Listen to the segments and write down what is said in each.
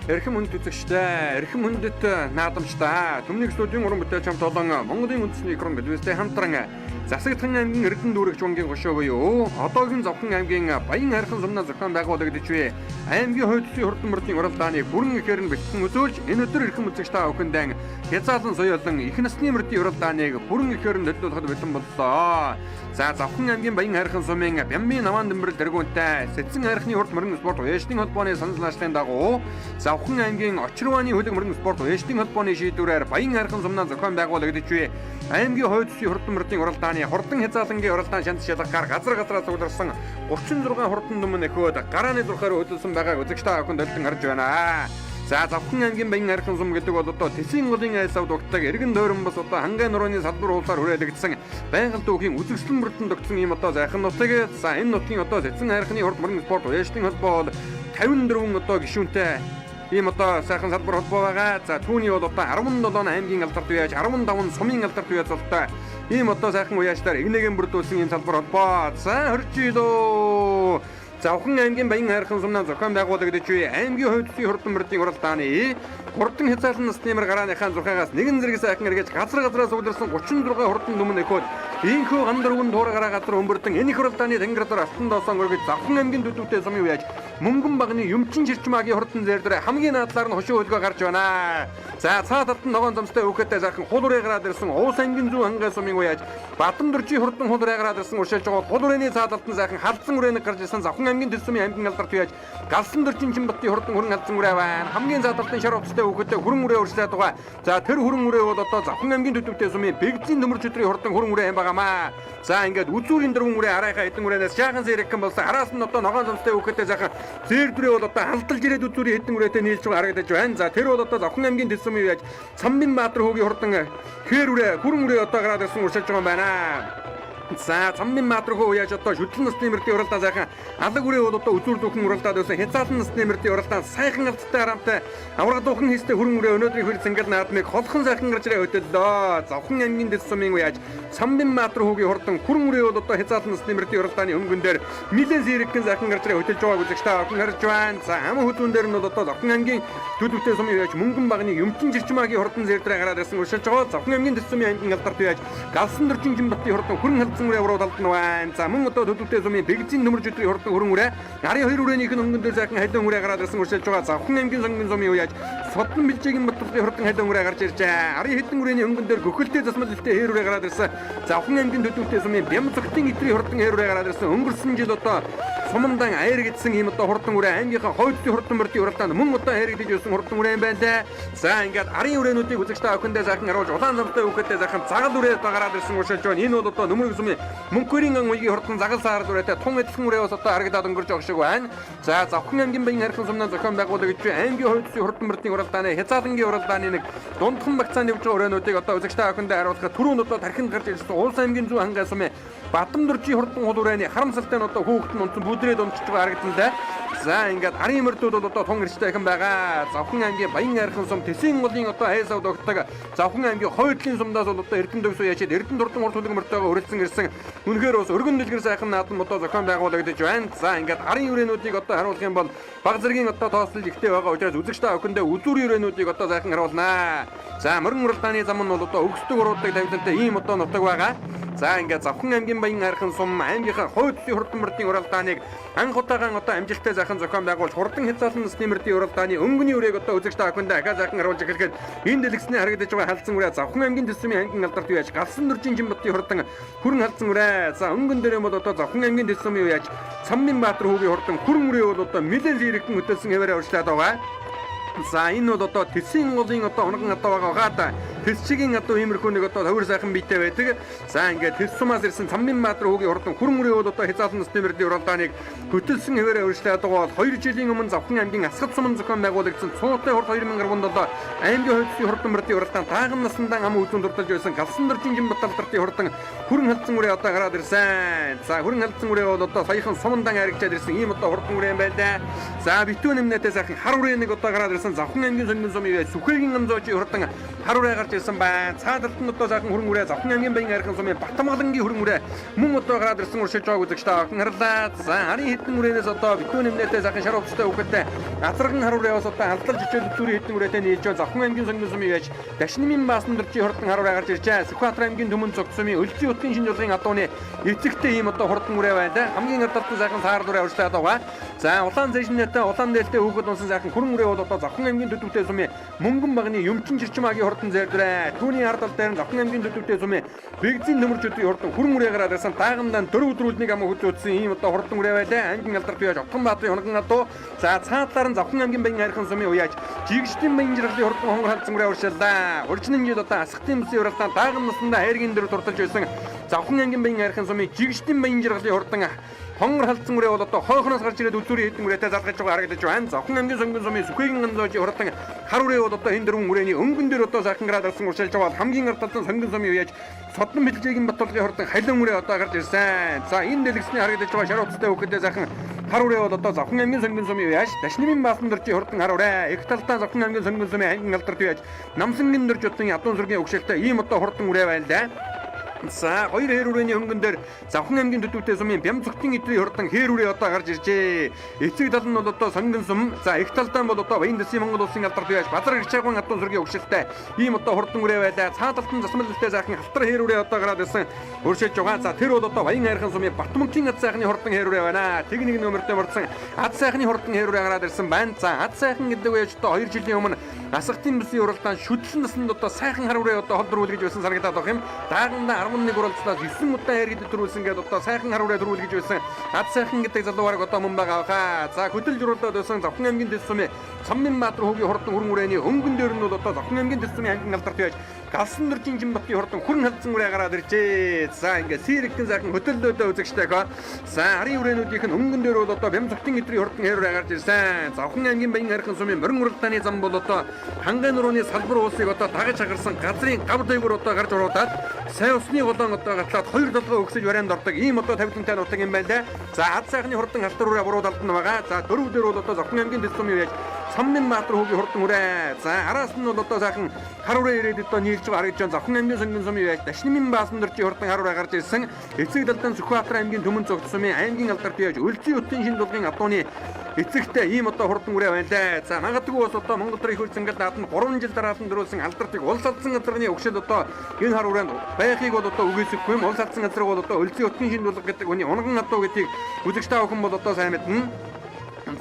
Эрхэм хүнд үзэгчдээ, эрхэм хүндэт наадамчдаа, Түмнийг студийн уран бүтээлч хамт олон Монголын үндэсний экран телевизтэй хамтран Засагтхан аймгийн Эрдэнэ дүүрэгч унгийн хошуу буюу одоогийн Зовхон аймгийн Баян хайрхан сумнаа зохион байгуулагдаж буй аймгийн хойд зүсийн хурдан мөрдийн уралдааныг бүрэн ихээр нь бэлтгэн үзүүлж энэ өдөр эрхэм үзэгч та бүхэндээ хязаалан соёолон их насны мөрдийн уралдааныг бүрэн ихээр нь төлөвлөхөд бэлэн боллоо. За Зовхон аймгийн Баян хайрхан сумын Бямбын Наваан дэмбэрэл тэргүүнтэй Сэцэн хайрхны урд мөрөн спорт уяжтын холбооны санал ажлын дагуу Зовхон аймгийн Очирваны хөлөг мөрөн спорт уяжтын холбооны шийдвэрээр Баян хайрхан сумнаа зохион байгуулагдаж буй аймгийн хойд зүсийн хурдан мөрдийн уралдааны хурдан хязаалангийн уралдаан шанц шалгагаар газар газараа цугларсан 36 хурдан дүмэн нөхөд гарааны зурхаар хөдөлсөн байгааг үзэгч та бүхэнд төлтөн харж байна. За Зовхон аймгийн Баян хайрхан сум гэдэг бол одоо Тэсийн голын айлсав дугтдаг эргэн тойрон бас одоо хангай нурууны салбар уулсаар хүрээлэгдсэн байгаль дүүхийн үзэгслэн мөрдөн тогтсон ийм одоо зайхан нутаг. За энэ нутгийн одоо Цэцэн хайрхны урд мөрөн спорт уяжтын холбоо бол 54 одоо гишүүнтэй ийм одоо сайхан салбар холбоо байгаа. За түүний бол одоо 17 аймгийн алдарт уяаж 15 сумын алдарт уяаж золтой ийм одоо сайхан уяажтаар эгнэгэн бүрдүүлсэн ийм салбар холбоо. За 20 жилөө Зовхон аймгийн Баян хайрхан сумнаа зохион байгуулагдаж буй аймгийн хойд зүсийн хурдан мөрдийн уралдааны хурдан хязаалан насны мөр гарааныхаа зурхаагаас нэгэн зэрэг сайхан эргэж газар газараа цугларсан 36 хурдан дүмэн нөхөд ийхүү ган дөрвөн туур гараа газар өмбөрдөн энэ их уралдааны тэнгэр дор алтан доосон өргөж Зовхон аймгийн төдөвтэй сумын уяаж мөнгөн багны юмчин жирчмаагийн хурдан зээр дээр хамгийн наадлаар нь хошуу хөлгөө гарч байна. За цаа талд нь ногоон зомстой өөхөтэй сайхан хул үрээ гараад ирсэн Уус аймгийн зүүн хангай сумын уяаж Бадам дөржийн хурдан хул үрээ гараад ирсэн уршилж байгаа хул үрээний цаа талд нь сайхан халдсан үрээний гарч ирсэн Зовхон аймгийн төс сумын аймгийн алдарт уяаж Галсан дөржин Чинбатын хурдан хүрэн халдсан үрээ байна. Хамгийн цаа талд нь шар хувцастай өөхөтэй хүрэн үрээ уршлаад байгаа. За тэр хүрэн үрээ бол одоо Зовхон аймгийн төдөвтэй сумын Бэгдзийн төмөр чөтрийн хурдан хүрэн үрээ юм байгаамаа. За ингээд үзүүрийн дөрвөн үрээ арайхаа хэдэн үрээнээс шаахан зэрэгхэн болсон. Араас нь одоо ногоон зомстой өөхөтэй сайхан зээр дүрээ бол одоо алдалж ирээд үзүүрийн хэдэн үрээтэй нийлж байгаа харагдаж байна. За тэр бол одоо Зовхон аймгийн төс сумын уяаж Цамбин Баатар хүүгийн хурдан хээр үрээ хүрэн үрээ одоо гараад ирсэн уршилж байгаа юм байна. За Цамбин Баатар хүү уяаж одоо шүтлэн насны мөрдийн уралдаан сайхан алаг үрээ бол одоо үзүүр дүүхэн уралдаад байсан. Хязаалан насны мөрдийн уралдаан сайхан алдтай харамтай авраг дүүхэн хийстэй хүрэн үрээ өнөөдрийн хөр цэнгэл наадмыг холхон сайхан гарч ирээ хөтөллөө. Зовхон аймгийн дэс сумын уяаж Цамбин Баатар хүүгийн хурдан хүрэн үрээ бол одоо хязаалан насны мөрдийн уралдааны өнгөн дээр нилээн сэрэгхэн сайхан гарч ирээ хөтөлж байгааг үзэгч та бүхэн харж байна. За аман хөдүүн дээр нь бол одоо Зовхон аймгийн төдөвтэй сумын уяаж мөнгөн багны юмчин жирчмаагийн хурдан зээр дээр гараад ирсэн уршилж байгаа. Зовхон аймгийн дэс сумын аймгийн алдарт уяаж Галсан дөржин Чинбатын хурдан хүрэн халдсан үрээ уруу талд нь байна. За мөн одоо төдөвтэй сумын Бэгзийн төмөр жөдрийн хурдан хүрэн үрээ гарын хоёр үрээнийх нь өнгөн дээр сайхан халиун үрээ гараад ирсэн уршилж байгаа. Зовхон аймгийн сонгон сумын уяаж Содон бэлжээгийн Батулгын хурдан халиун үрээ гарч иржээ. Арын хэдэн үрээний өнгөн дээр гөхөлтэй засмал элтэй хээр үрээ гараад ирсэн. Зовхон аймгийн төдөвтэй сумын Бям цогтын итрийн хурдан хээр үрээ гараад ирсэн. Өнгөрсөн жил одоо сумандан аяр гэдсэн ийм одоо хурдан үрээ аймгийнхаа хойд зүсийн хурдан мөрдийн уралдаанд мөн одоо хайрагдаж байсан хурдан үрээ юм байна лээ. За ингээд арын үрээнүүдийг үзэгч та бүхэндээ сайхан харуулж улаан замтай үхэдээ сайхан загал үрээ одоо гараад ирсэн уршилж байна. Энэ бол одоо нөмрөг сумын мөнхөрийн ан уйгийн хурдан загал саарл үрээтэй тун адилхан үрээ бас одоо харагдаад өнгөрч байгаа шиг байна. За Зовхон аймгийн Баян хайрхан сумнаа зохион байгуулагдж буй аймгийн хойд зүсийн хурдан мөрдийн уралдааны хязаалангийн уралдааны нэг дундхан багцаанд явж байгаа үрээнүүдийг одоо үзэгч та бүхэндээ харуулахад түрүүнд одоо тархинд гарч ирсэн Уус аймгийн зүүн хангай сумын Бадам дөржийн хурдан хул үрээний харамсалтай нь одоо хүүхэд нь унтсан бүдрээд унтчих байгаа харагдан дээ. За ингээд арын мөрдүүд бол одоо тун эрчтэй ихэн байгаа. Зовхон аймгийн Баян хайрхан сум Тэсийн голын одоо хайсав догтдаг Зовхон аймгийн хойдлын сумдаас бол одоо Эрдэнэ төгсөө яшид Эрдэнэ дурдан урт хүлэг мөртөөгөө өрөлдсөн ирсэн. Үнэхээр бас өргөн дэлгэр сайхан наадам одоо зохион байгуулагдаж байна. За ингээд арын үрээнүүдийг одоо харуулах юм бол баг зэргийн одоо тооцол ихтэй байгаа учраас үзэгч та бүхэндээ үзүүрийн үрээнүүдийг одоо сайхан харуулнаа. За мөрөн уралдааны зам нь бол одоо өгсдөг уруудаг тавилантай ийм одоо нутаг байгаа. За ингээд Зовхон аймгийн Баян хайрхан сум аймгийнхаа хойд зүсийн хурдан мөрдийн уралдааныг анх удаага одоо амжилттай сайхан зохион байгуулж хурдан хязаалан насны мөрдийн уралдааны өнгөний үрээг одоо үзэгч та бүхэндээ ахаа сайхан харуулж эхлэхэд энэ дэлгэцний харагдаж байгаа халдсан үрээ Зовхон аймгийн төсмийн аймгийн алдарт үеж Галсан дөржин Чинбатын хурдан хүрэн халдсан үрээ. За өнгөн дээр бол одоо Зовхон аймгийн төсмийн үеж Цаммын Баатар хүүгийн хурдан хүрэн үрээ бол одоо нэлээд зэрэгхэн хөтөлсөн хэвээрээ урьдлаад байгаа. За энэ бол одоо Тэсийн голын одоо унган одоо байгаа хаад Тэсчигийн одоо иймэрхүү нэг одоо товер сайхан биетэй байдаг. За ингээд Тэс сумаас ирсэн Цаммын Баатар хүүгийн хурдан хүрэн үрээ бол одоо хязаалан насны мөрдийн уралдааныг хөтөлсөн хэвээрээ урьдчилаад байгаа бол 2 жилийн өмнө Зовхон аймгийн Асгад суман зохион байгуулагдсан Цуутай хурд 2017 аймгийн хойд зүсийн хурдан мөрдийн уралдаан таахан насандаа ам үзүүн дурдалж байсан Галсан дөржин Жинбат алдрын хурдан хүрэн халдсан үрээ одоо гараад ирсэн. За хүрэн халдсан үрээ бол одоо саяхан сумандан харигчаад ирсэн ийм одоо хурдан үрээ юм байна да. За битүү нэмнэтэй сайхан хар үрээ нэг одоо гараад ирсэн Зовхон аймгийн сонгон сумын үе Сүхэгийн амзоочийн хурдан хар үрээ гарч ирсэн. ирсэн байна. Цаа талд нь одоо сайхан хүрэн үрээ Завхан аймгийн Баян хайрхан сумын Батмгалангийн хүрэн үрээ мөн одоо гараад ирсэн уршиж байгааг үзэгч та бүхэн харлаа. За арын хэдэн үрээнээс одоо битүүн нэмнээтэй сайхан шар хувцастай хүүхэдтэй газарган хар үрээ бас одоо алдлаж очиод зүрийн хэдэн үрээтэй нийлж байгаа Завхан аймгийн сонгон сумын яаж Дашнимын баасан дөржийн хурдан хар үрээ гарч иржээ. Сүхбаатар аймгийн Түмэн цогт сумын Өлзий утгийн шинж чуулгын адууны эцэгтэй ийм одоо хурдан үрээ байна. Хамгийн ард талд сайхан саарл үрээ урьдлаад байгаа. За улаан зэжнэтэй улаан дээлтэй хүүхэд унсан сайхан хүрэн үрээ бол одоо Завхан аймгийн төдөвтэй сумын Мөнгөн багны Юмчин Жирчмагийн хурдан зээрдэрэ. Түүний ард тал дээр Завхан аймгийн төдөвтэй сумын Бэгзийн төмөрчүүдийн хурдан хүрэн үрээ гараад ирсэн. Даагандан дөрөв өдрүүлнийг ам хүзүүцсэн ийм одоо хурдан үрээ байлаа. Аймгийн алдарт яаж Отгонбаатарын хунган адуу. За цаадлаар нь Завхан аймгийн Баян хайрхан сумын уяаж Жигжтийн Баян жаргалын хурдан хонгор халдсан үрээ уршаалаа. Уржин жил одоо Асгатын бүсийн уралдаан дааган наснда хайргийн дөрөв турталж байсан Завхан аймгийн Баян хайрхан сумын Жигжтийн Баян жаргалын хурдан хонгор халдсан үрээ бол одоо хойхоноос гарч ирээд үлзүүрийн хэдэн үрээтэй залгаж байгаа харагдаж байна. Завхан аймгийн сонгон сумын Сүхэгийн ганцоожийн хурдан хар үрээ бол одоо энэ дөрвөн үрээний өнгөн дээр одоо сайхан гараад ирсэн уршилж байгаа бол хамгийн ард талдан сонгон сумын үеэж Содон бэлжээгийн Батулгын хурдан халиун үрээ одоо гарч ирсэн. За энэ дэлгэцний харагдаж байгаа шар утастай хүүхэдээ сайхан хар үрээ бол одоо Завхан аймгийн сонгон сумын үеэж Дашнимын баасан дөржийн хурдан хар үрээ их талдаа Завхан аймгийн сонгон сумын ангин алдарт үеэж Намсангийн дөрж утын адуун сүргийн өгшөлтэй ийм одоо хурдан үрээ байна л да. За хоёр хээр үрээний хөнгөн дээр Завхан аймгийн төдөвтэй сумын Бямцогтын идрийн хурдан хээр үрээ одоо гарч иржээ. Эцэг тал нь бол одоо сонгон сум. За их талдаа бол одоо Баян дэсийн Монгол улсын алдарт яаж Базар Гэрчаагуун адуун сүргийн өгшөлтэй ийм одоо хурдан үрээ байлаа. Цаа талд нь засмал дэлтэй сайхан халтар хээр үрээ одоо гараад ирсэн өршөж байгаа. За тэр бол одоо Баян хайрхан сумын Батмөнхийн ад сайхны хурдан хээр үрээ байна. Тэг нэг нөмөртэй мордсон ад сайхны хурдан хээр үрээ гараад ирсэн байна. За ад сайхан гэдэг үеж одоо 2 жилийн өмнө Асгатын бүсийн уралдаан шүтлэн насанд одоо сайхан хар үрээ одоо хол дөрвөл гэж байсан санагдаад байх юм. Дааганда 11 уралцлаас 9 удаа хайр гэдэг төрүүлсэн гэдэг одоо сайхан хар үрээ төрүүл гэж байсан. Ад сайхан гэдэг залуу бараг одоо мөн байгаа хаа. За хөдөлж уралдаад байсан Завхан аймгийн дэс сумын Цаммын Баатар хүүгийн хурдан хүрэн үрээний өнгөн дээр нь бол одоо Завхан аймгийн дэс сумын ангин алдарт байж Галсан дөржин Жинбатын хурдан хүрэн халдсан үрээ гараад иржээ. За ингээ сэрэгтэн сайхан хөтөллөөдөө үзэгчтэйгөө. За арын үрээнүүдийнх нь өнгөн дээр бол одоо Бямцогтын идрийн хурдан хээр үрээ гарч ирсэн. Завхан аймгийн Баян хайрхан сумын морин уралдааны зам бол одоо Хангай нурууны салбар уулсыг одоо дагаж хагарсан газрын гав дээгүүр одоо гарч уруудаад сайн усны голоон одоо гатлаад хоёр толгой өгсөж барианд ордог ийм одоо тавилантай нутаг юм байна лээ. За ад сайхны хурдан халтар үрээ буруу талд нь байгаа. За дөрөв дээр бол одоо Завхан аймгийн дэс сумын яаж Цамнын Баатар хүүгийн хурдан үрээ. За араас нь бол одоо сайхан хар үрээ ирээд одоо нийлж байгаа харагдаж байна. Завхан аймгийн сонгон сумын яаж Дашнимын баасан дөржийн хурдан хар үрээ гарч ирсэн. Эцэг далдан Сүхбаатар аймгийн Түмэн цогт сумын аймгийн алдарт яаж Өлзий утын шин дулгын адууны эцэгтэй ийм одоо хурдан үрээ байна лээ. За магадгүй бас одоо Монгол төрийн их хурц цэнгэл нааданд 3 жил дараалан дөрүүлсэн алдартыг улс алдсан газрын өгшөл одоо энэ хар үрээнд байхыг бол одоо үгүйсэхгүй юм. Улс алдсан газрыг бол одоо Өлзий утын шин дулга гэдэг үний унган адуу гэдгийг үзэгч та бүхэн бол одоо сайн мэднэ.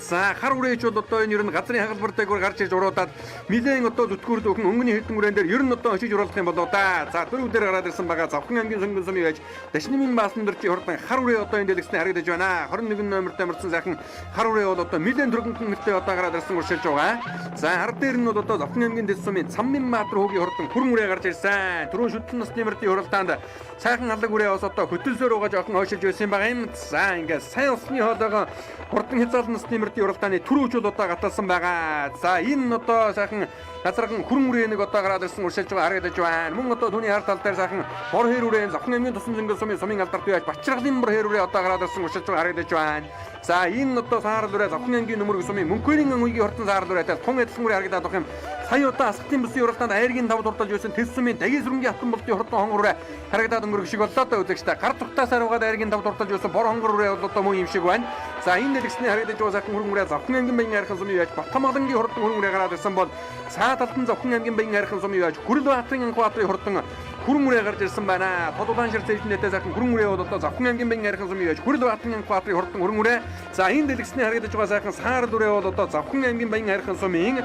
За хар үрээч бол одоо энэ ер нь газрын хагалбар дээгүүр гарч ирж уруудаад нилээн одоо зүтгүүр дүүхэн өнгөний хэдэн үрээн дээр ер нь одоо очиж уруулах юм болоо да. За дөрөв дээр гараад ирсэн байгаа Завхан аймгийн сонгон сумын яаж Дашнимын баасан дөржийн хурдан хар үрээ одоо энэ дэлгэцний харагдаж байна. 21 номертой мөрдсөн сайхан хар үрээ бол одоо нилээн түргэнхэн хөлтэй одоо гараад ирсэн уршилж байгаа. За хар дээр нь бол одоо Завхан аймгийн дэс сумын Цаммын Баатар хүүгийн хурдан хүрэн үрээ гарч ирсэн. Түрүүн шүтлэн насны мөрдийн хуралдаанд сайхан алаг үрээ бас одоо хөтөлсөөр байгаа жоохон хойшилж байсан байгаа юм. За ингээд сайн усны хоолойгоо хурдан хязгаарлан насны мөрдийн уралдааны түрүүчүүд одоо гаталсан байгаа. За энэ одоо сайхан газархан хүрэн үрээ нэг одоо гараад ирсэн уршилж байгаа харагдаж байна. Мөн одоо түүний хар тал дээр сайхан бор хээр үрээн Завхан аймгийн тусан зөнгөл сумын алдарт яаж Бачиргалын бор хээр үрээ одоо гараад ирсэн уршилж байгаа харагдаж байна. За энэ одоо саарл үрээ Завхан аймгийн нөмөрг сумын Мөнхөрийн үеийн хурдан саарл үрээтэй тун адилхан үрээ харагдаад байх юм. Сая удаа Асгатын бүсийн уралдаанд айргийн тав дурдалж байсан тэс сумын Дагийн сүрэнгийн хатан болтын хурдан хонгор үрээ харагдаад өнгөрөх шиг боллоо доо үзэгчтэй. Гар зүгтаас хариугаад айргийн тав дурдалж байсан бор хонгор үрээ бол одоо мөн юм шиг байна. За энэ дэлгэцний харагдаж байгаа сайхан хүрэн үрээ Завхан аймгийн Баян хайрхан сумын яаж Батмалангийн хурдан хүрэн үрээ гараад ирсэн бол цаа талд нь Завхан аймгийн Баян хайрхан сумын яаж Хүрэл Баатарын Анхбаатарын хурдан хүрэн үрээ гарч ирсэн байна. Тод улаан шир зэвжнэтэй сайхан хүрэн үрээ бол одоо Завхан аймгийн Баян хайрхан сумын яаж Хүрэл Баатарын Анхбаатарын хурдан хүрэн үрээ. За энэ дэлгэцний харагдаж байгаа сайхан саарл үрээ бол одоо Завхан аймгийн Баян хайрхан сумын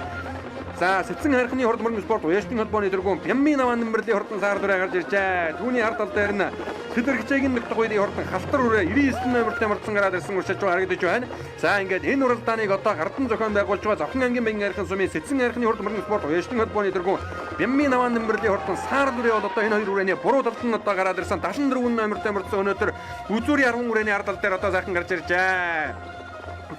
За сэцэн хайрхны хурд мөрөн спорт уяштын холбооны тэргүүн Пяммын аваа нэмбэрлийн хурдан саар дүрээ гарч иржээ. Түүний ард тал дээр нь Тэдэрхчээгийн нэгдэх үеийн хурдан халтар үрээ 99 номертой мордсон гараад ирсэн уршилж байгаа харагдаж байна. За ингээд энэ уралдааныг одоо гардан зохион байгуулж байгаа Завхан аймгийн Баян хайрхан сумын сэцэн хайрхны хурд мөрөн спорт уяштын холбооны тэргүүн Пяммын аваа нэмбэрлийн хурдан саар дүрээ бол одоо энэ хоёр үрээний буруу талд нь одоо гараад ирсэн 74 номертой мордсон өнөөдөр үзүүрийн 10 үрээний ард тал дээр одоо сайхан гарч иржээ.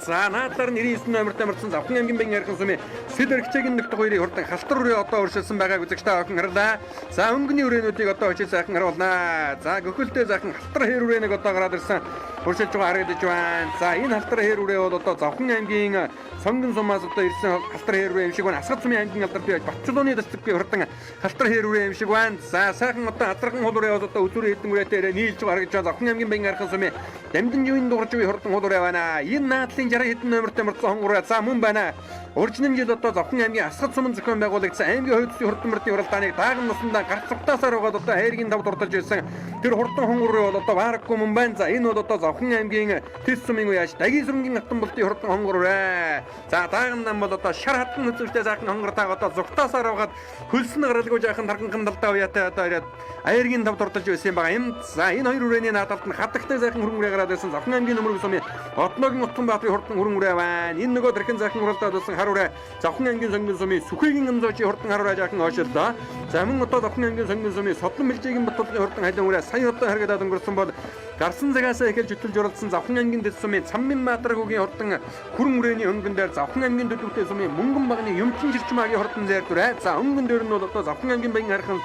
За, наадлаар 99 номертой мөрдсөн Завхан аймгийн Баян хайрхан сумын Сэл эрхчээгийн нөхдөг хоёрын хурдан халтар үрээ одоо өршөлсөн байгааг үзэгч та бүхэн харлаа. За, өнгөний үрээнүүдийг одоо очиж сайхан харуулнаа. За, гөхөлтэй сайхан халтар хээр үрээнэг одоо гараад ирсэн өршөлж байгаа харагдаж байна. За, энэ халтар хээр үрээ бол одоо Завхан аймгийн Сонгон сумаас одоо ирсэн халтар хээр үрээ юм шиг байна. Асгад сумын аймгийн алдар бий Батчулууны дэсэггүй хурдан халтар хээр үрээ юм шиг байна. За, сайхан одоо адархан хул үрээ бол одоо үзүүрийн хэдэн үрээтэй нийлж байгаа харагдаж байна. Завхан аймгийн Баян хайрхан сумын Дамдин юуны дуурж буй хурдан хул үрээ байна. Энэ наадлын 60 хэдэн номертой мөрдсөн хонгор за мөн байна. Уржин жил одоо Завхан аймгийн Асгад сумын зохион байгуулагдсан аймгийн хувь төсвийн хурдан мөрдийн уралдааныг дааган нусандаа гарц цугтаасаар байгаад одоо хайргийн тав дурталж байсан. Тэр хурдан хонгор бол одоо баараггүй мөн байна. За, энэ бол одоо Завхан аймгийн Тэс сумын үеаш Дагийн сүрэнгийн алтан болтын хурдан хонгор үрээ. За, дааган нам бол одоо шар хатан үзүүлэлтээ сайхан хонгор тааг одоо зугтаасаар байгаад хөлсөн гаралгүй жаахан тарганхан талдаа уяатай одоо ирээд аяргийн тав дурталж байсан юм байгаа юм. За, энэ хоёр үрээний наадалд нь хадагтай сайхан хөрөнгө үрээ гараад байсан Завхан аймгийн нөмрөг сумын Одногийн Утхан Баатрын хурдан хөрөнгө үрээ байна. Энэ нөгөө тэрхэн сайхан уралдаад байсан хар үрээ Завхан аймгийн Сонгон сумын Сүхэгийн Амзоочийн хурдан хар үрээ жаахан хойшиллоо. За, мөн одоо Завхан аймгийн Сонгон сумын Содлон Мэлжигийн Батулгын хурдан халуун үрээ сая одоо харагдаад өнгөрсөн бол гарсан цагаасаа эхэлж хөтөлж оролцсон Завхан аймгийн дэс сумын Цаммын Маатар хүүгийн хурдан хүрэн үрээний өнгөн дээр Завхан аймгийн төлөвтэй сумын Мөнгөн багны Юмчин Жирчмаагийн хурдан зайр дүрээ. За, өнгөн дээр нь бол одоо Завхан аймгийн Баян хайрхан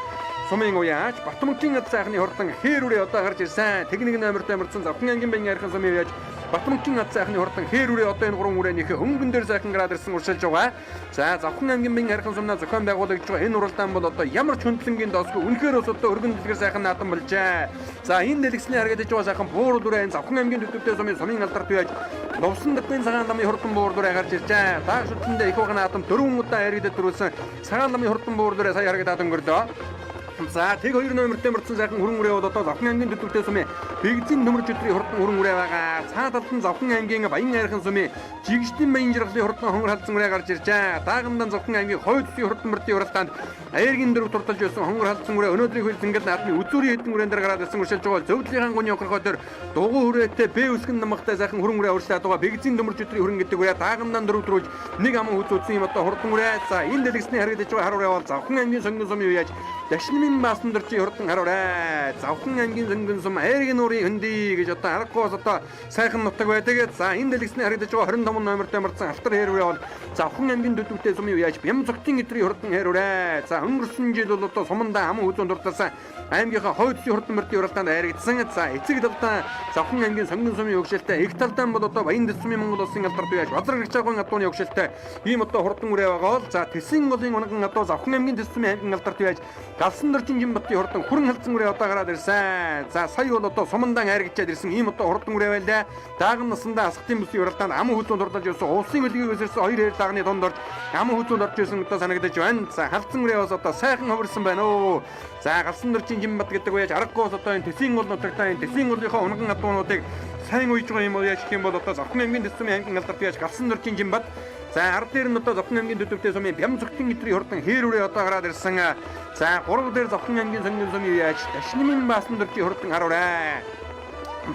сумын уяач Батмөнхийн ад сайхны хурдан хээр үрээ одоо гарч ирсэн. Тэг нэг номертой мөрдсөн Завхан аймгийн Баян хайрхан сумын уяач Батмөнхийн ад сайхны хурдан хээр үрээ одоо энэ гурван үрээнийхээ өнгөн дээр сайхан гараад ирсэн уршилж байгаа. За, Завхан аймгийн Баян хайрхан сумнаа зохион байгуулагдж байгаа энэ уралдаан бол одоо ямар ч хөндлөнгийн досгүй үнэхээр бас одоо өргөн дэлгэр сайхан наадам болжээ. За, энэ дэлгэсний харагдаж байгаа сайхан буурал үрээ энэ Завхан аймгийн төлөвтэй сумын алдарт уяач Лувсан дагын цагаан ламын хурдан буур дүрээ гарч иржээ. Дааг шүтлэндээ их уган наадам дөрвөн удаа яригдад төрүүлсэн цагаан ламын хурдан буур дүрээ сая харагдаад өнгөрдөө. За, тэг хоёр номертой мөрдсөн сайхан хүрэн үрээ бол одоо Завхан аймгийн төлөвтэй сумын Бэгзийн нөмөр жидрийн хурдан хүрэн үрээ байгаа. Цаа талд нь Завхан аймгийн Баян хайрхан сумын Жигждэн Баян жаргалын хурдан хонгор халдсан үрээ гарч иржээ. Даагандан Завхан аймгийн хойд төсвийн хурдан мөрдийн уралдаанд аяргийн дөрөв турталж байсан хонгор халдсан үрээ өнөөдрийн хөл зингэл наадмын үзүүрийн хэдэн үрээн дээр гараад ирсэн уршилж байгаа. Зөвдлөгийн гуны окрохоо дээр дугуй хүрээтэй Б үсгэн намхтай сайхан хүрэн үрээ уршлаад байгаа. Бэгзийн нөмөр жидрийн хүрэн гэдэг үрээ даагандан дөрөв дөрвж нэг аман хүз үзсэн юм одоо хурдан үрээ. За, энэ дэлгэсний харагдаж байгаа хар үрээ бол Завхан аймгийн Сонгон сумын үеэж Дашнамын баасан дөржийн хурдан хар үрээ. Завхан аймгийн Сонгон сум айргийн нуурын хөндөй гэж одоо аргагүй бас одоо сайхан нутаг байдаг. За, энэ дэлгэсний харагдаж байгаа 25 номертой мөрдсөн алтар хээр үрээ бол Завхан аймгийн төлөвтэй сумын үеэж Бям цогтын эдрийн хурдан хээр үрээ. За, өнгөрсөн жил бол одоо сумандаа аман хүзүүн дурталсан аймгийнхаа хойд төсвийн хурдан мөрдийн уралдаанд айрагдсан. За, эцэг талдаа Завхан аймгийн Сонгон сумын өгшөлтэй, их талдаа бол одоо Баян дэс сумын Монгол улсын алдарт үеэж Базар Гэрчаагын адууны өгшөлтэй ийм одоо хурдан үрээ байгаа бол за Тэсийн голын унган адуу Завхан аймгийн дэс сумын аймгийн алдарт үеэж Галсан дөржин Жинбатын хурдан хүрэн халдсан үрээ одоо гараад ирсэн. За, сая бол одоо сумандаан айрагдчаад ирсэн ийм одоо хурдан үрээ байлаа. Дааган насандаа асгатын бүсийн уралдаанд аман хүзүүнд дурдалж ирсэн улсын хөлгийг өсөрсөн хоёр хээр даагны дунд орж аман хүзүүнд орж ирсэн одоо санагдаж байна. За, халдсан үрээ бас одоо сайхан хувирсан байна оо. За, Галсан дөржин Жинбат гэдэг үеэж аргагүй бас одоо энэ Тэсийн гол нутагтаа энэ Тэсийн голынхоо унган адуунуудыг сайн уйж байгаа юм уу яаж гэх юм бол одоо Завхан аймгийн дэс сумын аймгийн алдарт үеэж Галсан дөржин Жинбат. За, ард дээр нь одоо Завхан аймгийн төлөвтэй сумын Бям цогтын эдрийн хурдан хээр үрээ одоо гараад ирсэн. За, 3 дээр Завхан аймгийн Сонгон сумын үеэж Дашнамын баасан дөржийн хурдан хар үрээ.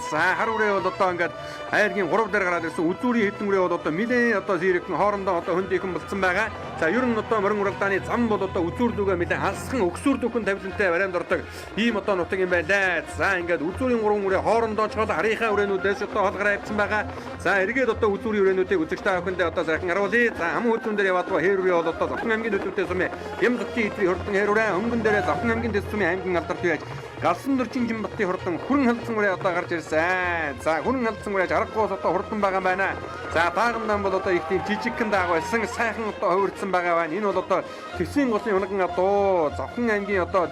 За, хар үрээ бол одоо ингээд айргийн 3 дээр гараад ирсэн үзүүрийн хэдэн үрээ бол одоо нилээн одоо сэрэгхэн хоорондоо одоо хөндийхэн болцсон байгаа. За, ер нь одоо морин уралдааны зам бол одоо үзүүр лүүгээ нилээн алсхан өгсүүр дөхөн тавилантай барианд ордог ийм одоо нутаг юм байлаа. За, ингээд үзүүрийн 3 үрээ хоорондоо чол арийнхаа үрээнүүдээс одоо холгараа явцсан байгаа. За, эргээд одоо үзүүрийн үрээнүүдийг үзэгч та бүхэндээ одоо сайхан харуулъя. За, аман хүзүүн дээр яваад байгаа хээр үрээ бол одоо Завхан аймгийн төлөвтэй сумын Бям цогтын эдрийн хурдан хээр үрээ өнгөн дээрээ Завхан аймгийн дэс сумын аймгийн алдарт үеэж Галсан дөржин Жинбатын хурдан хүрэн халдсан үрээ одоо гарч ирсэн. За, хүрэн халдсан үрээ аргагүй бас одоо хурдан байгаа юм байна. За, даагамдан бол одоо их тийм жижигхэн дааг байсан сайхан одоо хувирдсан байгаа байна. Энэ бол одоо Тэсийн голын унган адуу Завхан аймгийн одоо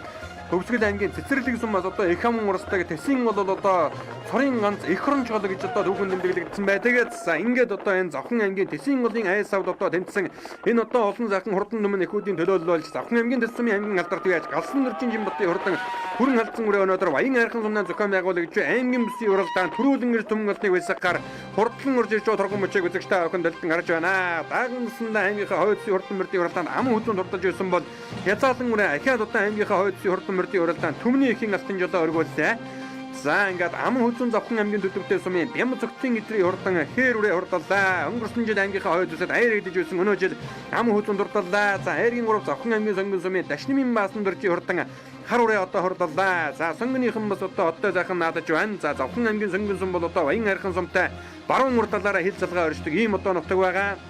Хөвсгөл аймгийн цэцэрлэг сумаас одоо их аман урсдаг Тэсийн гол бол одоо цорын ганц эх орон чол гэж одоо түүхэн тэмдэглэгдсэн байдаг. За, ингээд одоо энэ Завхан аймгийн Тэсийн голын айс авд одоо тэмцсэн энэ одоо олон сайхан хурдан нүмэн эхүүдийн төлөөлөл болж Завхан аймгийн дэс сумын аймгийн алдарт үеэж Галсан дөржин Жинбатын хурдан хүрэн халдсан үрээ өнөөдөр Баян хайрхан сумнаа зохион байгуулагч аймгийн бүсийн уралдаан төрүүлэн гэр түмэн олныг висгаар хурдлан урж ирж байгаа торгон мөчийг үзэгч та бүхэн дэлдэн харж байна. Даагансандаа аймгийнхаа хойд төсвийн хурдан мөрдийн уралдаанд аман хүзүүн дурдалж байсан бол хязаалан үрээ ахиад одоо аймгийнхаа хойд төсвийн хурдан мөрдийн уралдаан түмний ихийн алтан жолоо өргүүллээ. За ингээд Аман хүзүүн Завхан аймгийн төдөвтэй сумын Бям цогцын эдрийн хурдан хээр үрээ хурдаллаа. Өнгөрсөн жил аймгийнхаа хойд үсэд аяр идэж байсан өнөө жил Аман хүзүүн дурдаллаа. За айргийн 3 Завхан аймгийн сонгон сумын Дашнимын баасан дөржийн хурдан хар үрээ одоо хурдаллаа. За сонгоныхан бас одоо оттой сайхан наадаж байна. За Завхан аймгийн сонгон сум бол одоо Баян хайрхан сумтай баруун урд талаараа хил залгаа оршдог ийм одоо нутаг байгаа.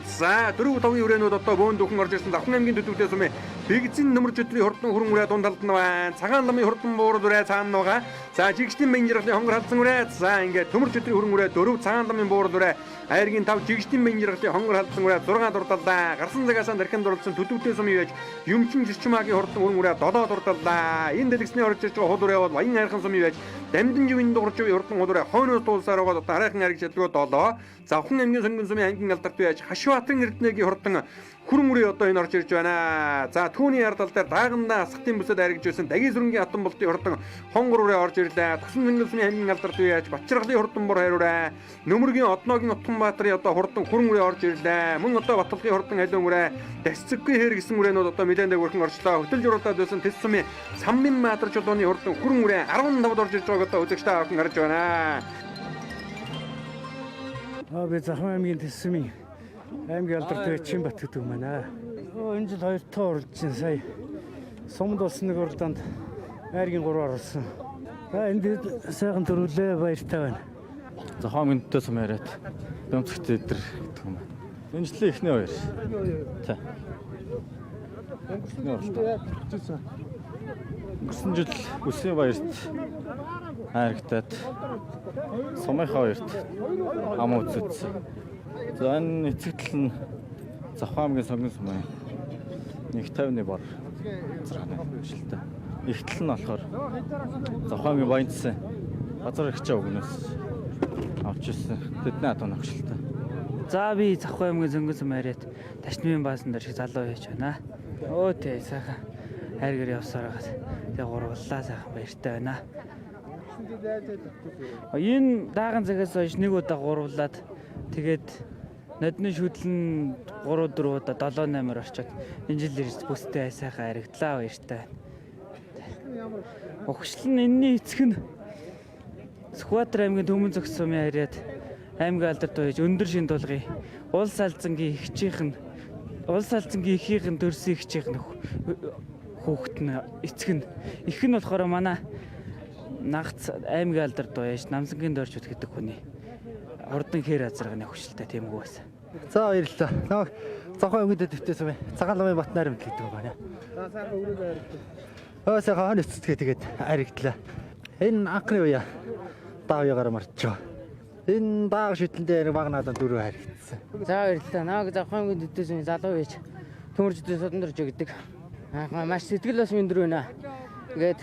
За 4-5-ын үрээнүүд одоо бөөн дөхөн орж ирсэн Завхан аймгийн төдөвтэй сумын Бэгзэн нөмөр жөдрийн хурдан хүрэн үрээ дунд талд нь байна. Цагаан ламын хурдан буурал үрээ цаана нугаа. За жигчдийн баян жаргалын хонгор халдсан үрээ. За ингээд төмөр жөдрийн хүрэн үрээ 4 цагаан ламын буурал үрээ айргийн 5 жигчдийн баян жаргалын хонгор халдсан үрээ 6 дурдаллаа. Гарсан цагаасаа дархин дурлсан төдөвтэй сумын яаж юмчин жирчмаагийн хурдан хүрэн үрээ 7 дурдаллаа. Энэ дэлгэсний орж ирж байгаа хул үрээ бол Баян хайрхан сумын яаж Дамдин живийн дуурч хурдан хул үрээ хойноос дуулсаар байгаа одоо харайхан айраг чадлгүй 7. Завхан аймгийн сонгон сумын ангийн алдарт яаж Хашбаатарын Эрдэнэгийн хурдан хүрэн үрээ одоо энэ орж ирж байна. За түүний ард тал дээр даагандаа асхтын бүсэд айрагж байсан Дагийн сүрэнгийн хатан болтын хурдан хонгор үрээ орж ирлээ. Тусан сонгон сумын ангийн алдарт яаж Батчаргалын хурдан бор хайр үрээ. Нөмөргийн Одногийн Утганбаатарын одоо хурдан хүрэн үрээ орж ирлээ. Мөн одоо Баталгын хурдан халиун үрээ Дасцэггүй хээр гэсэн үрээнүүд одоо нэлээд дагвархан орчлоо. Хөтөл журалдаад байсан Тэс сумын Саммын Маатар чулууны хурдан хүрэн үрээ 15-д орж ирж байгааг одоо үзэгч та бүхэн харж байна. Би Завхан аймгийн Тэс сумын аймгийн алдарт Чинбат гэдэг юм байна. Энэ жил 2 дахь уралж чинь сая сумд болсон нэг уралдаанд айргийн 3 оруулсан. За энд сайхан төрүүлээ, баяртай байна. Завхан аймгийн төдөө сум яриад бямцгт эдэр гэдэг юм байна. Энэ жилийн эхний хоёр. За. Өнгөрсөн уралдаан. Өнгөрсөн жил үсгийн баярт хайрагдаад сумынхаа хоёрт ам үзүүлсэн. За энэ эцэг тал нь Завхан аймгийн сонгон сумын 1.50-ны бор зарханы жилтэй. Их тал нь болохоор Завхан аймгийн Баянцсан газар ихчээ өгнөөс авч ирсэн. Тэдний адуу нөхцөлтэй. За би Завхан аймгийн сонгон сум яриад Ташнымын баасан дээр шиг залуу хийж байна. Өө тий сайхан хайргэр явсаар байгаад тэгээ гурваллаа, сайхан баяртай байна. Энэ дааган цагаас хойш нэг удаа гурвлаад тэгээд нодны шүдлэн 3 4 удаа 7 8-аар орчоод энэ жил ирж бүстэй сайхан харагдлаа, баяртай. Угшил нь энэний эцэг нь Сүхбаатар аймгийн Төмөн зөгс сумын харьяат аймгийн алдарт байж өндөр шин тулгын улс алзангийн эгчийнх нь улс алзангийн эхийнх нь төрсөн эгчийнх нь хүүхэд нь эцэг нь эх нь болохоор манай нагц аймгийн алдарт байж Намсангийн доржууд гэдэг хүний хурдан хээр азарганы хөвшилтэй тиймгүй байсан. За баярлалаа. Намайг Завхан аймгийн төдөвтэй сум Цагаан ламын Бат найрамд гэдэг юм байна. За сайхан өрөөгөө харигдлаа. Өө сайхан хонь өцөцгөө тэгээд харигдлаа. Энэ анхны уяа даа уяагаар марчаа. Энэ дааг шүтлэн дээр баг наадам дөрөв харигдсан. За баярлалаа. Намайг Завхан аймгийн төдөвтэй сум залуу байж төмөрждөө судан дөрж гэдэг. Маш сэтгэл бас өндөр байна. Тэгээд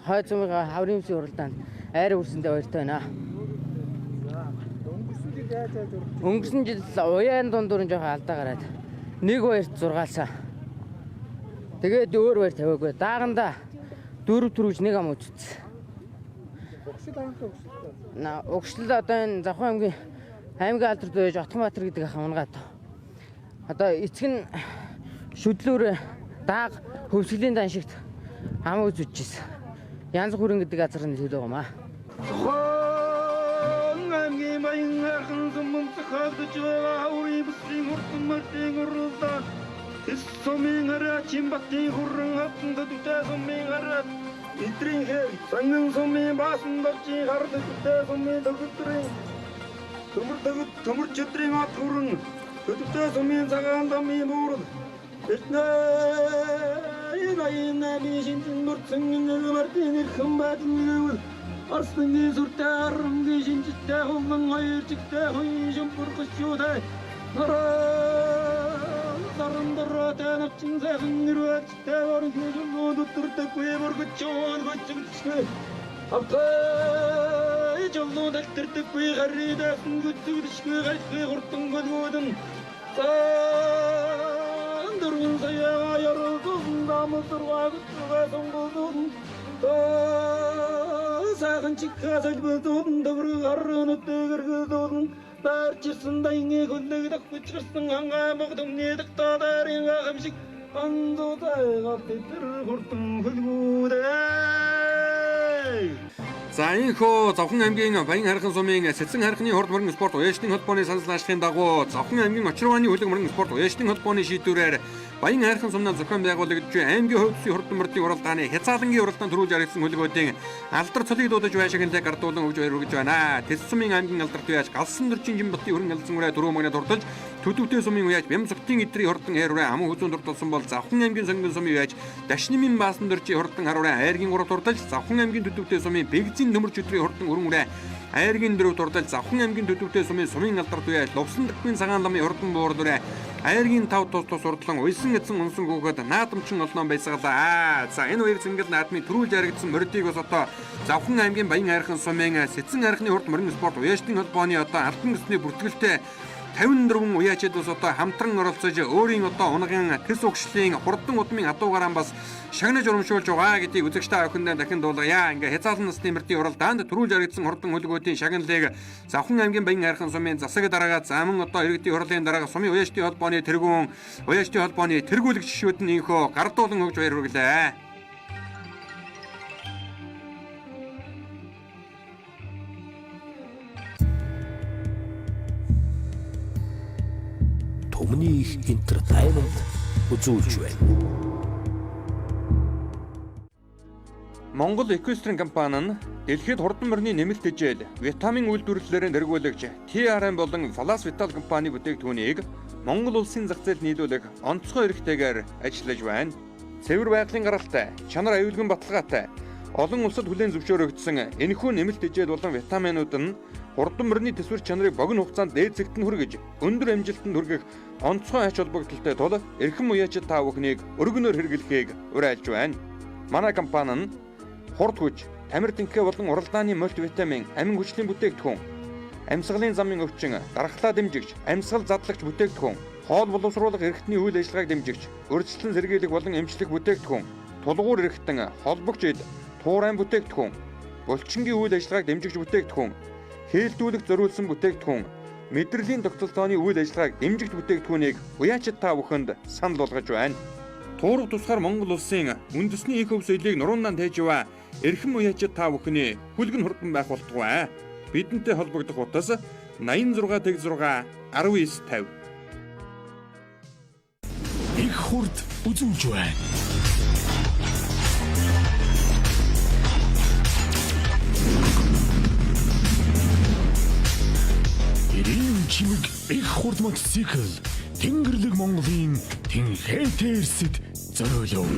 хойд сумынхаа хаврын өмсийн уралдаанд айраа үрсэндээ баяртай байна. Өнгөрсөн жил уяан дундуур нь жоохон алдаа гараад нэг баярт зургаалсан. Тэгээд өөр баяр тавиагүй. Дааганда 4 төрүүж нэг ам үжицсэн. На угшлал одоо энэ Завхан аймгийн алдарт байж Отгонбаатар гэдэг ах унгаад. Одоо эцэг нь шүдлүүр дааг хөвсгөлийн дан шигт ам үзүүлчихсэн. Янз бүрэн гэдэг газар нь төлөө юм аа. Завхан аймгийн Баян хайрхан сумын зохиолдож байгаа хаврын бүсийн хурдан мартын уралдаан Тэс сумын хараа Чинбатын хуран хатан төдөвтэй сумын хараа эдрийн хээр сонгон сумын баасан доржийн хар төдөвтэй сумын төгөдрийн төмөр төгөд төмөр чөдрийн от хүрэн төдөвтэй сумын цагаан дамын буурал Эртнээ 88-ын шинжин бүрдсэн мартын эрхэн байдал гэвэл Арслангийн сүртэй арангийн шинжтэй хулан хоёр чигтэй хоёрын шүмпүр гүшүүтэй нараа саран дөрөтэй навчин сайхан нэрвэжтэй орон хөлөмөө өдөртөгүй бүргөчөөн гүцэгдсэн автай жолноо дэлтэрдэггүй гаридасан гүцэгдэшгүй гальхи хурдан гөлгүүдэн сан дөрвөн сая яруу дамсаргаа гүцгээ сонгосон сайхан чихээ солбодон дөрөв харнууд гэргдон барчсан дайны хөлөг давхичсан хангаа богдомны дактаарын гамшиг андуудайгаа тэдэр хурдан хөлгүүдээ. За энэхүү Завхан аймгийн Баян хайрхан сумын Сэцэн хайрхны хурд мөрөн спорт уяачдын холбооны санал ашигын дагуу Завхан аймгийн Очирвааны хөлөг мөрөн спорт уяачдын холбооны шийдвэрээр Баян хайрхан сумнаа зохион байгуулагдж аймгийн хувь төсвийн хурдан мөрдийн уралдааны хязаалангийн уралдаанд төрүүлж харагдсан хөлгүүдийн алдар цолыг дуудаж байшигнлыг гардуулан өгж баяр хүргэж байна. Тэс сумын аймгийн алдарт уяаж Галсан дөржин Жинбатын хөрөн ялсан үрээ дөрөв магнаа дурдалж Төдөвтэй сумын уяаж Бямцогтын эдрийн хурдан хайр үрээ аман хүзүүн дурдалсан бол Завхан аймгийн сонгон сумын уяаж Дашнимын баасан дөржийн хурдан хар үрээ айргийн гурав дурдалж Завхан аймгийн Төдөвтэй сумын Бэгзийн төмөрч өдрийн хурдан өрөн үрээ айргийн дөрөв дурдалж Завхан аймгийн Төдөвтэй сумын сумын алдарт уяаж Лувсан дагвын цагаан ламын хурдан буурал үрээ айргийн тав тус тус урдлан уйсан эзэн унсан гүгэд наадамчин олнон байсгалаа. За энэ хоёр зингэл наадмын төрүүлж яригдсан мордыг бас одоо Завхан аймгийн Баян хайрхан сумын Сэцэн хайрхны хурд морин спорт уяачдын холбооны одоо албан ёсны бүртгэлтэй 54 уяачид бас одоо хамтран оролцож өөрийн одоо унагийн тэс угшлын хурдан удмын адуугараа бас шагнаж урамшуулж байгаа гэдгийг үзэгч та бүхэндээ дахин дуулгая. Ингээ хязаалан насны мөрдийн уралдаанд төрүүлж харагдсан хурдан хөлгүүдийн шагналыг Завхан аймгийн Баян хайрхан сумын засаг дарга заман одоо иргэдийн хурлын дарга сумын уяачдын холбооны тэргүүн уяачдын холбооны тэргүүлэгч гишүүд нь инхөө гардуулан өгж баяр хүргэлээ. Түмний их entertainment үзүүлж байна. Монгол Equestrian компани нь дэлхийд хурдан морины нэмэлт ижил, витамин үйлдвэрлэлээр нэргүүлэгч TRM болон Flas Vital компани бүтээгдэхүүнийг Монгол улсын зах зээлд нийлүүлэх онцгой эрхтэйгээр ажиллаж байна. Цэвэр байгалийн гаралтай, чанар аюулгүй баталгаатай, олон улсад хүлээн зөвшөөрөгдсөн энэхүү нэмэлт ижил болон витаминууд нь хурдан морины төсвөр чанарыг богино хугацаанд дээд зэгт нь хүргэж, өндөр амжилтанд хүргэх онцгой ач холбогдолтой тул эрхэм уяачид та бүхнийг өргөнөөр хэрэглэхийг уриалж байна. Манай компани нь хурд хүч, тамир тэнхээ болон уралдааны мультивитамин, амин хүчлийн бүтээгдэхүүн, амьсгалын замын өвчин, дархлаа дэмжигч, амьсгал задлагч бүтээгдэхүүн, хоол боловсруулах эрхтний үйл ажиллагааг дэмжигч, урьдчилан сэргийлэх болон эмчлэх бүтээгдэхүүн, тулгуур эрхтэн, холбогч эд, туурайн бүтээгдэхүүн, булчингийн үйл ажиллагааг дэмжигч бүтээгдэхүүн, хээлдүүлэх зориулсан бүтээгдэхүүн, мэдрэлийн тогтолцооны үйл ажиллагааг дэмжигч бүтээгдэхүүнийг уяачид та бүхэнд санал болгож байна. Туурах тусгаар Монгол улсын үндэсний их өв соёлыг нуруундаан тээж яваа эрхэм уяачид та бүхний хүлгэн хурдан байх болтугай. Бидэнтэй холбогдох утас 86 6 19 50. Их хурд үзүүлж байна. Ирийн чимэг их хурд мотоцикл Тэнгэрлэг Монголын тэнхээтэй эрсэд зориулав.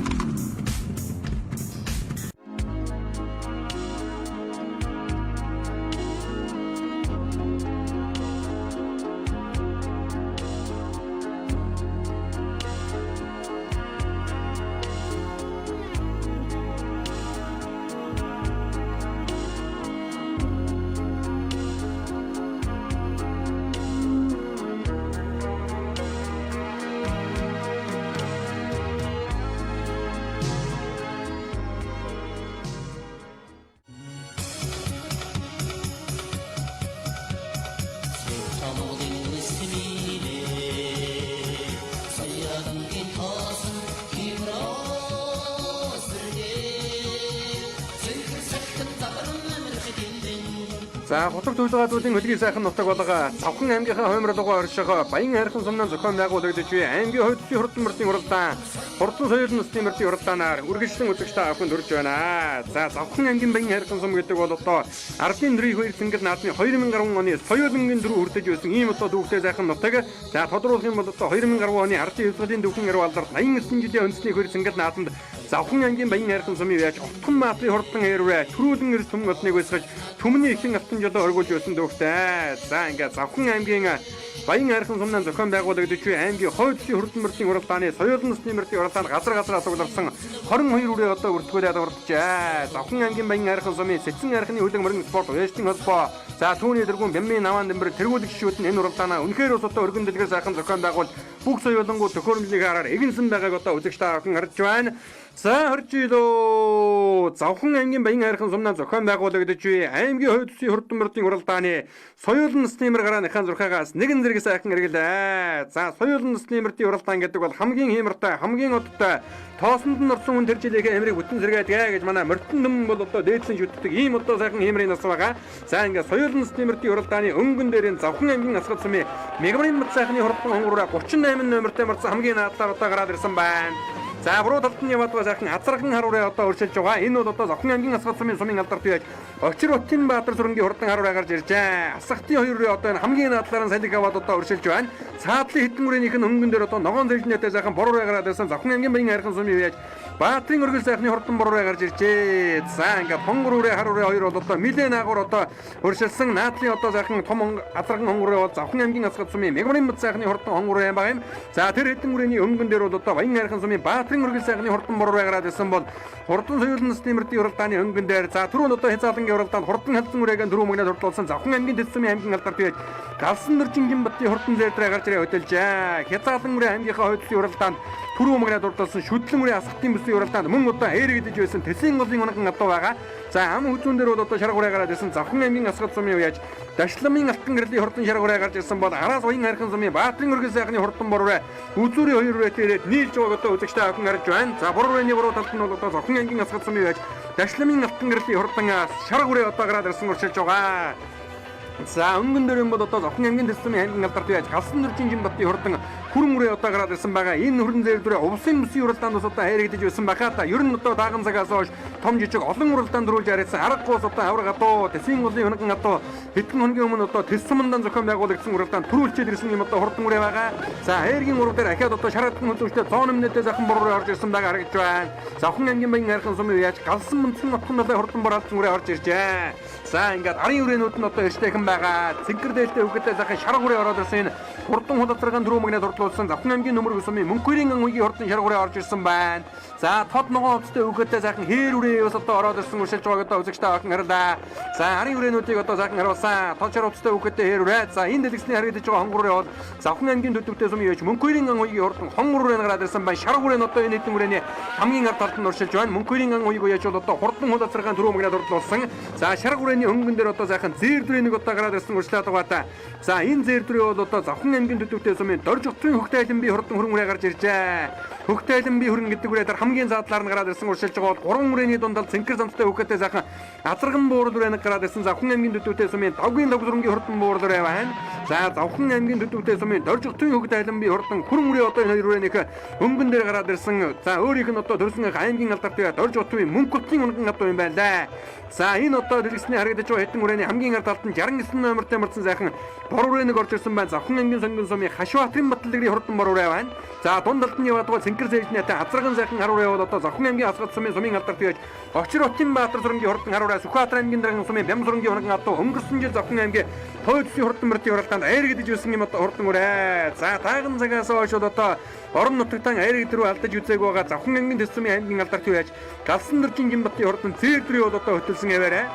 За хутаг төлөвлөгөөдүүдийн хөлгийн сайхан нутаг болго Завхан аймгийнхаа хуймралуугаа орших Баян хайрхан сумнаа зохион байгуулагдаж буй аймгийн хувь төсвийн хурдан мөрдийн уралдаан хурдан соёл насны мөрдийн уралдаанаар үргэлжлэн үзэгч та бүхэнд хүрж байна. За Завхан аймгийн Баян хайрхан сум гэдэг бол одоо ардын дөрвийн хоёр цэнгэл наадмын 2010 оны соёлынгийн дөрөв хүрдэж байсан ийм одоо дүүхтэй сайхан нутаг. За тодруулах юм бол одоо 2010 оны ардын хувьсгалын дүүхэн эрүү алдарт 89 жилийн үндэсний хоёр цэнгэл наадамд Завхан аймгийн Баян хайрхан сумын яаж Отхон Маатрын хурдан эрвэ төрүүлэн эрс түмэн олныг өсгөж түмний ихэн алтан жолоо оргуулж байсан дүүхтэй. За ингээд Завхан аймгийн Баян хайрхан сумнаа зохион байгуулагдаж буй аймгийн хойд төсвийн хурдан мөрдийн уралдааны соёлын насны мөрдийн уралдаанд газар газар алуулсан 22 үрээ одоо бүртгүүлээд урджээ. Завхан аймгийн Баян хайрхан сумын Сэцэн хайрхны хөлөг мөрөн спорт уяачдын холбоо. За түүний дэргүүн Бяммын наваан дэмбэр тэргүүлэгч гишүүд нь энэ уралдаанаа үнэхээр бас одоо өргөн дэлгэр сайхан зохион байгуул бүх соёлонгууд төхөөрөмжнийг хараар эгэнсэн байгааг одоо үзэгч та бүхэн харж байна. За 20 жилөө Завхан аймгийн Баян хайрхан сумнаа зохион байгуулагдаж буй аймгийн хувь төсвийн хурдан мөрдийн уралдааны соёлын насны гараа нэхэн зурхаагаас нэгэн зэрэг сайхан эргэлээ. За соёлын насны мөрдийн уралдаан гэдэг бол хамгийн хиймортой, хамгийн одтой тоосонд нь орсон хүн тэр жилийнхээ эмрийг бүтэн сэргээдэг гэж манай мөртөн төмөн бол одоо дээдлэн шүтдэг ийм одоо сайхан хиймрийн нас байгаа. За ингээ соёлын насны мөрдийн уралдааны өнгөн дээрийн Завхан аймгийн Асгад сумын Мегмарын мат сайхны хурдан хонгороо 38 номертой мөрдсөн хамгийн наадлаар одоо гараад ирсэн байна. За буруу талд нь яваад байгаа сайхан азархан харуураа одоо өршилж байгаа. Энэ бол одоо Завхан аймгийн Асгад сумын сумын алдарт яаж Очир Утын Баатар сүрэнгийн хурдан харуураа гарч иржээ. Асгатын хоёр руу одоо энэ хамгийн наадлаар нь салхи аваад одоо өршилж байна. Цаадлын хитэн үрээнийх нь өнгөн дээр одоо ногоон зэлжнэтэй сайхан буруу гараад ирсэн Завхан аймгийн Баян хайрхан сумын яаж Баатрын өргөл сайхны хурдан буруу гарч иржээ. За ингээд хонгор үрээ хар үрээ хоёр бол одоо нилээн агуур одоо өршилсэн наадлын одоо сайхан том азархан хонгор үрээ бол Завхан аймгийн Асгад сумын Мегмарын мод сайхны хурдан хонгор үрээ юм. За тэр хитэн үрээний өнгөн дээр бол одоо Баян хайрхан сумын Баатрын өргөл сайхны хурдан буруу гараад ирсэн бол хурдан соёлын насны мөрдийн уралдааны өнгөн дээр за түрүүн одоо хязаалангийн уралдаанд хурдан халдсан үрээгээ дөрөв мөгнөд хурдлуулсан Завхан аймгийн Тэс сумын аймгийн алдар бий галсан дөржингийн батын хурдан зээлдрээ гарч ирээ хөдөлжээ. Хязаалан үрээ аймгийнхаа хойдлын уралдаанд түрүү мөгнөд хурдлуулсан шүтлэн үрээ Асгатын бүсийн уралдаанд мөн одоо ээрэгдэж байсан Тэсийн голын унган адуу байгаа. За ам хүзүүн дээр бол одоо шарга үрээ гараад ирсэн Завхан аймгийн Асгад сумын үеэж Дашламын алтан гэрлийн хурдан шарга үрээ гарч ирсэн бол араас уян хайрхан сумын Баатрын өргөл сайхны хурдан бор үрээ үзүүрийн хоёр үрээ тэрээд нийлж байгааг одоо үзэгчтэй охин харж байна. За бор үрээний буруу талд нь бол одоо Завхан аймгийн Асгад сумын үеэж Дашламын алтан гэрлийн хурдан шарга үрээ одоо гараад ирсэн уршилж байгаа. За өнгөн дээр юм бол одоо Завхан аймгийн Тэс сумын аймгийн алдарт яаж галсан дөржин жин батын хурдан хүрэн үрээ одоо гараад ирсэн байгаа. Энэ хүрэн зээлдвэрээ увсын бүсийн уралдаанд бас одоо хайрагдаж байсан байхаа та. Ер нь одоо дааган цагаас хойш том жижиг олон уралдаанд дөрүүлж харагдсан аргагүй одоо авраг адуу Тэсийн голын хөнгөн адуу хэдэн хоногийн өмнө одоо Тэс сумандан зохион байгуулагдсан уралдаанд төрүүлчээд ирсэн юм одоо хурдан үрээ байгаа. За хайргийн урал дээр ахиад одоо шараадхан хөзөөчтэй зоон өмнөдөө захан бор үрээ орж ирсэн байгаа харагдаж байна. Завхан аймгийн Баян хайрхан сумын яаж галсан мөнцөн отхон далай хурдан бор алдсан үрээ орж иржээ. За ингээд арын үрээнүүд нь одоо эрсдэхэн байгаа. Цэнгэр дээлтэй хөвгөдөө сайхан шарга үрээ ороод ирсэн энэ хурдан хулацаргаан дөрөв мөгнөд хурдлуулсан Завхан аймгийн нөмөр сумын Мөнхөрийн анхуйгийн хурдан шарга үрээ орж ирсэн байна. За тод ногоон хувцастай хөвгөдөө сайхан хээр үрээ бас одоо ороод ирсэн уршилж байгааг одоо үзэгчтэй охин харлаа. За арын үрээнүүдийг одоо сайхан харуулсан. Тод шар хувцастай хөвгөдөө хээр үрээ. За энэ дэлгэцний харагдаж байгаа хонгор үрээ бол Завхан аймгийн төдөвтэй сумын яж Мөнхөрийн анхуйгийн хурдан хонгор үрээ гараад ирсэн байна. Шарга үрээ нь одоо энэ хэдэн үрээний хамгийн ард талд нь уршилж байна. Мөнхөрийн анхуйг яж бол одоо хурдан хулацаргаан дөрөв мөгнөд хурдлуулсан. За шарга үрээний өнгөн дээр одоо сайхан зээр дүрээ нэг одоо гараад ирсэн уршлаад байгаа та. За энэ зээр дүрээ бол одоо Завхан аймгийн төдөвтэй сумын Дорж хотын хөхтэй айлан би хурдан хөрөн үрээ гарч иржээ. Хөхтэй айлан би хөрөн гэдэг үрээ дээр хамгийн заадлаар нь гараад ирсэн уршилж байгаа бол гурван үрээний дундал цэнхэр замцтай хөхтэй сайхан азарган буурал үрээ нэг гараад ирсэн Завхан аймгийн төдөвтэй сумын Давгийн логзрунгийн хурдан буурал үрээ байна. За Завхан аймгийн төдөвтэй сумын Дорж хотын хөхтэй айлан би хурдан хөрөн үрээ одоо энэ хоёр үрээнийх өнгөн дээр гараад ирсэн. За өөрийнх нь одоо төрсөн аймгийн алдарт бай Дорж хотын Мөнх хотын унган адуу юм байна лээ. За энэ одоо дэлгэцний харагдаж байгаа хэдэн үрээний хамгийн ард талд нь 69 номертой мөрдсөн сайхан бор үрээ нэг орж ирсэн байна. Завхан аймгийн сонгон сумын Хашбаатарын батлагрын хурдан бор үрээ байна. За дунд талд нь яваад байгаа цэнхэр зээлжнэтэй азарган сайхан хар үрээ бол одоо Завхан аймгийн Асгад сумын сумын алдарт яаж Очир хотын Баатар сүрэнгийн хурдан хар үрээ Сүхбаатар аймгийн дарган сумын Бям сүрэнгийн хурдан адуу өнгөрсөн жил Завхан аймгийн тойд төсвийн хурдан мөрдийн уралдаанд айрэгдэж байсан юм одоо хурдан үрээ. За тааган цагаас хойш бол одоо орон нутагтан айрэгд рүү алдаж үзээгүй байгаа Завхан аймгийн Тэс сумын аймгийн алдарт яаж галсан дөржин жинбатын хурдан зээр дүрээ бол одоо хөтөлсөн яваарай.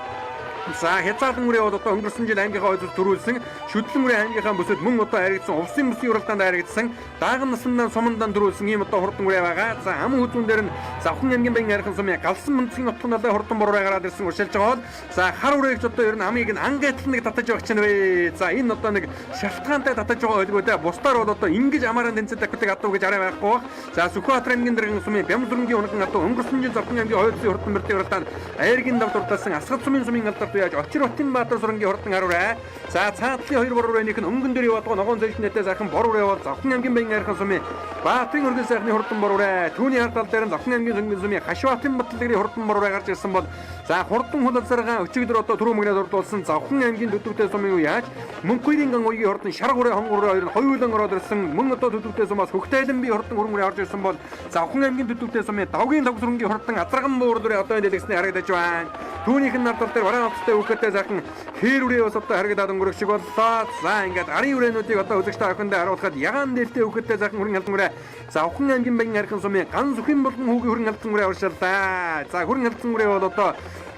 За хязаарлан үрээ бол одоо өнгөрсөн жил аймгийнхаа хойд төрүүлсэн шүтлэн үрээ аймгийнхаа бүсэд мөн одоо харагдсан увсын бүсийн уралдаанд харагдсан дааган насандан сумандан төрүүлсэн ийм одоо хурдан үрээ байгаа. За аман хүзүүн дээр нь Завхан аймгийн баян хайрхан сумын галсан мөнцгийн отхон далай хурдан буруу гараад ирсэн уршилж байгаа бол за хар үрээ гэж одоо ер нь амыг нь ангайтал нэг татаж явах чинь вэ. За энэ одоо нэг шалтгаантай татаж байгаа ойлгоотой бусдаар бол одоо ингэж амаараа тэнцээд давхдаг адуу гэж арай байхгүй бах. За Сүхбаатар аймгийн дарган сумын Бямзүрэнгийн унган адуу өнгөрсөн жил Завхан аймгийн хойдсын хурдан мөрдийн уралдаанд айргийн давд урдалсан Асгад сумын сумын алдарт яаж Очир хотын Баатар сурангийн хурдан хар үрээ. За цаатлын хоёр бор үрээнийх нь өнгөн дээр яваад байгаа ногоон зээлжнэтэй сайхан бор үрээ бол Завхан аймгийн баян хайрхан сумын Баатрын өргөл сайхны хурдан бор үрээ. Түүний хар тал дээр нь Завхан аймгийн сонгон сумын Хашбаатын батлагрын хурдан бор үрээ гарч ирсэн бол за хурдан хулалцаргаан өчигдөр одоо түрүү мөгнөд урдуулсан Завхан аймгийн төдөвтэй сумын үе яаж Мөнхөрийн ган уйгийн хурдан шарга үрээ хонгор үрээ хоёр нь хоёулан ороод ирсэн мөн одоо төдөвтэй сумаас Хөхтайлан би хурдан хөрөн үрээ орж ирсэн бол Завхан аймгийн төдөвтэй сумын Давгийн логсрунгийн хурдан азарган буур үрээ одоо энэ дэлгэцний харагдаж байна. Түүнийх нь нар тал дээр бараан хувцастай хүүхэдтэй сайхан хээр үрээ бас одоо харагдаад өнгөрөх шиг боллоо. За ингээд арын үрээнүүдийг одоо үзэгчтэй охиндоо харуулхад ягаан дээлтэй хүүхэдтэй сайхан хүрэн алдан үрээ Завхан аймгийн баян хайрхан сумын ган сүхэн болгон хүүгийн хүрэн алдан үрээ уршаалаа. За хүрэн алдан үрээ бол одоо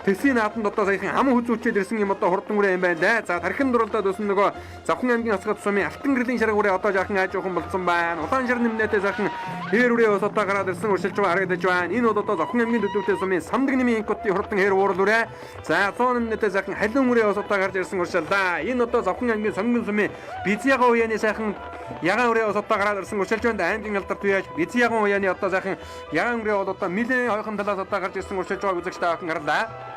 Тэсийн нааданд одоо саяхан ам хүзүүчээд ирсэн юм одоо хурдан үрээ юм байна да. За тархин дуралдаад өсөн нөгөө Завхан аймгийн Асгат сумын Алтан гэрлийн шарга үрээ одоо жаахан ааж уухан болцсон байна. Улаан шар нэмнээтэй сайхан хээр үрээ бас одоо гараад ирсэн өршилж байгаа харагдаж байна. Энэ бол одоо Завхан аймгийн Төдөвтэй сумын Самдаг нэмийн инкотын хурдан хээр уурал үрээ. За 100 нэмнээтэй сайхан халиун үрээ бас одоо гарч ирсэн уршаалаа. Энэ одоо Завхан аймгийн Сонгон сумын Бизяга уяаны сайхан ягаан үрээ бас одоо гараад ирсэн уршилж байна. Аймгийн алдарт үеэж Бизяган уяаны одоо сайхан ягаан үрээ бол одоо нэлээд ойхон талаас одоо гарч ирсэн уршилж байгааг үзэгчтэй охин гарлаа.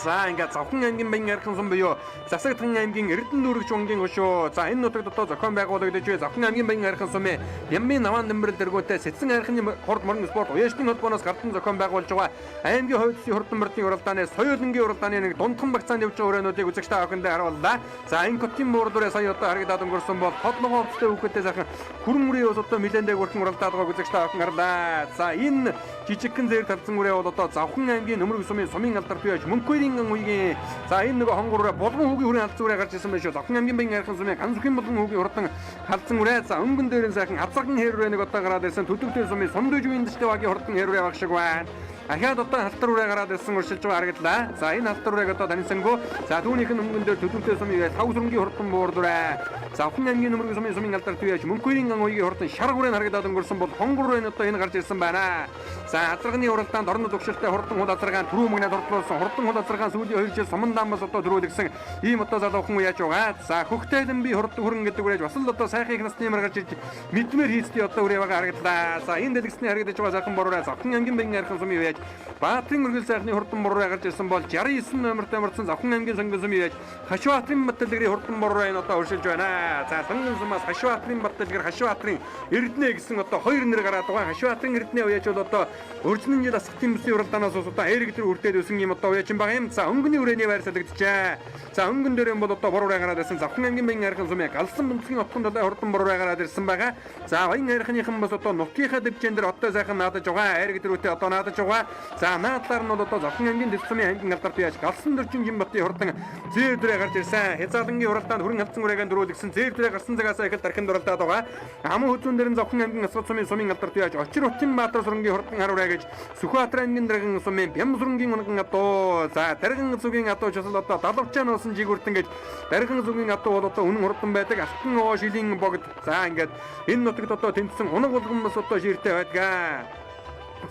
За ингээд Завхан аймгийн Баян архан сум буюу Засагтхан аймгийн Эрдэнэ дүүрэгч унгийн хөшөө. За энэ нутагт одоо зохион байгуулагдаж буй Завхан аймгийн Баян архан сумын Яммын наваан дэмбэрэл дэргүүтэй Сэцэн архины хурд морин спорт уяачны холбооноос гардан зохион байгуулж байгаа аймгийн хувь засгийн хурдан мөрдийн уралдааны соёлынгийн уралдааны нэг дундхан багцаанд явж байгаа өрөөнүүдийг үзэгч та бүхэндээ харууллаа. За энэ котын муурлуураа сая одоо харагдаад өнгөрсөн бол тод ногоон хувцастай хүүхэдтэй сайхан хүрэн үрийн ус одоо нэлээндээ хүрхэн уралдаад байгааг үзэгч та бүхэн харлаа. За энэ жижигхэн зэрэг талцсан үрээ бол одоо Завхан аймгийн Нөмрөг сумын сумын алдар буюу Мөнхөрийн үеийн за энэ нөгөө хонгор үрээ булган хүүгийн хүрэн алдсан үрээ гарч ирсэн байх шүү. Завхан аймгийн Баян архан сумын Ганцүхийн булган хүүгийн хурдан халдсан үрээ. За өнгөн дээр нь сайхан азарган хээр үрээ нэг одоо гараад ирсэн Төдөвтэй сумын Сумдужийн дэжтэй багийн хурдан хээр үрээ баг шиг байна. Ахаад одоо халтар үрээ гараад ирсэн уршилж байгаа харагдлаа. За энэ халтар үрээг одоо таньсангүй. За түүнийх нь өнгөн дээр Төдөвтэй сумын тав сүрэнгийн хурдан буурдураа. Завхан аймгийн Нөмрөг сумын сумын алдар туяаж Мөнхөрийн ган уягийн хурдан шарг үрээ харагдаад өнгөрсөн бол хонгор үрээ нь одоо энэ гарч ирсэн байна. За азарганы уралдаанд орон төгшөлтэй хурдан хул азаргаан түрүү мөгнөд хурдлуулсан хурдан хул азаргаан сүүлийн 2 жил суман даамаас одоо төрүүлгсэн ийм одоо залуухан үе яаж байгаа. За хөхтөлөн би хурдан хүрэн гэдэг үрээж бас л одоо сайхан их насны юмар гарч ирж мэдмээр хийцтэй одоо үрээ байгаа харагдлаа. За энэ дэлгэцний харагдаж байгаа сайхан борораа Завхан аймгийн Баян архан сумын үеэж Баатрын өргөл сайхны хурдан боророо гарч ирсэн бол 69 номертой мөрдсөн Завхан аймгийн Сонгон сумын үеэж Хашбаатарын Батталгэрийн хурдан боророо энэ одоо өршилж байна. За Сонгон сумаас Хашбаатарын Батталгэр Хашбаатарын Эрдэнэ гэсэн одоо хоёр нэр гараад байгаа. Хашбаатарын Эрдэнэ үеэж бол одоо уржин жил асгатын бүсийн уралдаанаас ус одоо эрэг төр үрдээд өсөн юм одоо үеэж байгаа юм. За өнгөний үрээний байр салгджээ. За өнгөн дээр юм бол одоо боророо гараад ирсэн Завхан аймгийн Баян архан сумын галсан бүсгийн отхон далай хурдан боророо гараад ирсэн байгаа. За Баян архиныхан бас одоо нутгийнхаа дэвжэн дээр одоо сайхан наадаж байгаа. Эрэг төрүүтэй одоо наадаж байгаа. За наадлаар нь бол одоо Завхан аймгийн дэв сумын аймгийн алдар бияж галсан дөржин Жинбатын хурдан зээр дүрээ гарч ирсэн. Хязаалангийн уралдаанд хүрэн халдсан үрээгээ дөрүүлгсэн зээр дүрээ гарсан цагаас эхэл тархинд уралдаад байгаа. Аман хүзүүн дээр нь Завхан аймгийн Асгат сумын сумын алдар бияж Очир утын Баатар сурангийн хурдан хар үрээ гэж Сүхбаатар аймгийн дарган сумын Бям сурангийн унган адуу. За дарган зүгийн адуу чусал одоо далавчаа нуусан жигүүртэн гэж дарган зүгийн адуу бол одоо үнэн хурдан байдаг. Алтан оо шилийн богд. За ингээд энэ нутагт одоо тэмцсэн унаг булган бас одоо ширтэй байдгаа.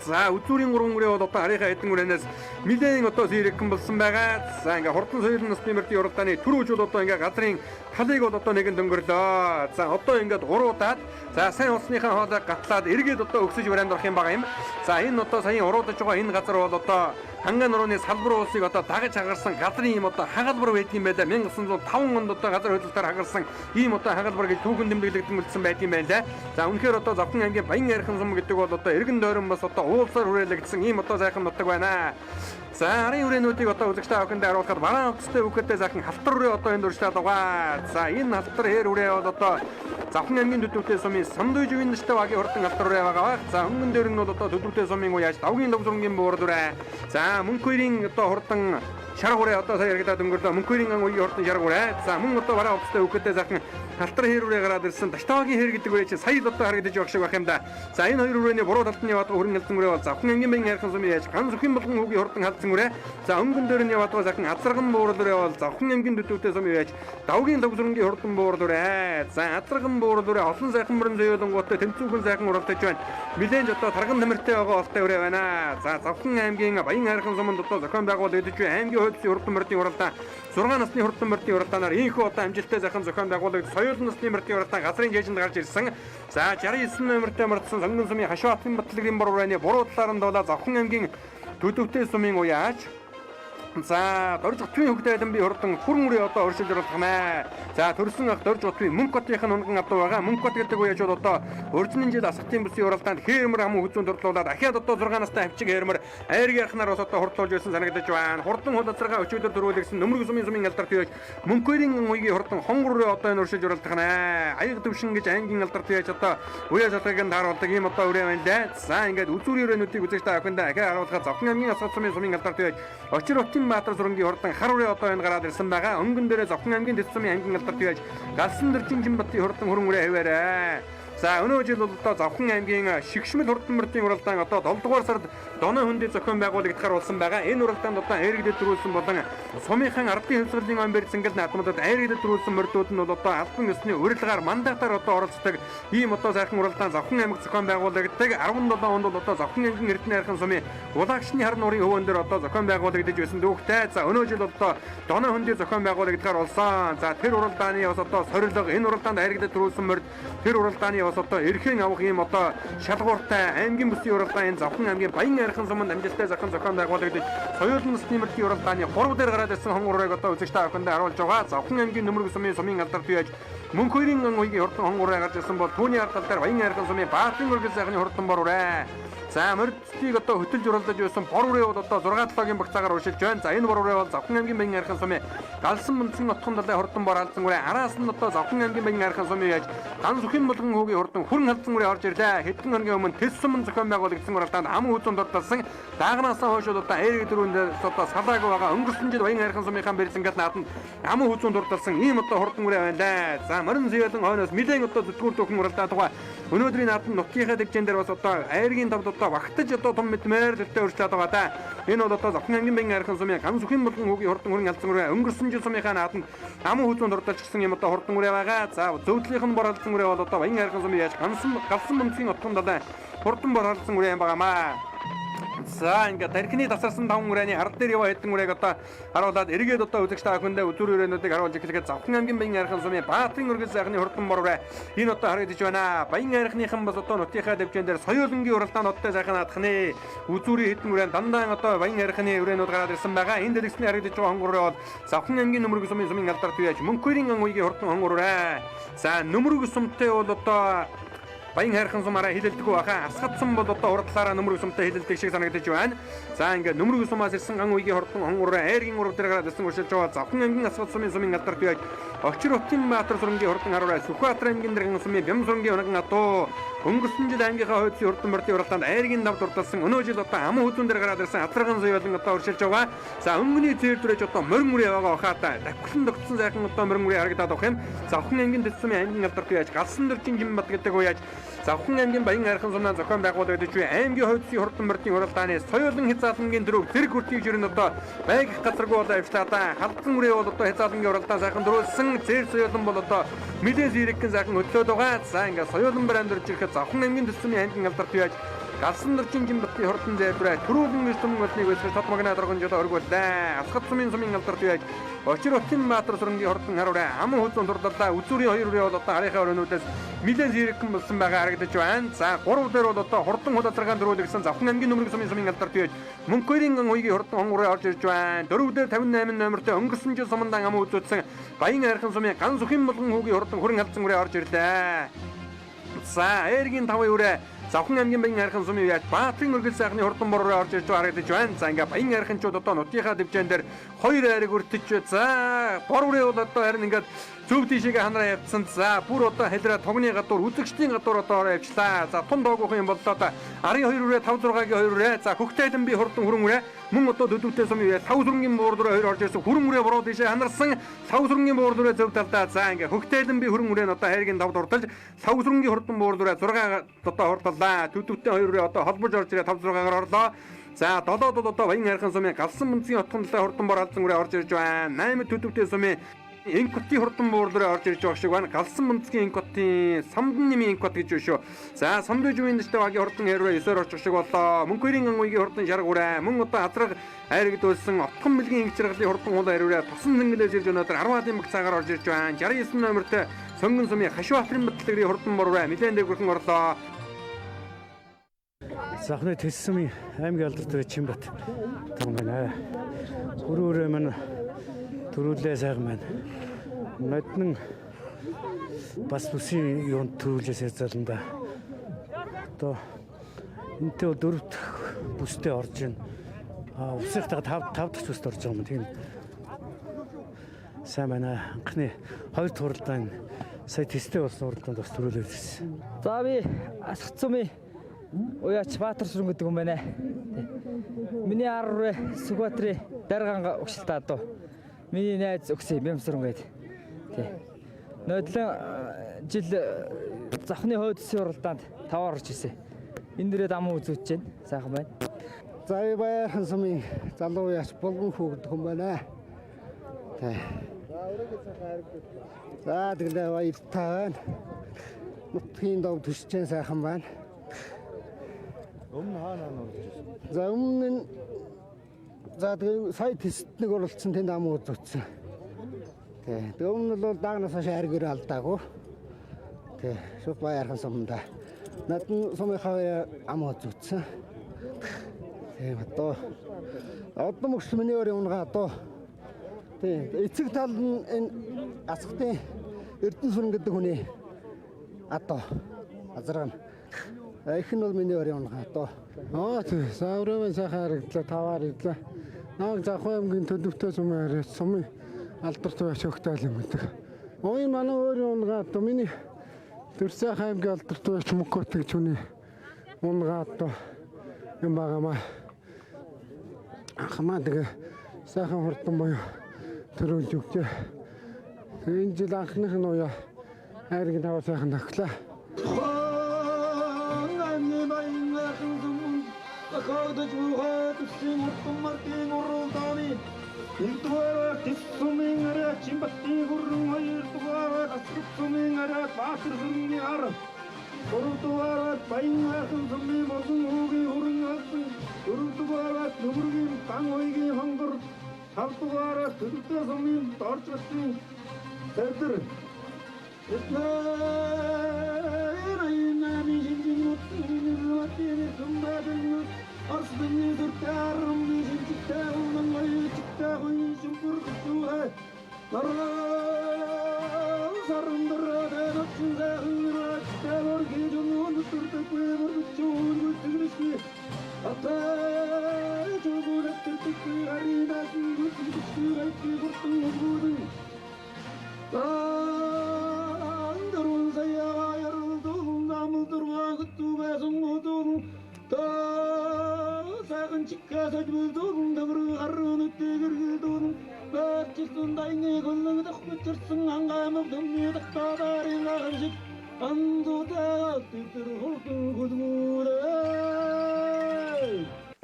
За үзүүрийн гурван үрээ бол одоо харийнхаа хэдэн үрээнээс нэлээд одоо сэрэгхэн болсон байгаа. За ингээ хурдан соёлын насны мөрдийн уралдааны түр үжил одоо ингээ газрын талыг бол одоо нэгэн дөнгөрлөө. За одоо ингээд уруудаад за сайн усныхаа хоолой гатлаад эргээд одоо өксөж барианд орох юм байгаа юм. За энэ одоо саяын уруудаж байгаа энэ газар бол одоо Ханган нурууны салбар улсыг одоо дагаж хагарсан газрын юм одоо хагалбар байдгийн байлаа. 1905 онд одоо газар хөдлөлтөөр хагарсан ийм одоо хагалбар гэж түүхэн тэмдэглэгдэн үлдсэн байдгийн байна лээ. За үнэхээр одоо Завхан аймгийн Баян архан сум гэдэг бол одоо эргэн тойрон бас одоо уулсаар хүрээлэгдсэн ийм одоо сайхан нутаг байна. За арын үрээнүүдийг одоо үзэгч та бүхэндээ харуулахад бараан хувцастай хүүхэдтэй сайхан халтар үрээ одоо энд урьдчилаад байгаа. За энэ халтар хээр үрээ бол одоо Завхан аймгийн Төдөвтэй сумын Самдуйжийн нэртэй багийн хурдан халтар үрээ байгаа. За өнгөн дээр нь бол одоо Төдөвтэй сумын уяаж давгийн луг зургийн буурд үрээ. За Мөнхөрийн одоо хурдан шарга үрээ одоо сая яригадаад өнгөрлөө. Мөнхөрийн ан үеийн хурдан шарга үрээ. За мөн одоо бараан хувцастай хүүхэдтэй сайхан халтар хээр үрээ гараад ирсэн. Таштаагийн хэр гэдэг үрээ чинь сая л одоо харагдаж байх шиг байх юм да. За энэ хоёр үрээний буруу талд нь яваад байгаа хүрэн халдсан үрээ бол Завхан аймгийн Баян архан сумын яаж ганц өхин болгон хүүгийн хурдан халдсан үрээ. За өнгөн дээр нь яваад байгаа сайхан азарган буурал үрээ бол Завхан аймгийн Төдөвтэй сумын яаж давгийн луг зургийн хурдан буурал үрээ. За азарган буурал үрээ олон сайхан мөрөн зөөлөнгүүтэй тэмцүүхэн сайхан уралдаж байна. Нилээн ч одоо тарган тэмэртэй байгаа олтой үрээ байна. За Завхан аймгийн Баян архан суманд одоо зохион байгуулагдаж буй аймгийн хувь засгийн хурдан мөрдийн уралдаан 6 насны хурдан мөрдийн уралдаанаар ийхүү одоо амжилттай сайхан зохион байгуулагдсан соёл насны мөрдийн уралдаан газрын жээжинд гарч ирсэн. За 69 номертой мөрдсөн Сонгон сумын Хашуатын Батлагийн бор үрээний буруу талаар нь дуулаа Завхан аймгийн Төдөвтэй сумын уяаж За Дорж Утвын хөгдөлөн би хурдан хүрэн үрээ одоо өршилж оруулах нэ. За төрсөн ах Дорж Утвын Мөнх хотынх нь унган адуу байгаа. Мөнх хот гэдэг үеэж бол одоо уржин жил асгатын бүсийн уралдаанд хээрмэр аман хүзүүн дурдлуулад ахиад одоо 6 настай хавчиг хээрмэр айрг ярхнаар бас одоо хурдлуулж байсан санагдаж байна. Хурдан хул азаргаа өчигдөр төрүүлэгсэн Нөмрөг сумын сумын алдар туяаж Мөнхөрийн үеийн хурдан хонгор үрээ одоо энэ өршилж оруулах нэ. Аяг төвшин гэж ангийн алдар туяаж одоо үе шалгыг нь тааруулдаг ийм одоо үрээ байна лээ. За ингээд үзүүрийн үрээнүүдийг үзэж та охиндаа ахиад харуулахад Завхан аймгийн асгат сумын сумын алдар туяаж Очир утын Баатар сурангийн хурдан хар үрээ одоо энэ гараад ирсэн байгаа. Өнгөн дээрээ Завхан аймгийн дэс сумын аймгийн алдар туяаж галсан дөржин Жинбатын хурдан хүрэн үрээ хэвээрээ. За өнөө жил бол одоо Завхан аймгийн Шигшмэл хурдан мөрдийн уралдаан одоо 7 дугаар сард Доной хөндийн зохион байгуулагдахаар болсон байгаа. Энэ уралдаанд одоо айрэгдэд төрүүлсэн болон сумынхан ардын хөвсгөлийн он бэр цэнгэл наадмуудад айрэгдэд төрүүлсэн мөрдүүд нь бол одоо албан ёсны урилгаар мандатаар одоо оролцдог ийм одоо сайхан уралдаан Завхан аймаг зохион байгуулагддаг. 17 онд бол одоо Завхан аймгийн Эрдэнэ хайрхан сумын Улагчны хар нуурын өвөн дээр одоо зохион байгуулагдаж байсан дүүхтэй. За өнөө жил одоо Доной хөндийн зохион байгуулагдахаар болсон. За тэр уралдааны бас одоо сорилго, энэ уралдаанд айрэгдэд төрүүлсэн мөрд тэр уралдааны бас одоо эрхэн авах ийм одоо шалгууртай аймгийн бүсийн уралдаан энэ Завхан аймгийн Баян хайрхан суманд амжилттай зохион зохион байгуулагдаж соёлын насны мөрдийн уралдааны 3 дээр гараад ирсэн хонгорыг одоо үзэгч та бүхэндээ харуулж байгаа. Завхан аймгийн Нөмөрг сумын сумын алдар туяаж Мөнх хоёрын уйгийн хурдан хонгороо гарч ирсэн бол түүний ард тал дээр Баян хайрхан сумын Баатын өргөл сайхны хурдан бор үрээ. За мордцгийг одоо хөтөлж уралдаж байсан бор үрээ бол одоо 6-7-гийн багцаагаар уршилж байна. За энэ бор үрээ бол Завхан аймгийн Баян хайрхан сумын Галсан мөнцөн отхон далай хурдан бор алдсан үрээ. Араас нь одоо Завхан аймгийн Баян хайрхан сумын яаж Ган сүхэн булган хүүгийн хурдан хүрэн халдсан үрээ орж ирлээ. Хэдэн хоногийн өмнө Тэс сумын зохион байгуулагдсан уралдаанд аман хүзүүн дурдсан даагнаасаа хойш бол одоо айрэг дөрөнд одоо салаагүй байгаа. Өнгөрсөн жил Баян хайрхан сумынхаа бэрзэнгээл нааданд аман хүзүүн дурдсан ийм одоо хурдан үрээ байна лээ. За морин зөөлөн хойноос нэлээд одоо зүтгүүр дөхөн уралдаа тухай өнөөдрийн наадам нутгийнхаа дэгжэн дээр бас одоо айргийн тавд одоо багтаж одоо том мэдмээр зөлтэй өрчлөөд байгаа да. Энэ бол одоо Завхан аймгийн Баян хайрхан сумын Ган сүхэн булган хүүгийн хурдан хүрэн алдсан үрээ өнгөрсөн жил сумынхаа нааданд аман хүзүүн дурдалчсан юм одоо хурдан үрээ байгаа. За зөвдлийнх нь бор алдсан үрээ бол одоо Баян хайрхан сумын яаж гансан галсан бөмбөгийн отхон далай хурдан бор алдсан үрээ юм байгаамаа. За ингээд тархины тасарсан таван үрээний ард дээр яваа хэдэн үрээг одоо харуулад эргээд одоо үзэгч та бүхэндээ үзүүр үрээнүүдийг харуулж эхлэхэд Завхан аймгийн Баян хайрхан сумын Баатрын өргөл сайхны хурдан бор үрээ энэ одоо харагдаж байна. Баян хайрхныхан бас одоо нутгийнхаа дэвжэн дээр соёолонгийн уралдаанд одтой сайхан наадхны үзүүрийн хэдэн үрээн дандаа одоо Баян хайрхны үрээнүүд гараад ирсэн байгаа. Энэ дэлгэцний харагдаж байгаа хонгор үрээ бол Завхан аймгийн Нөмөрг сумын сумын алдар туяаж Мөнх хоёрын уйгийн хурдан хонгор үрээ. За Нөмөрг сумтай бол одоо Баян хайрхан сумаараа хилэлдэггүй баха. Асгат сум бол одоо урдлаараа Нөмөрг сумтай хилэлдэг шиг санагдаж байна. За ингээд Нөмөрг сумаас ирсэн ган уйгийн хурдан хонгороо айргийн урав дээр гараад ирсэн уршилж байгаа. Завхан аймгийн Асгат сумын сумын алдар туяаж Очир хотын Баатар сурангийн хурдан харуулаа Сүхбаатар аймгийн дэргэн сумын Бям сурангийн унаган атуу өнгөрсөн жил аймгийнхаа хойдсын хурдан мөрдийн уралдаанд айргийн давд урдалсан өнөө жил одоо аман хүзүүн дээр гараад ирсэн адарган соёолон одоо уршилж байгаа. За өнгөний зээр дүрэж одоо морин үрээ байгаа хахата давхлан тогтсон сайхан одоо морин үрээ харагдаад байх юм. Завхан аймгийн дэд сумын аймгийн алдар туяаж Галсан дөржин Жимбат гэдэг уяаж Завхан аймгийн Баян хайрхан сумнаа зохион байгуулагдаж буй аймгийн хойдсын хурдан мөрдийн уралдааны соёолон хязаалангийн дөрөв зэрэг хүртгийг жирэн одоо байгих газаргүй болоо авчлаа да. Халдсан үрээ бол одоо хязаалангийн уралдаан сайхан дөрүүлсэн зээр соёолон бол одоо нэлээд зэрэгхэн сайхан хөдлөөд байгаа. За ингээд соёолон брэнд орж ирэхэд Завхан аймгийн төсвийн аймгийн алдар туяаж Галсан дөржин Жимбатын хурдан зайлбараа төрүүлэн эрдэм болныг өсгөж тод магна доргон жил өргүүлээ. Асгат сумын сумын алдар туяаж Очир хотын Баатар сурангийн хурдан харуулаа аман хүзүүн дурдаллаа. Үзүүрийн хоёр үрээ бол одоо харийнхаа өрөөнүүдээс нэлээд зэрэгхэн болсон байгаа харагдаж байна. За 3 дээр бол одоо хурдан хул азаргаан дөрүүлэгсэн Завхан аймгийн Нөмөрг сумын сумын алдар туяаж Мөнх хоёрын уйгийн хурдан хонгороо орж ирж байна. 4 дээр 58 номертой өнгөрсөн жил сумандан аман үзүүлсэн Баян хайрхан сумын Ган сүхэн булган хүүгийн хурдан хүрэн алдсан үрээ орж ирлээ. За айргийн 5 үрээ Завхан аймгийн Баян хайрхан сумын яаж Баатрын өргөл сайхны хурдан бор руу орж ирж байгаа харагдаж байна. За ингээ Баян хайрханчууд одоо нутгийнхаа дэвжэн дээр хоёр айрыг өртөж за бор үрээ бол одоо харин ингээд зөв тийшээгээ ханараа явцсан. За бүр одоо халираа тугны гадуур үзэгчдийн гадуур одоо ороо явчлаа. За тун доогуухан юм боллоо да. Арын хоёр үрээ 5 6-гийн хоёр үрээ. За хөхтайлан би хурдан хүрэн үрээ. Мөн одоо төдөвтэй сум үе 5 сүрэнгийн буур дөрөө хоёр орж ирсэн. Хүрэн үрээ буруу тийшээ ханарсан. 5 сүрэнгийн буур дөрөө зөв талдаа. За ингээ хөхтайлан би хүрэн үрээ нь одоо хайргийн тавд урдалж 5 сүрэнгийн хурдан буур дөрөө 6 одоо хурдаллаа. Төдөвтэй хоёр үрээ одоо холбож орж ирээ 5 6-гаар орлоо. За 7 одоо Баян хайрхан сумын галсан бөмбөгийн отхон талаа хурдан бор алдсан үрээ орж ирж байна. 8 төдөвтэй сумын Инкотын хурдан буурлаар орж ирж байгаа шиг байна. Галсан бөмбөгийн Инкотын самдан нэмийн Инкот гэж шүү. За самдын жумын дэштэй багийн хурдан хэрвээ 9-оор очих шиг боллоо. Мөнх хоёрын уйгийн хурдан шарга үрээ. Мөн одоо азраг айрагдуулсан отхон бэлгийн инг чаргалын хурдан хул хариураа тосон зэнгэлээс ирж өнөөдөр 10-ын баг цагаар орж ирж байна. 69 номертой Сонгон сумын Хашбаатарын батлагрын хурдан буурлаа нэлээд дээгүүрхэн орлоо. Захны Тэс сумын аймгийн алдартай Чимбат том байна. Өрөөрөө маань төрүүлээ сайхан байна. Ноднон бас бүсийн юунд төрүүлээс залан да. Одоо энтэй бол дөрөв дэх бүстэй орж байна. А усынхтайгаа тав дахь бүст орж байгаа юм. Тийм. Сайн байна. Анхны хоёр дахь уралдаан сая тесттэй болсон уралдаанд бас төрүүлээд ирсэн. За би Асгат сумын уяач Баатар сүрэн гэдэг юм байна. Миний ар үрээ Сүхбаатарын даргаан өгшөлт адуу. Миний найз өгсөн Бямсран гээд. Тий. Нодлон жил Завхны хойд төслийн уралдаанд 5 орж ирсэн. Энэ дээрээ дамуу үзүүлж байна. Сайхан байна. За баярхан сумын залуу яач булган хүүгдэх юм байна. Тэ. За тэгэлээ баяртай байна. Нутгийн дов төсчэн сайхан байна. Өмнө хаана орж ирсэн? За өмнө нь за тэгээ сая тест нэг оролцсон тэнд ам үзүүлсэн. Тэ. Тэгээ өмнө нь бол даагнаас хойш айргэр алдаагүй. Тэ. Шууд баярхан сумдаа. Над нь сумынхаа ам үзүүлсэн. Тийм одоо одоо мөч миний өөр унгаа одоо тийм эцэг тал нь энэ асгатын Эрдэнэ сүрэн гэдэг хүний одоо азарган их нь бол миний өөр унгаа одоо Аа тий саврын сайхан харагдлаа таваар идлээ. Намайг Завхан аймгийн төлөвтэй сумын харьяач сумын алдарт байж өгтэй юм гэдэг. Ой манай өөрийн унгаа одоо миний Дүрсэх аймгийн алдарт байж Мөнхөт гэж хүний унгаа одоо юм байгаамаа. Хамаа тэгээ сайхан хурдан буюу төрүүлж өгчээ. Тэгээ энэ жил анхных нь уяа хайрыг таваа сайхан тохилаа. Зохиогдож буйгаа төслийн урдан мартын уралдааны нэгдүгээр Тэс сумын арай Чимбатын хүрэн, хоёрдугаар Асгат сумын арай Баатар сүрэнгийн ар, гуравдугаар Баян хайрхан сумын болон хүүгийн хүрэн алсан, дөрөвдүгээр Нүгэргийн Ган уйгийн хонгор, тавдугаар Төлөвтэй сумын Доржбатын цайдар. Эднэр аймын шинжин нутгийн сүмбэдэн Арсны зүртаарм шинжтэй өмнө оёчтой хүн шүмбэр зүхэ Нараа сарндраа дэвсэн захирагтай оргиж өмнө төрдөг мөрчүүн үтгэршгүй Атай зүгүрэг төрдөг харинаас үтгэршгүй гайгүй гуртан өгүүлэн Андэрүн саяга ярдун намдурга гүтүгэсэн удун та сайхан чиккасаж бүлдүүн дэгрэг харрын үтгэргэлдүүн бэрчсэн дайны гөлнөг хүчэрсэн ангамг дүмний тактаарын аган шиг андуудаа тэдэр хурдан хөлгүүлээ.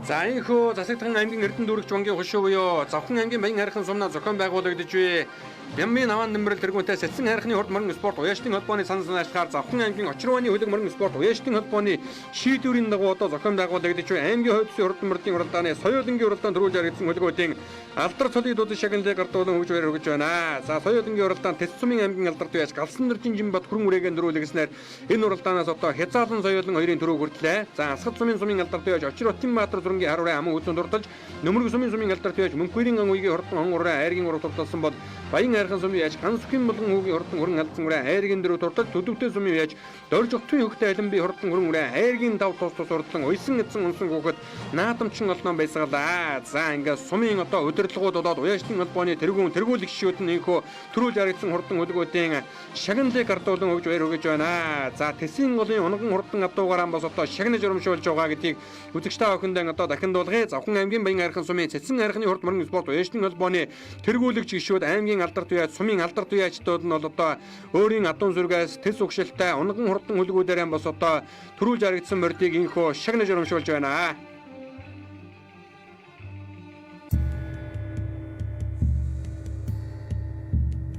За энэхүү Засагдхан аймгийн Эрдэнэ дүүрэгч вангийн хошуу буюу Завхан аймгийн Баян хайрхан сумнаа зохион байгуулагдаж буй Бямбын аваан нэмрэл тэргүүнтэй Сацсан хайрхны хурд морин спорт уяаштын холбооны санал санаачлахаар Завхан аймгийн Очирваны хөлөг морин спорт уяаштын холбооны шийдвэрийн дагуу одоо зохион байгуулагдаж буй аймгийн хувьд төсвийн хурд мордын уралдааны соёлынгийн уралдаанд төрүүлж харагдсан хөлгүүдийн алдар цолыг дуудаж шагналыг гардуулан хөгж баяр хүргэж байна. За соёлынгийн уралдаанд Тэс сумын аймгийн алдарт уяач Галсан нэржин Жинбат хүрэн үрээгээ нөрүүлгэснээр энэ уралдаанаас одоо хязаалан соёлон хоёрын төрөв хүртлээ. За Асгат сумын сумын алдарт уяач Очир Отин Баатар зүрэнгийн хар ураа аман үзэн дурдалж Нөмөрг сумын сумын алдарт уяач Мөнхөрийн ган үеийн хурдан он ураа айргийн урав турталсан бол Баян хайрхан сумын яж Гансүхийн булган хүүгийн хурдан хүрэн алдсан үрээ айргийн дөрөв туртал Төдөвтэй сумын яж Дорж огтын хөхтэй алимби хурдан хүрэн үрээ айргийн тав тус тус урдлан уйсан эзэн унсан хүүхэд наадамчин олноо байсгалаа. За ингээд сумын одоо удирдлагууд болоод уяаштын холбооны тэргүүн тэргүүлэгчүүд нь энэхүү төрүүлж харагдсан хурдан хөлгүүдийн шагналыг гардуулан өгж баяр хүргэж байна. За Тэсийн голын унган хурдан адуугаараа бас одоо шагнаж урамшуулж байгаа гэдгийг үзэгч та бүхэндээ одоо дахин дуулгая. Завхан аймгийн Баян хайрхан сумын Цэцэн хайрхны хурд морин спорт уяаштын холбооны тэргүүлэгч гишүүд аймгийн алдарт уяач сумын алдарт уяачдууд нь бол одоо өөрийн адуун сүргээс тэс угшилтай унган хурдан хөлгүүдээр бас одоо төрүүлж харагдсан мордыг инхөө шагнаж урамшуулж байна.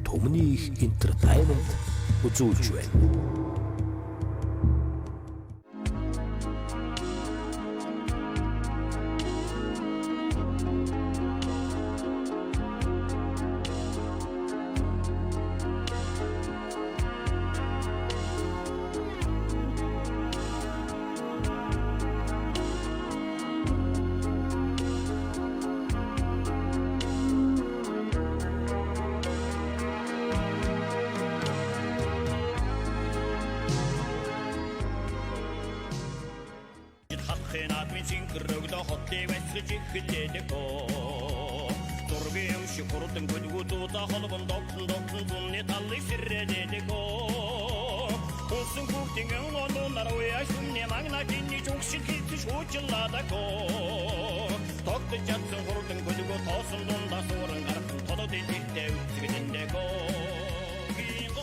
Түмний их entertainment үзүүлж байна.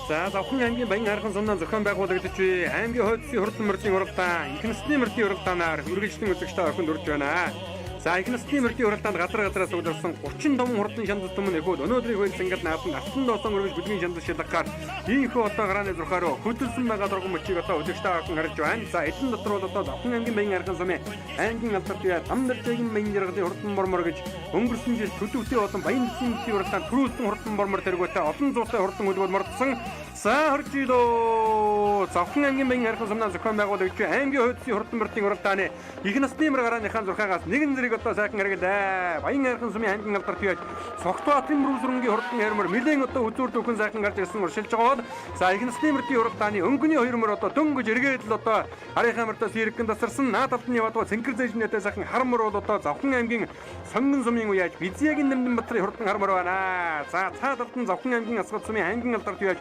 За, Завхан аймгийн Баян хайрхан сумнаа зохион байгуулагдаж буй аймгийн хойд зүсийн хурдан мөрдийн уралдаан их насны мөрдийн уралдаанаар үргэлжлэн үзэгчтэй охинд урж байна. За, их насны мөрдийн уралдаанд газар газараас цугларсан 35 хурдан шандас түмэн эхүүд өнөөдрийн хууль цэнгэл нааданд алтан доосон өргөж бүлгийн шандас шилгагаар ийхүү одоо гарааны зурхаар хөдөлсөн байгаа дурган мөчийг одоо үзэгчтэй охин харж байна. За, эдэн дотор бол одоо Завхан аймгийн Баян хайрхан сумын аймгийн алдарт бие Дамдэржээгийн Баян жаргалын хурдан бормор гэж өнгөрсөн жил төлөвтэй болон Баян дэсийн мөрдийн уралдаанд түрүүлсэн хурдан бормор тэргүүтэй олон зуутай хурдан хөлбөд мордсон. За, хорж илөө Завхан аймгийн Баян хайрхан сумнаа зохион байгуулагч аймгийн хойд зүсийн хурдан мөрдийн уралдааны их насны мөр гарааныхаа зурхаагаас нэгэн зэрэг одоо сайхан хэрэглээ. Баян хайрхан сумын аймгийн алдарт бие Цогтбаатарын мөрөсрөнгийн хурдан хэрмэр нэлээд одоо үзүүр дөхөн сайхан гарч ирсэн уршилж байгаа бол за, их насны мөрдийн уралдааны өнгөний хоёр мөр одоо дөнгөж эргээд л одоо харийнхаа мөртөө сэргэн тасарсан наад алтны яваад цэнхэр зэжнэтэй сайхан хар мөр бол одоо Завхан аймгийн сонгон сумын үеэж Бизиагийн Нэмдэн Батрын хурдан хар мөр байна. За, цаад алтан Завхан аймгийн Асгад сумын аймгийн алдарт бие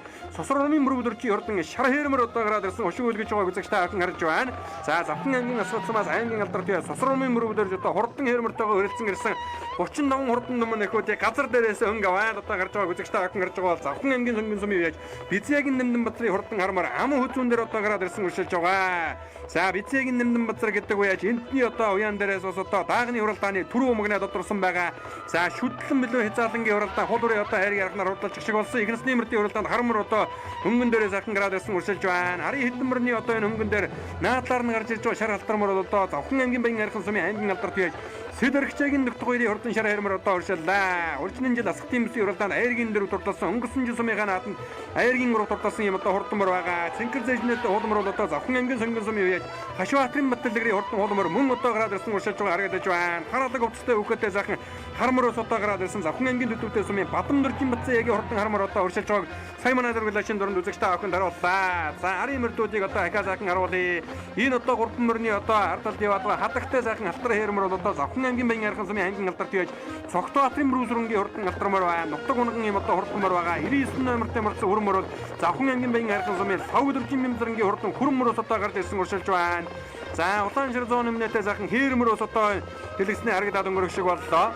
Сосор урмын мөрөвдөрчийн хурдан шар хэрмэр одоо гараад ирсэн хошиг үлгэж байгааг үзэгч та бүхэн харж байна. За, Завхан аймгийн Асгад сумаас аймгийн алдарт бие Сосор урмын мөрөвдөрч одоо хурдан хэрмэртэйгээ өрөлдсөн ирсэн 35 хурдан нүмер нөхөдөө газар дээрээс өнгө аваад одоо гарч байгааг үзэгч та бүхэн харж байгаа бол Завхан аймгийн сонгон сумын үеэж Бизиагийн Нэмдэн Батрын хурдан хармаар аман хүзүүн дээр одоо гараад ирсэн уршилж байгаа. За, Бизиагийн Нэмдэн Батар гэдэг үеэж энтний одоо уяан дээрээс бас одоо даагны уралдааны түрүү умгнаа тодорсон байгаа. За, шүтлэн билүү хязаалангийн уралдаан хул үрээ одоо хайрыг ярахнаар хурдалчих шиг болсон. Их насны мөрдийн уралдаанд хармар одоо хөнгөн дээрээс ахин гараад ирсэн уршилж байна. Харын хэдэн мөрний одоо энэ хөнгөн дээр наадлаар нь гарч ирж байгаа шар халтар мөр одоо Завхан аймгийн Баян хайрхан сумын аймгийн алдарт үеэж Сэдэрхчээгийн нөхд хоёрын хурдан шар хэрмэр одоо уршиллаа. Уржны жил Асгатын бүсийн уралдаанд айргийн дөрөв турталсан өнгөрсөн жил сумынхаа нааданд айргийн ураг турталсан юм одоо хурдан мөр байгаа. Цэнхэр зэжнэт хулмөр бол одоо Завхан аймгийн сонгон сумын үеэж Хашбаатарын Батлагрын хурдан хулмөр мөн одоо гараад ирсэн уршилж байгаа харагдаж байна. Хараалаг увцтай өгөхөтэй сайхан хармөр ус одоо гараад ирсэн Завхан аймгийн төдөвтэй сумын Бадам дөржин батсан ягийн хурдан хармөр одоо уршилж байгааг сая манай дөрвөлшин дөрөнд үзэгч та бүхэн харууллаа. За, арын мөрдүүдийг одоо ахаа сайхан харуулъя. Энэ одоо гурван мөрний одоо ард талд яваад байгаа хадагтай сайхан алтар хэрмөр бол одоо Завхан аймгийн Баян хайрхан сумын аймгийн алдарт яаж Цогтбаатарын мөрөсрөнгийн хурдан алтармар байна. Нутаг унган юм одоо хурдан мөр байгаа. 99 номертой мөрцөн өрмөр бол Завхан аймгийн Баян хайрхан сумын лав өдөржин бямзрангийн хурдан хүрмөр ус одоо гарч ирсэн уршилж байна. За, улаан шир зоон өмнөтэй сайхан хэрмөр ус одоо дэлгэцний харагдаад өнгөрөх шиг боллоо.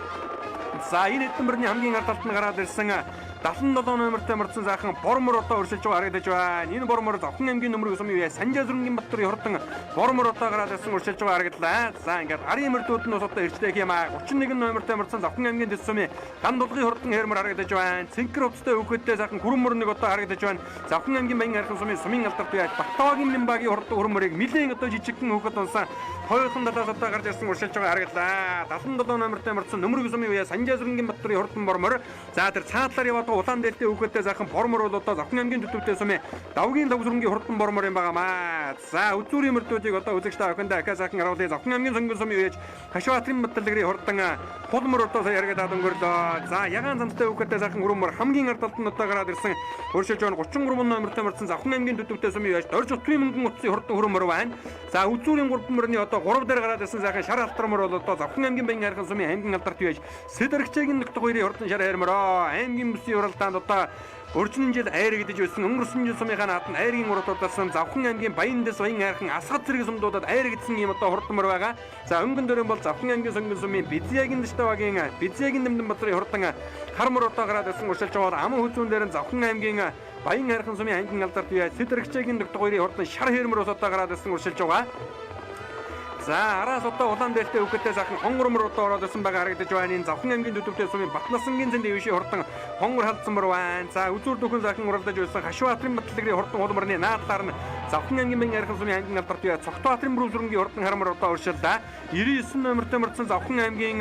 За, энэ хэдэн мөрний хамгийн ард талд нь гараад ирсэн 77 номертой мөрдсөн сайхан бормор одоо өрсөлж байгаа харагдаж байна. Энэ бормор Завхан аймгийн нөмрөг сумын үе Санжаа зүрэнгийн Батрын хурдан бормор одоо гараад ирсэн өрсөлж байгаа харагдлаа. За, ингээд арын мөрдүүд нь бас одоо ирчлээх юм аа. 31 номертой мөрдсөн Завхан аймгийн дэс сумын ган дулгын хурдан хэрмэр харагдаж байна. Цэнхэр увцтай өгөхөдтэй сайхан хүрэн мөр нэг одоо харагдаж байна. Завхан аймгийн Баян хайрхан сумын сумын алдарт үе Баттавагийн Лимбагийн хурдан хүрэн мөрийг нэлээд одоо жижигхэн хөхөд унсан хоёрхан талаас одоо гарч ирсэн өрсөлж байгаа харагдлаа. 77 номертой мөрдсөн нөмрөг сумын үе Санжаа зүрэнгийн Батрын хурдан бормор. За, тэр цаадлаар яваад улаан дээлтэй өгөхөдтэй сайхан бормор бол одоо Завхан аймгийн төдөвтэй сумын давгийн лавсрынгийн хурдан бормор юм байгаамаа. За, үзүүрийн мөрдүүдийг одоо үзэгч та бүхэндээ ахаа сайхан харуулъя. Завхан аймгийн сонгон сумын үеэж Хашбаатарын Батлагрын хурдан хулмөр одоо сая ярагдаад өнгөрлөө. За, ягаан замтай өгөхөдтэй сайхан өрөмөр хамгийн ард талд нь одоо гараад ирсэн өршөж байна. 33 номертой мөрдсөн Завхан аймгийн төдөвтэй сумын үеэж Дорж утгийн мөнгөн утсын хурдан өрөмөр байна. За, үзүүрийн гурван мөрний одоо 3 дээр гараад ирсэн сайхан шар алтар мөр бол одоо Завхан аймгийн Баян хайрхан сумын аймгийн алдарт үеэж Сэдэрхчээгийн нөхд хоёрын хурдан шар хэрмөрөө аймгийн бүсийн уралдаанд одоо Өржин жил айрагдж байсан өнгөрсөн жил сумынхаа нааданд айргийн урд дурдсан Завхан аймгийн Баян дэс Баян хайрхан Асгад зэрэг сумдуудад айрагдсан юм одоо хурдмар байгаа. За, өнгөн дөрөн бол Завхан аймгийн сонгон сумын Бизиагийн Дэштавагийн Бизиагийн Нэмдэн Батрын хурдан хармар одоо гараад ирсэн уршилж байгаа аман хүзүүн дээр нь Завхан аймгийн Баян хайрхан сумын аймгийн алдарт бие Сэдэрхчээгийн нөхд хоёрын хурдан шар хэрмэр ус одоо гараад ирсэн уршилж байгаа. За, араас одоо улаан дээлтэй өгөхөдтэй сайхан хонгор мөр одоо ороод ирсэн байгаа харагдаж байна. Энэ Завхан аймгийн төдөвтэй сумын Батнасангийн зэнд дэвшийн хурдан хонгор халдсан мөр байна. За, үзүүр дөхөн сайхан уралдаж байсан Хашбаатарын Батлагрын хурдан хулмарны наадлаар нь Завхан аймгийн Баян хайрхан сумын аймгийн алдарт бие Цогтбаатарын мөрөсрөнгийн хурдан хармар одоо уршиллаа. 99 номертой мөрдсөн Завхан аймгийн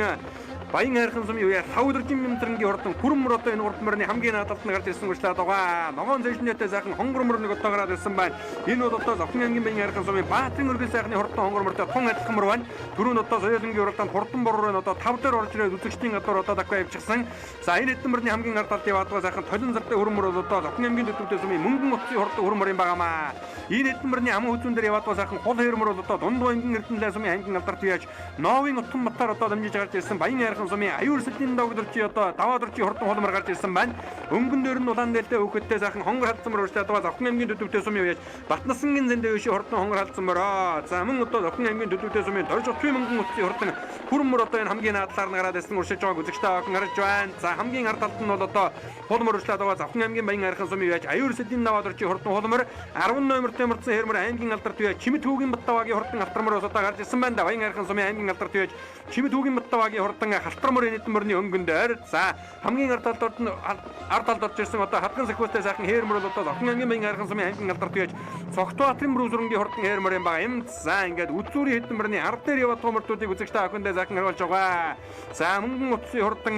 Баян хайрхан сумын үе лав өдөржин мэмтрэнгийн хурдан хүрэн мөр одоо энэ гурван мөрний хамгийн наадалд нь гарч ирсэн үрчлээд байгаа. Ногоон зэжнэтэй сайхан хонгор мөр нэг одоо гараад ирсэн байна. Энэ бол одоо Завхан аймгийн Баян хайрхан сумын Баатрын өргөл сайхны хурдан хонгор мөртэй тун адилхан мөр байна. Түрүүн одоо соёлынгийн уралдаанд хурдан бороор нь одоо 5 дээр орж ирээд үзэгчдийн гадуур одоо даква явчихсан. За, энэ хэдэн мөрний хамгийн ард талд яваад байгаа сайхан толон зартай хүрэн мөр бол одоо Завхан аймгийн төдөвтэй сумын мөнгөн утсын хурдан хүрэн мөр юм байгаамаа. Энэ хэдэн мөрний аман хүзүүн дээр яваад байгаа сайхан хул хоёр мөр бол одоо дунд аймгийн Эрдэнэлээ сумын аймгийн алдарт яаж Новын утхан батар одоо дамжиж гарч ирсэн Баян хайрхан Баян хайрхан сумын аюур сэлийн догдорчи одоо даваа дорчи хурдан хулмар гарч ирсэн байна. Өнгөн дээр нь улаан дээлтэй хөөхөдтэй сайхан хонгор халдсан мөр урьдчилаад байгаа Завхан аймгийн төдөвтэй сумын үеэж Батнасангийн зэндээ өшөө хурдан хонгор халдсан мөрөө. За мөн одоо Завхан аймгийн төдөвтэй сумын дорж утын мөнгөн утсын хурдан хүрэн мөр одоо энэ хамгийн наадлаар нь гараад ирсэн уршиж байгааг үзэгчтэй охин харж байна. За хамгийн ард талд нь бол одоо хулмар урьдчилаад байгаа Завхан аймгийн Баян хайрхан сумын үеэж аюур сэлийн даваа дорчи хурдан хулмар 10 номертой мөрдсөн хэрмэр аймгийн алдарт үеэж Чимэт хүүгийн Баттавагийн хурдан алтармар ус одоо гарч ирсэн байна да. Баян хайрхан сумын аймгийн алдарт үеэж Чимэт хүүгийн Баттавагийн хурдан халтармөр энэт мөрний өнгөн дээр за хамгийн ард талд нь ард талд орж ирсэн одоо хадган сахиустай сайхан хээр мөр бол одоо Завхан аймгийн Баян хайрхан сумын аймгийн алдарт үеэж Цогтбаатарын мөр үсрэнгийн хурдан хээр мөр юм байгаа юм. За ингээд үзүүрийн хэдэн мөрний ард дээр яваад байгаа мөрдүүдийг үзэгчтэй охиндээ сайхан харуулж байгаа. За мөнгөн утсын хурдан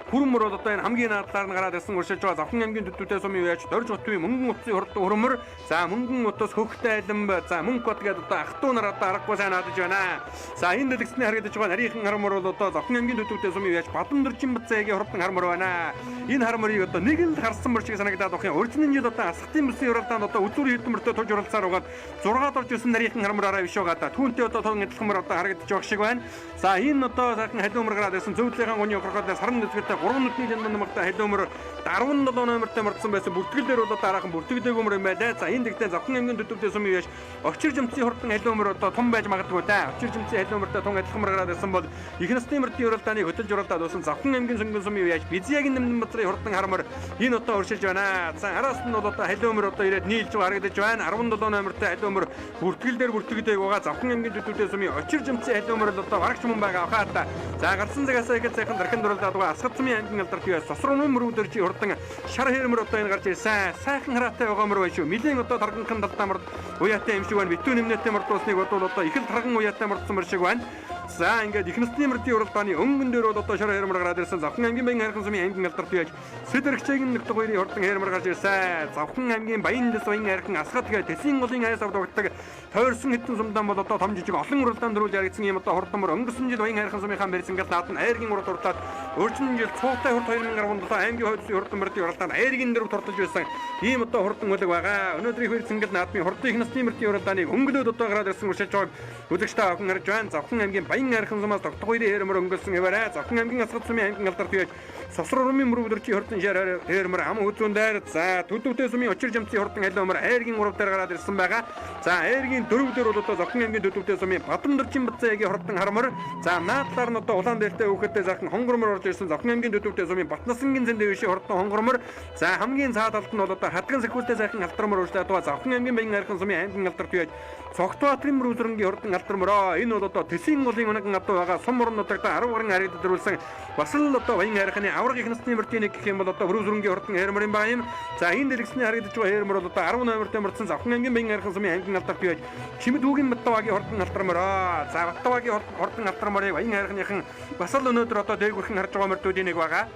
Хүрэн мөр бол одоо энэ хамгийн наадлаар нь гараад ирсэн уршилж байгаа Завхан аймгийн төдөвтэй сумын үеэж дорж утвын мөнгөн утсын хурдан хүрмөр за мөнгөн утас хөхтэй айлан за мөнгө бот гэдэг одоо ах トゥ нар одоо аргагүй сайн наадаж байна. За энэ дэлгэцний харагдаж байгаа нарийнхан хармөр бол одоо Завхан аймгийн төдөвтэй сумын үеэж Бадан дөржин бацаагийн хурдан хармөр байна. Энэ хармөрийг одоо нэг л харсан мөр шиг санагдаад байх юм. Урьдчилан жил одоо асхтын бүсийн уралдаанд одоо үзүүрийн хэдэн мөртөө тулж уралцаар угаад 6 орж ирсэн нарийнхан хармөр араа биш байгаа да. Түүнтэй одоо тун адилхан мөр одоо харагдаж байгаа шиг байна. За энэ одоо сайхан халиу мөр гараад ирсэн зөвлөлийнхаа гуны окрогод саран нүцгэртэй 3 нүдний жандаа намагтай халиумөр 17 номертой мордсон байсан бүртгэл дээр бол одоо араахан бүртгэдэггүй мөр юм байлаа. За энэ дэгтээ Завхан аймгийн төдөвтэй сумын үеэш очир жимцийн хурдан халиумөр одоо тун байж магадгүй да. Очир жимцийн халиумөртэй тун адилхан мөр гараад ирсэн бол их насны мөрдийн уралдааныг хөтөлж уралдаад байсан Завхан аймгийн сөнгөн сумын үеэш Бизиягийн нэмдэн базрын хурдан хармар энэ одоо өршилж байна. За араас нь бол одоо халиумөр одоо ирээд нийлж харагдаж байна. 17 номертой халиумөр бүртгэл дээр бүртгэдэг байгаа Завхан аймгийн төдөвтэй сумын очир жимцийн халиумөр л одоо барагч мөн байгаа хаа та. За гарсан цагаас ихэд сайхан дархан дурлаад байгаа асгат сумын аймгийн алдарт юу сосрон мөрүүдэрчи хурдан шар хэрмэр одоо энэ гарч ирсэн. Сайхан хараатай байгаа мөр байна шүү. Милийн одоо тарганхан талдаа мөр уяатай юм шиг байна. Битүү нэмнэтэй мөрдуусныг бодвол одоо их л тарган уяатай мөрдсөн мөр шиг байна. За ингээд их насны мөрдийн уралдааны өнгөн дээр бол одоо шар хэрмэр гараад ирсэн. Завхан аймгийн Баян хайрхан сумын аймгийн алдарт юу Сэдэрхчэгийн нэгт хоёрын хурдан хэрмэр гарч ирсэн. Завхан аймгийн Баян дэс Баян хайрхан асгат гэ Тэсийн голын айс авдагдаг тойрсон хэдэн сумдан бол одоо том жижиг олон уралдаанд дөрүүлж яригдсан юм одоо хурдан мөр өнгөрсөн жил Баян хайрхан сумынхаа мэрсэнгэл наад нь айргийн урд урдлаад өрчин жил цуутай хурд 2017 аймгийн хойдсон хурдан мөрдийн уралдаанд айргийн дөрөв турталж байсан ийм одоо хурдан хөлөг байгаа. Өнөөдрийн хөр цэнгэл наадмын хурдан их насны мөрдийн уралдааныг өнгөлөөд одоо гараад ирсэн уршилж байгааг үзэгчтэй охин харж байна. Завхан аймгийн Баян хайрхан сумаас тогтох хоёрын хэрмэр өнгөлсөн хэвээрээ Завхан аймгийн асгат сумын аймгийн алдарт үеж сосрор урмын мөр өдөрчийн хурдан шар хэрмэр ам хүзүүн дээр за төдөвтэй сумын очир жамцын хурдан халиумар айргийн урав дээр гараад ирсэн байгаа. За айргийн дөрөв дээр бол одоо Завхан аймгийн төдөвтэй сумын Бадан дөржин бацаагийн хурдан хармар за наадлаар нь одоо улаан дээлтэй хөөхөдтэй зархан хонгормор орж ирсэн Завхан аймгийн төдөвтэй сумын Батнасангийн зэндээ биш хурдан хонгормор за хамгийн цаад талд нь бол одоо хадган сахиултай сайхан алтармар уушлаад байгаа Завхан аймгийн Баян хайрхан сумын аймгийн алдарт үеж Цогтбаатарын мөр үзрэнгийн хурдан алтармороо энэ бол одоо Тэсийн голын унаган адуу байгаа сум мөрөн нутагта 10 гаруй харагдаж дөрвөлсөн бас л одоо Баян хайрханы авраг их насны мөрдийн нэг гэх юм бол одоо хөрөв зөрөнгийн хурдан хэрмөр юм байгаа юм. За энэ дэлгэцний харагдаж байгаа хэрмөр бол одоо 10 номертой мөрдсөн Завхан аймгийн Баян хайрхан сумын аймгийн алдарт үеж Чимэд хүүгийн Баттавагийн хурдан алтармороо. За Баттавагийн хурдан алтарморыг Баян хайрханыхан бас л өнөөдөр одоо дээгүрхэн харж байгаа мөрдүүдийн нэг байгаа.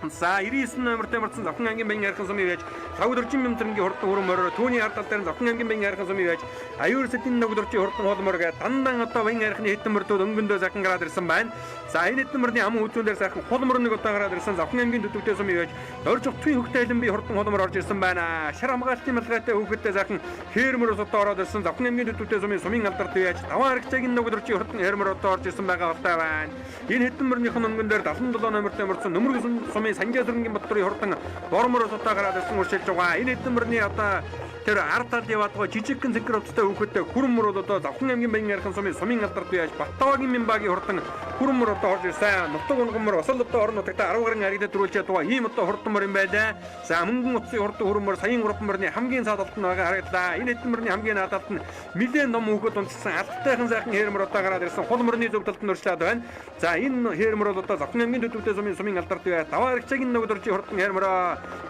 За 99 номертой мөрдсөн Завхан аймгийн Баян хайрхан сумын үеж лав дөржин мэмтрэнгийн хурдан өрөн мороор түүний ард тал дээр Завхан аймгийн Баян хайрхан сумын үеж аюур сэдийн ногдорчийн хурдан хол мөр гэ дандан одоо Баян хайрханы хэдэн мөрдүүд өнгөндөө сайхан гараад ирсэн байна. За энэ хэдэн мөрний ам үзүүн дээр сайхан хол мөр нэг удаа гараад ирсэн Завхан аймгийн төдөвтэй сумын үеж дорж утгийн хөхтэй айлан би хурдан хол мөр орж ирсэн байна. Шар хамгаалтын малгайтай хүүхэдтэй сайхан хээр мөр ус одоо ороод ирсэн Завхан аймгийн төдөвтэй сумын сумын алдарт үеж даван аргачаагийн ногдорчийн хурдан хээр мөр одоо орж ирсэн байгаа болтой байна. Энэ хэдэн мөрнийх нь өнгөн дээр 77 номертой мөрдсөн нөмрөг сумын Санжаа зүрэнгийн Батдрын хурдан бормор ус одоо гараад ирсэн уршилж байгаа. Энэ хэдэн мөрний одоо тэр ард талд яваад байгаа жижигхэн цэнхэр хувцастай хүүхэдтэй хүрэн мөр бол одоо Завхан аймгийн Баян хайрхан сумын сумын алдарт үеж Баттавагийн Мембагийн хурдан хүрэн мөр одоо орж ирсэн. Нутаг унган мөр бас л одоо орон нутагта 10 гаруй харагдаад дөрүүлж байгаа ийм одоо хурдан мөр юм байлаа. За мөнгөн утсын хурдан хүрэн мөр саяын 3 мөрний хамгийн цаад талд нь байгаа харагдлаа. Энэ хэдэн мөрний хамгийн наад талд нь нэлээд ном хүүхэд унтсан алдтайхан сайхан хээр мөр одоо гараад ирсэн. Хул мөрний зөв талд нь өршлээд байна. За энэ хээр мөр бол одоо Завхан аймгийн төдөвтэй сумын сумын алдарт үе даваа аргачаагийн нөгдөрчийн хурдан хээр мөрөө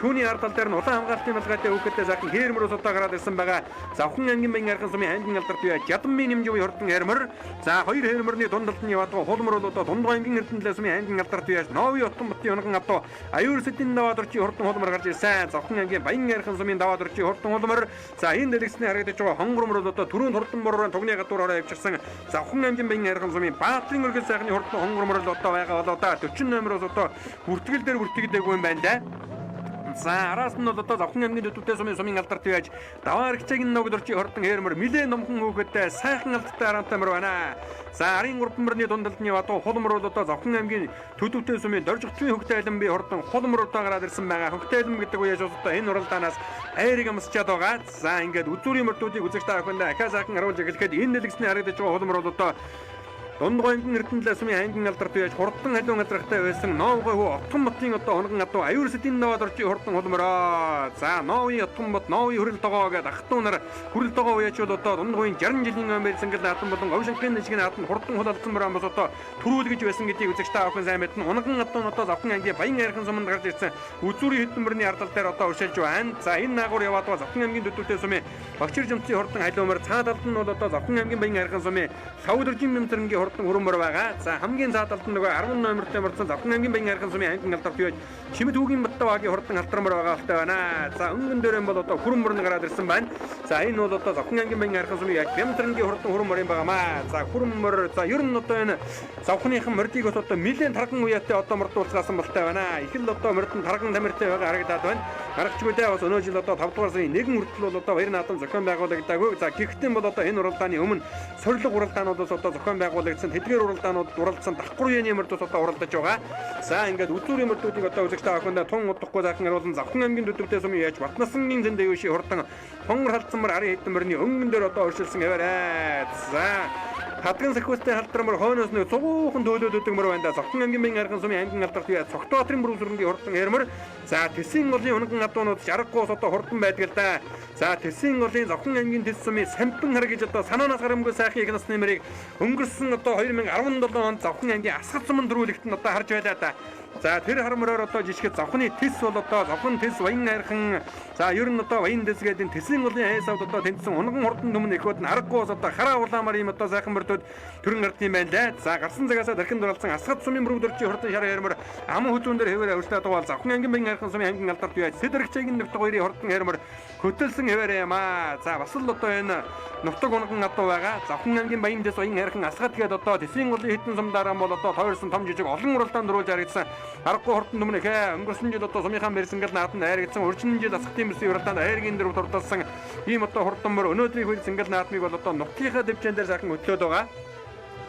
түүний ард тал дээр нь улаан хамгаалтын малгайтай хүүхэдтэй сайхан хээр мөр ус одоо гараад ирсэн байгаа. Завхан аймгийн Баян хайрхан сумын аймгийн алдарт үе Жадамын нэмжүү хурдан хээр мөр. За хоёр хээр мөрний дунд талд нь яваад байгаа хул мөр бол одоо дунд аймгийн Эрдэнэлээ сумын аймгийн алдарт үе Нови Отон батын унган адуу аюур сэдийн даваа дөрчийн хурдан хул мөр гарч ирсэн. Завхан аймгийн Баян хайрхан сумын даваа дөрчийн хурдан хул мөр. За энэ дэлгэцний харагдаж байгаа хонгор мөр бол одоо түрүүнд хурдан мөрөөр тугны гадуур ороо явчихсан. Завхан аймгийн Баян хайрхан сумын Баатрын өргөл сайхны хурдан хонгор мөр л одоо байгаа болоо да 40 номероос одоо бүртгэл дээр бүртгэдэггүй юм байна да. За араас нь бол одоо Завхан аймгийн Төдөвтэй сумын алдарт яаж даваа аргичаагийн ногдорчийн хордон хээрмэр нилээн номхон хөөхөдтэй сайхан алдтай араантай мөр байна. За арын 3 мөрний дундалдны ватуу хулмөр бол одоо Завхан аймгийн Төдөвтэй сумын Доржигчвын хөгтэй айлан би хордон хулмөр удаа гараад ирсэн байгаа. Хөгтэй айлан гэдэг үеэс одоо энэ уралдаанаас айрыг амсчаад байгаа. За ингээд үзүүрийн мөрдүүдийг үзэж та бүхэндээ ахаа сайхан харуулж эхлэхэд энэ нэлгэсний харагдаж байгаа хулмөр бол одоо Дундгойн Эрдэнэлээ сумын ангийн алдарт яаж хурдан халуун алдрахтай байсан Новгой хүү Отгон ботын одоо унган адуу аюур сэдийн наваад орчи хурдан хулмөрөө. За Новын Отгон бот Новын хүрэл тогоо гэдэг ах トゥ нар хүрэл тогоо уяачвал одоо Дундгойн 60 жилийн өмнө барьсан гэл наатан болон Овшинхын нэгэн наатан хурдан хулалдсан мөрөн бас одоо төрүүл гэж байсан гэдгийг үзэж та бүхэн сайн мэднэ. Унган адуу нь одоо Завхан ангийн Баян айрхан суманд гарч ирсэн үзүүрийн хэдэн мөрний ардал дээр одоо уршилж байна. За энэ наагур яваад байгаа Завхан аймгийн Төдөвтэй сумын Багчир жимцийн хурдан халуун мөр цаа талд нь бол одоо Завхан аймгийн Баян айрхан сумын Савдэржин мэмцэрнгийн хурдан өрөмөр байгаа. За хамгийн цаад талд нь нөгөө 10 номертой мөрдсөн Завхан аймгийн Баян айрхан сумын ангийн алдарт юу Чимэд хүүгийн Баттавагийн хурдан алтармар байгаа алтай байна. За өнгөн дөрөн бол одоо хүрэн мөрн гараад ирсэн байна. За энэ бол одоо Завхан аймгийн Баян айрхан сумын яг Бямтрангийн хурдан хүрэн мөрийн байгаамаа. За хүрэн мөр за ер нь одоо энэ Завханыхан мордыг бас одоо нэлээд тарган уяатай одоо мордуулцгаасан болтой байна. Их л одоо мордон тарган тамиртай байгаа харагдаад байна. Гаргачгүй дээ бас өнөө жил одоо 5 дугаар сарын 1 хүртэл бол одоо баяр наадам зохион байгуулагдаагүй. За гэхдээ бол одоо энэ уралдааны өмнө сорилго уралдаануудаас одоо зохион байгуулагдсан тэдгээр уралдаанууд уралдсан давхар үеийн мөрдөөс одоо уралдаж байгаа. За ингээд үзүүрийн мөрдүүдийг одоо үзэж та бүхэндээ тун удахгүй сайхан харуулсан Завхан аймгийн Төдөвтэй сумын яаж Батнасангийн зэндэ юуши хурдан хонгор халдсан мөр арын хэдэн мөрний өнгөн дээр одоо өршилсэн яваарай. За хадган сахиустай халдрамар хойноос нэг цугуухан төлөөд өгдөг мөр байна да. Завхан аймгийн Баян айрхан сумын ангийн алдарт юу Цогтбаатарын бүр сүрэнгийн хурдан хэрмэр. За Тэсийн голын унган адуунууд жаргаггуус одоо хурдан байдаг л да. За Тэсийн голын Завхан аймгийн Тэс сумын сампин хар гэж одоо санаанаас гарамгүй сайхан их насны мөрийг өнгөрсөн одоо 2017 онд Завхан аймгийн Асгат сумын дөрүүлэгт нь одоо харж байлаа да. За тэр хармараар одоо жишгэд Завхны Тэс бол одоо Завхан Тэс Баян айрхан за ер нь одоо Баян Тэс гэдэг энэ Тэсийн голын айсавд одоо тэнцсэн унган хурдан түмэн эхүүд нь аргагүй бас одоо хараа улаамаар ийм одоо сайхан мөрдүүд төрөн гардсан юм байна лээ. За гарсан цагаасаа дархин дурлалсан Асгат сумын бүрэг дөржийн хурдан шар ярмар аман хүзүүн дээр хэвээр авиртаад байгаа Завхан аймгийн Баян айрхан сумын ангийн алдарт яаж Сэдэрхчээгийн нөхдөг хоёрын хурдан ярмар хөтөлсөн хэвээр юм аа. За бас л одоо энэ нутаг унган адуу байгаа. Завхан аймгийн Баян Тэс Баян айрхан Асгат гээд одоо Тэсийн голын хитэн сум дараа бол одоо тойрсон том жижиг олон уралдаанд дөрүүлж харагдсан. Аргагүй хурдан түмэн ихэ өнгөрсөн жил одоо сумынхаа мэрсэнгэл нааданд айрагдсан. Урчин жил Асгатын бүсийн уралдаанд айргийн дөрөв дурдалсан ийм одоо хурдан мөр өнөөдрийн хөл сэнгэл наадмыг бол одоо нутгийнхаа дэвжэн дээр сайхан хөтлөөд байгаа.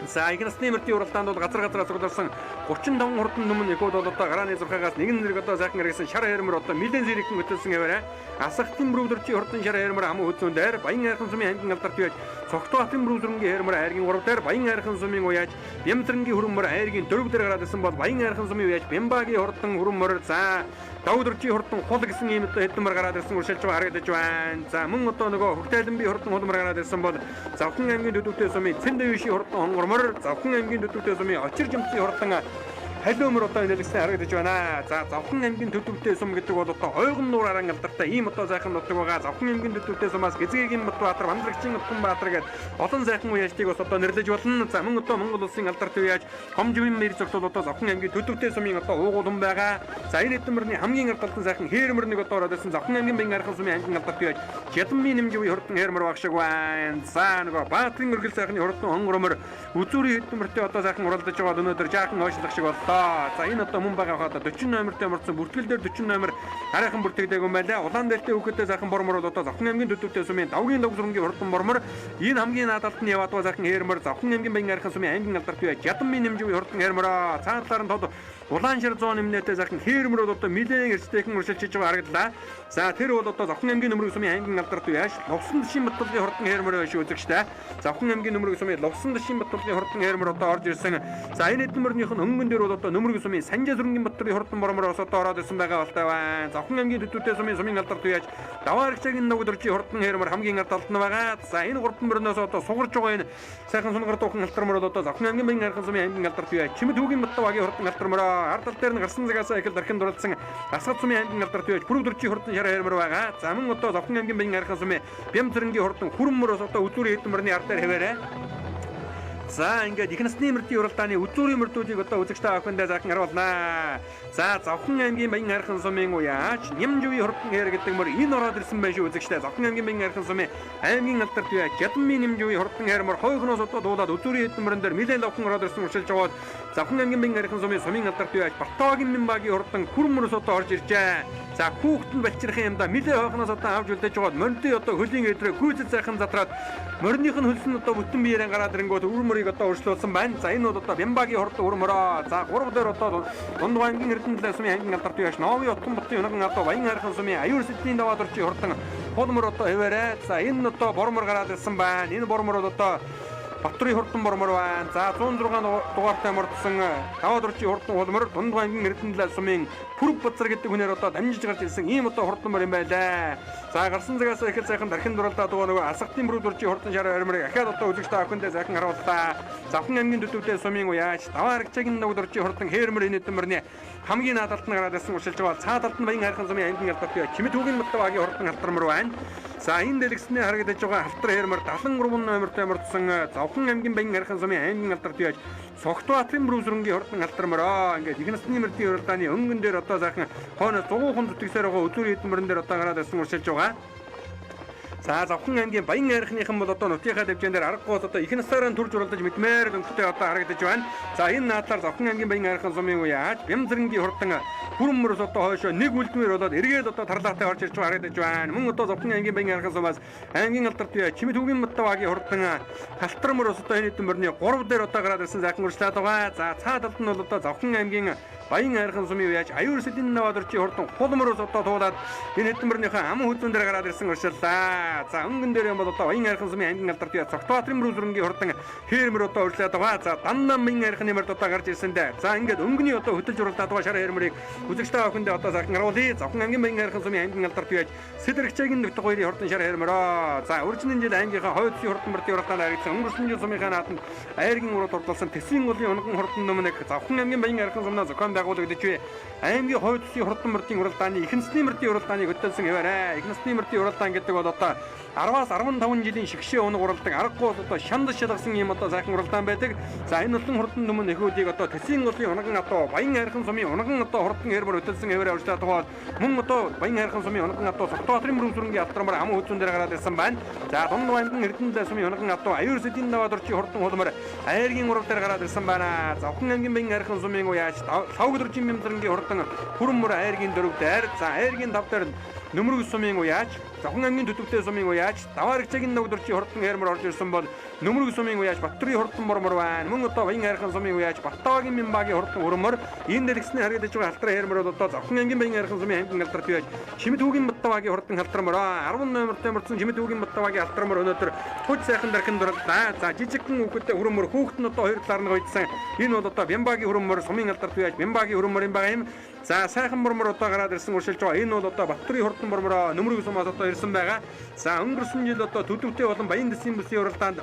За их насны мөрдийн уралдаанд бол газар газараа цугларсан 35 хурдан түмэн эхүүд бол одоо гарааны 6-аас нэгэн зэрэг одоо сайхан хэрэгсэн шар хэрмэр одоо нэлээд зэрэгхэн хөтөлсөн яваарай. Асгатын бүрөвдөрчийн хурдан шар хэрмэр аман хүзүүн дээр Баян айрхан сумын ангийн алдарт яаж Цогтбаатын бүрөвдөрнгийн хэрмэр айргийн 3 дээр Баян айрхан сумын уяаж Бямтрэнгийн хүрмөр айргийн 4 дээр гараад ирсэн бол Баян айрхан сумын уяаж Бямбагийн хурдан хүрмөр за Давдөрчийн хурдан хул гэсэн ийм одоо хэдэн мөр гараад ирсэн уршилж байгаа харагдаж байна. За мөн одоо нөгөө Хөгтайланби хурдан хулмар гараад ирсэн бол Завхан аймгийн Төдөвтэй сумын Цэндэ юшийн хурдан хонгормор Завхан аймгийн Төдөвтэй сумын Очир жимцийн хурдан халиумөр одоо нэлэгсэн харагдаж байна. За Завхан аймгийн Төдөвтэй сум гэдэг бол одоо ойгон нуур аран алдартай ийм одоо сайхан нутаг байгаа. Завхан аймгийн Төдөвтэй сумаас Гэзгээгийн Батбаатар, Бандрагчийн Утганбаатар гээд олон сайхан үеажтыг бас одоо нэрлэж болно. За мөн одоо Монгол улсын алдарт үеаж Хомжвын мэр зогсол одоо Завхан аймгийн Төдөвтэй сумын одоо уугуул хүн байгаа. За энэ хэдэн мөрний хамгийн алдартай сайхан хээрмэр нэг одоо ороод ирсэн Завхан аймгийн Баян айрхан сумын ангийн алдарт үеаж Чадмын нэмжив хурдан хээрмэр баг шиг байна. За нөгөө Баатрын өргөл сайхны хурдан хонгормор үзүүрийн хэдэн мөртөө одоо сайхан уралдаж байгаа өнөөдөр жаахан хойшлох шиг боллоо. За энэ одоо мөн байгаа хаа 40 номертой мөрдсөн бүртгэл дээр 40 номер арайхан бүртгэдэг юм байлаа. Улаан дээлтэй хүүхэдтэй сайхан бормор бол одоо Завхан аймгийн Төдөвтэй сумын давгийн дог зүрэнгийн хурдан бормор энэ хамгийн наадалт нь яваад байгаа сайхан хээрмөр Завхан аймгийн Баян айрхан сумын ангийн алдарт юу Ядамын нэмжив хурдан хээрмөрөө цаана талаар нь тод улаан шар 100 нэмнэтэй сайхан хээрмөр бол одоо нэлээд эрсдэхэн уршилж байгаа харагдлаа. За тэр бол одоо Завхан аймгийн нөмрөг сумын ангийн алдарт юу яаш Лувсан дэшийн Баттулгын хурдан хээрмөр шүү үзэгчтэй. Завхан аймгийн нөмрөг сумын Лувсан дэшийн Баттулгын хурдан хээрмөр одоо орж ирсэн. За энэ хэдэн мөрнийх нь өнгөн дээр бол одоо нөмрөг сумын Санжаа сүрэнгийн Баттулгын хурдан бормор бас одоо ороод ирсэн байгаа болтой байна. Завхан аймгийн Төдөвтэй сумын алдарт юу яаж даваа аргичаагийн нугдөрчийн хурдан хээрмөр хамгийн ард талд нь байгаа. За энэ гурван мөрнөөс одоо сугарч байгаа энэ сайхан сунгар дуухан алтармөр бол одоо Завхан аймгийн Баян айрхан сумын ангийн алдарт юу яаж Чимэд хүүгийн Баттавагийн хурдан алтармөр ард тал дээр нь гарсан цагаасаа ихэл дархин дурлалсан Асгат сумын ангийн алдарт юу яаж бүрөвдөрчийн хурдан шар хээрмөр байгаа. За мөн одоо Завхан аймгийн Баян айрхан сумын Бямцэрэнгийн хурдан хүрмөрөөс одоо үзүүрийн хэдэн мөрний ард дээр хэвээрээ. За ингээд их насны мөрдийн уралдааны үзүүрийн мөрдүүдийг одоо үзэгч та бүхэндээ сайхан харуулнаа. За Завхан аймгийн Баян айрхан сумын уяач Нямживын хурдан хээр гэдэг мөр энэ ороод ирсэн байх шүү үзэгчтэй. Завхан аймгийн Баян айрхан сумын аймгийн алдарт уяач Ядмын Нямживын хурдан хээр мөр хойгоноос одоо дуулаад үзүүрийн хэдэн мөрөн дээр нэлээд лавхан ороод ирсэн уршилж яваад Завхан аймгийн Баян хайрхан сумын сумын алдарт үеаш Баттавагийн Мэнбагийн хурдан хүрмөрөөс одоо орж иржээ. За хүүхэд нь балчирхан юм да нилээ хойхноос одоо авч үлдээж байгаа моринтой одоо хөлийн өдрөө гүйцэл сайхан затраад морины хөлс нь одоо бүтэн биеэрэн гараад ирэнгүүт өвөр мөрийг одоо өршлүүлсэн байна. За энэ бол одоо Бямбагийн хурдан өвөр мөрөө. За 3 дээр одоо Дунд аймгийн Эрдэнэ сумын аймгийн алдарт үеаш Новын Утан Бутын унаган одоо Баян хайрхан сумын Аюур сэдлийн даваа дурчийн хурдан хул мөр одоо хэвээрээ. За энэ одоо бор мөр гараад ирсэн байна. Энэ бор мөр одоо Батрын хурдан бормор байна. За 106 дугаартай мордсон даваа дурчийн хурдан хулмор Дунд аймгийн Эрдэнэ сумын Пүрв базар гэдэг хүнээр одоо дамжиж гарч ирсэн ийм одоо хурдан мөр юм байлаа. За гарсан цагаас эхэл сайхан дархин дуралдаа дугаа нөгөө асгатын бүрүү дурчийн хурдан шар ойрморыг ахаад одоо үзэгч та бүхэндээ сайхан харууллаа. Завхан аймгийн төдөвтэй сумын уяач даваа аргачаагийн нэг дурчийн хурдан хээрмөр энэ мөрний хамгийн наад талд нь гараад ирсэн уршилж байгаа. Цаа талд нь Баян хайрхан сумын аймгийн алдарт бий Чимэт хүүгийн Маттавагийн хурдан алтармар байна. За энэ дэлгэцний харагдаж байгаа халтар хээрмөр 73 номертой мордсон Завхан аймгийн Баян хайрхан сумын аймгийн алдарт бий Согтбаатарын бүрүүсрэнгийн хурдан алтар мөрөө. Ингээд их насны мөрдийн уралдааны өнгөн дээр одоо сайхан хойноос 100 хүн зүтгэсээр байгаа үзүүрийн хэдэн мөрөн дээр одоо гараад ирсэн уршилж байгаа. За Завхан аймгийн Баян хайрхныхан бол одоо нутгийнхаа дэвжээн дээр аргагүй одоо их насаараа төрж уралдаж мэдмээр өнгөтэй одоо харагдаж байна. За энэ наадлаар Завхан аймгийн Баян хайрхан сумын уяаж Бямзрэнгийн хурдан хүрэн мөрөс одоо хойшоо нэг үлдмээр болоод эргээд одоо тарлаатай орж ирж байгаа харагдаж байна. Мөн одоо Завхан аймгийн Баян хайрхан сумаас аймгийн алдарт бие Чимэт хүүгийн Маттавагийн хурдан халтар мөрөс одоо энэ хэдэн мөрний 3 дээр одоо гараад ирсэн сайхан урьдчилаад байгаа. За цаа талд нь бол одоо Завхан аймгийн Баян хайрхан сумын уяаж Аюур сэдийн наваа дурчийн хурдан хул мөрөс одоо туулаад энэ хэдэн мөрнийхөө аман хүзүүн дээр гараад ирсэн урьдчилаа. За өнгөн дээр юм бол одоо Баян хайрхан сумын аймгийн алдарт бие Цогтбаатарын мөрөсрөнгийн хурдан хээр мөр одоо урьдчилаад байгаа. За даннаа Баян хайрханы мөрд одоо гарч ирсэн дээ. За ингээд өнгөний одоо хөтөлж уралдаад байгаа шар хээр мөрийг үзэгч та бүхэндээ одоо сайхан харуулъя. Завхан аймгийн Баян хайрхан сумын аймгийн алдарт бие Сэдэрхчээгийн нөхдөг хоёрын хурдан шар хээр мөрөө. За үржинэн жил аймгийнхаа хойд зүсийн хурдан мөрдийн уралдаанд харагдсан өнгөрсөн жил сумынхаа нааданд айргийн урууд урдалсан Тэсвийн уулын унган хурдан нөмнөг Завхан аймгийн Баян хайрхан сумнаа зохион байгуулагдаж бай. Аймгийн хойд зүсийн хурдан мөрдийн уралдааны их насны мөрдийн уралдааныг хөтөлсөн хэвээрээ. Их насны мөрдийн уралдаан гэдэг бол одоо 10-аас 15 жилийн шигшээ унаг уралдан аргагүй одоо шанд шалгасан юм одоо сайхан уралдаан байдаг. За энэ улан хурдан түмэн нөхөдийг одоо Тэсийн уулын унган одоо Баян хайрхан сумын унган одоо хурдан хээрмөр хөтөлсөн хэвээрээ урьдчилаад байгаа. Мөн одоо Баян хайрхан сумын унган одоо Цогтбаатарын мөрөмсрөнгийн алтрамар аман хүзүүн дээр гараад ирсэн байна. За Дунд аймгийн Эрдэнэ сумын унган одоо Аюур сэдийн наваа дурчийн хурдан хулмар айргийн урал дээр гараад ирсэн байна. Завхан аймгийн Баян хайрхан сумын уяач лавг дурчийн бямзрангийн хурдан хүрмөр айргийн 4 дээр за айргийн 5 дээр Нөмрөг сумын уяач Завхан аймгийн төдөвтэй сумын уяач Давааргчаагийн ногдорчийн хурдан хээрмөр орж ирсэн бол Нөмрөг сумын уяач Батрын хурдан бормор байна. Мөн одоо Баян хайрхан сумын уяач Баттавагийн Мэнбагийн хурдан өрмөр энэ дэлгэцний харагдаж байгаа халтар хээрмөр бол одоо Завхан аймгийн Баян хайрхан сумын аймгийн алдарт уяач Чимэт хүүгийн Баттавагийн хурдан халтар мөр 10 номертой мөрдсөн Чимэт хүүгийн Баттавагийн халтар мөр өнөөдөр туж сайхан дархан дурлаа. За жижигхэн хүүхэдтэй өрмөр хүүхэд нь одоо хоёр талаар нь гоёдсан. Энэ бол одоо Бямбагийн өрмөр сумын алдарт уяач Бямбагийн өрмөр юм байгаа юм. За сайхан мормор одоо гараад ирсэн уршилж байгаа. Энэ бол одоо Батрын хурдан мормороо Нөмрөг сумаас одоо ирсэн байгаа. За өнгөрсөн жил одоо төдөвтэй болон Баян дэсийн бүсийн уралдаанд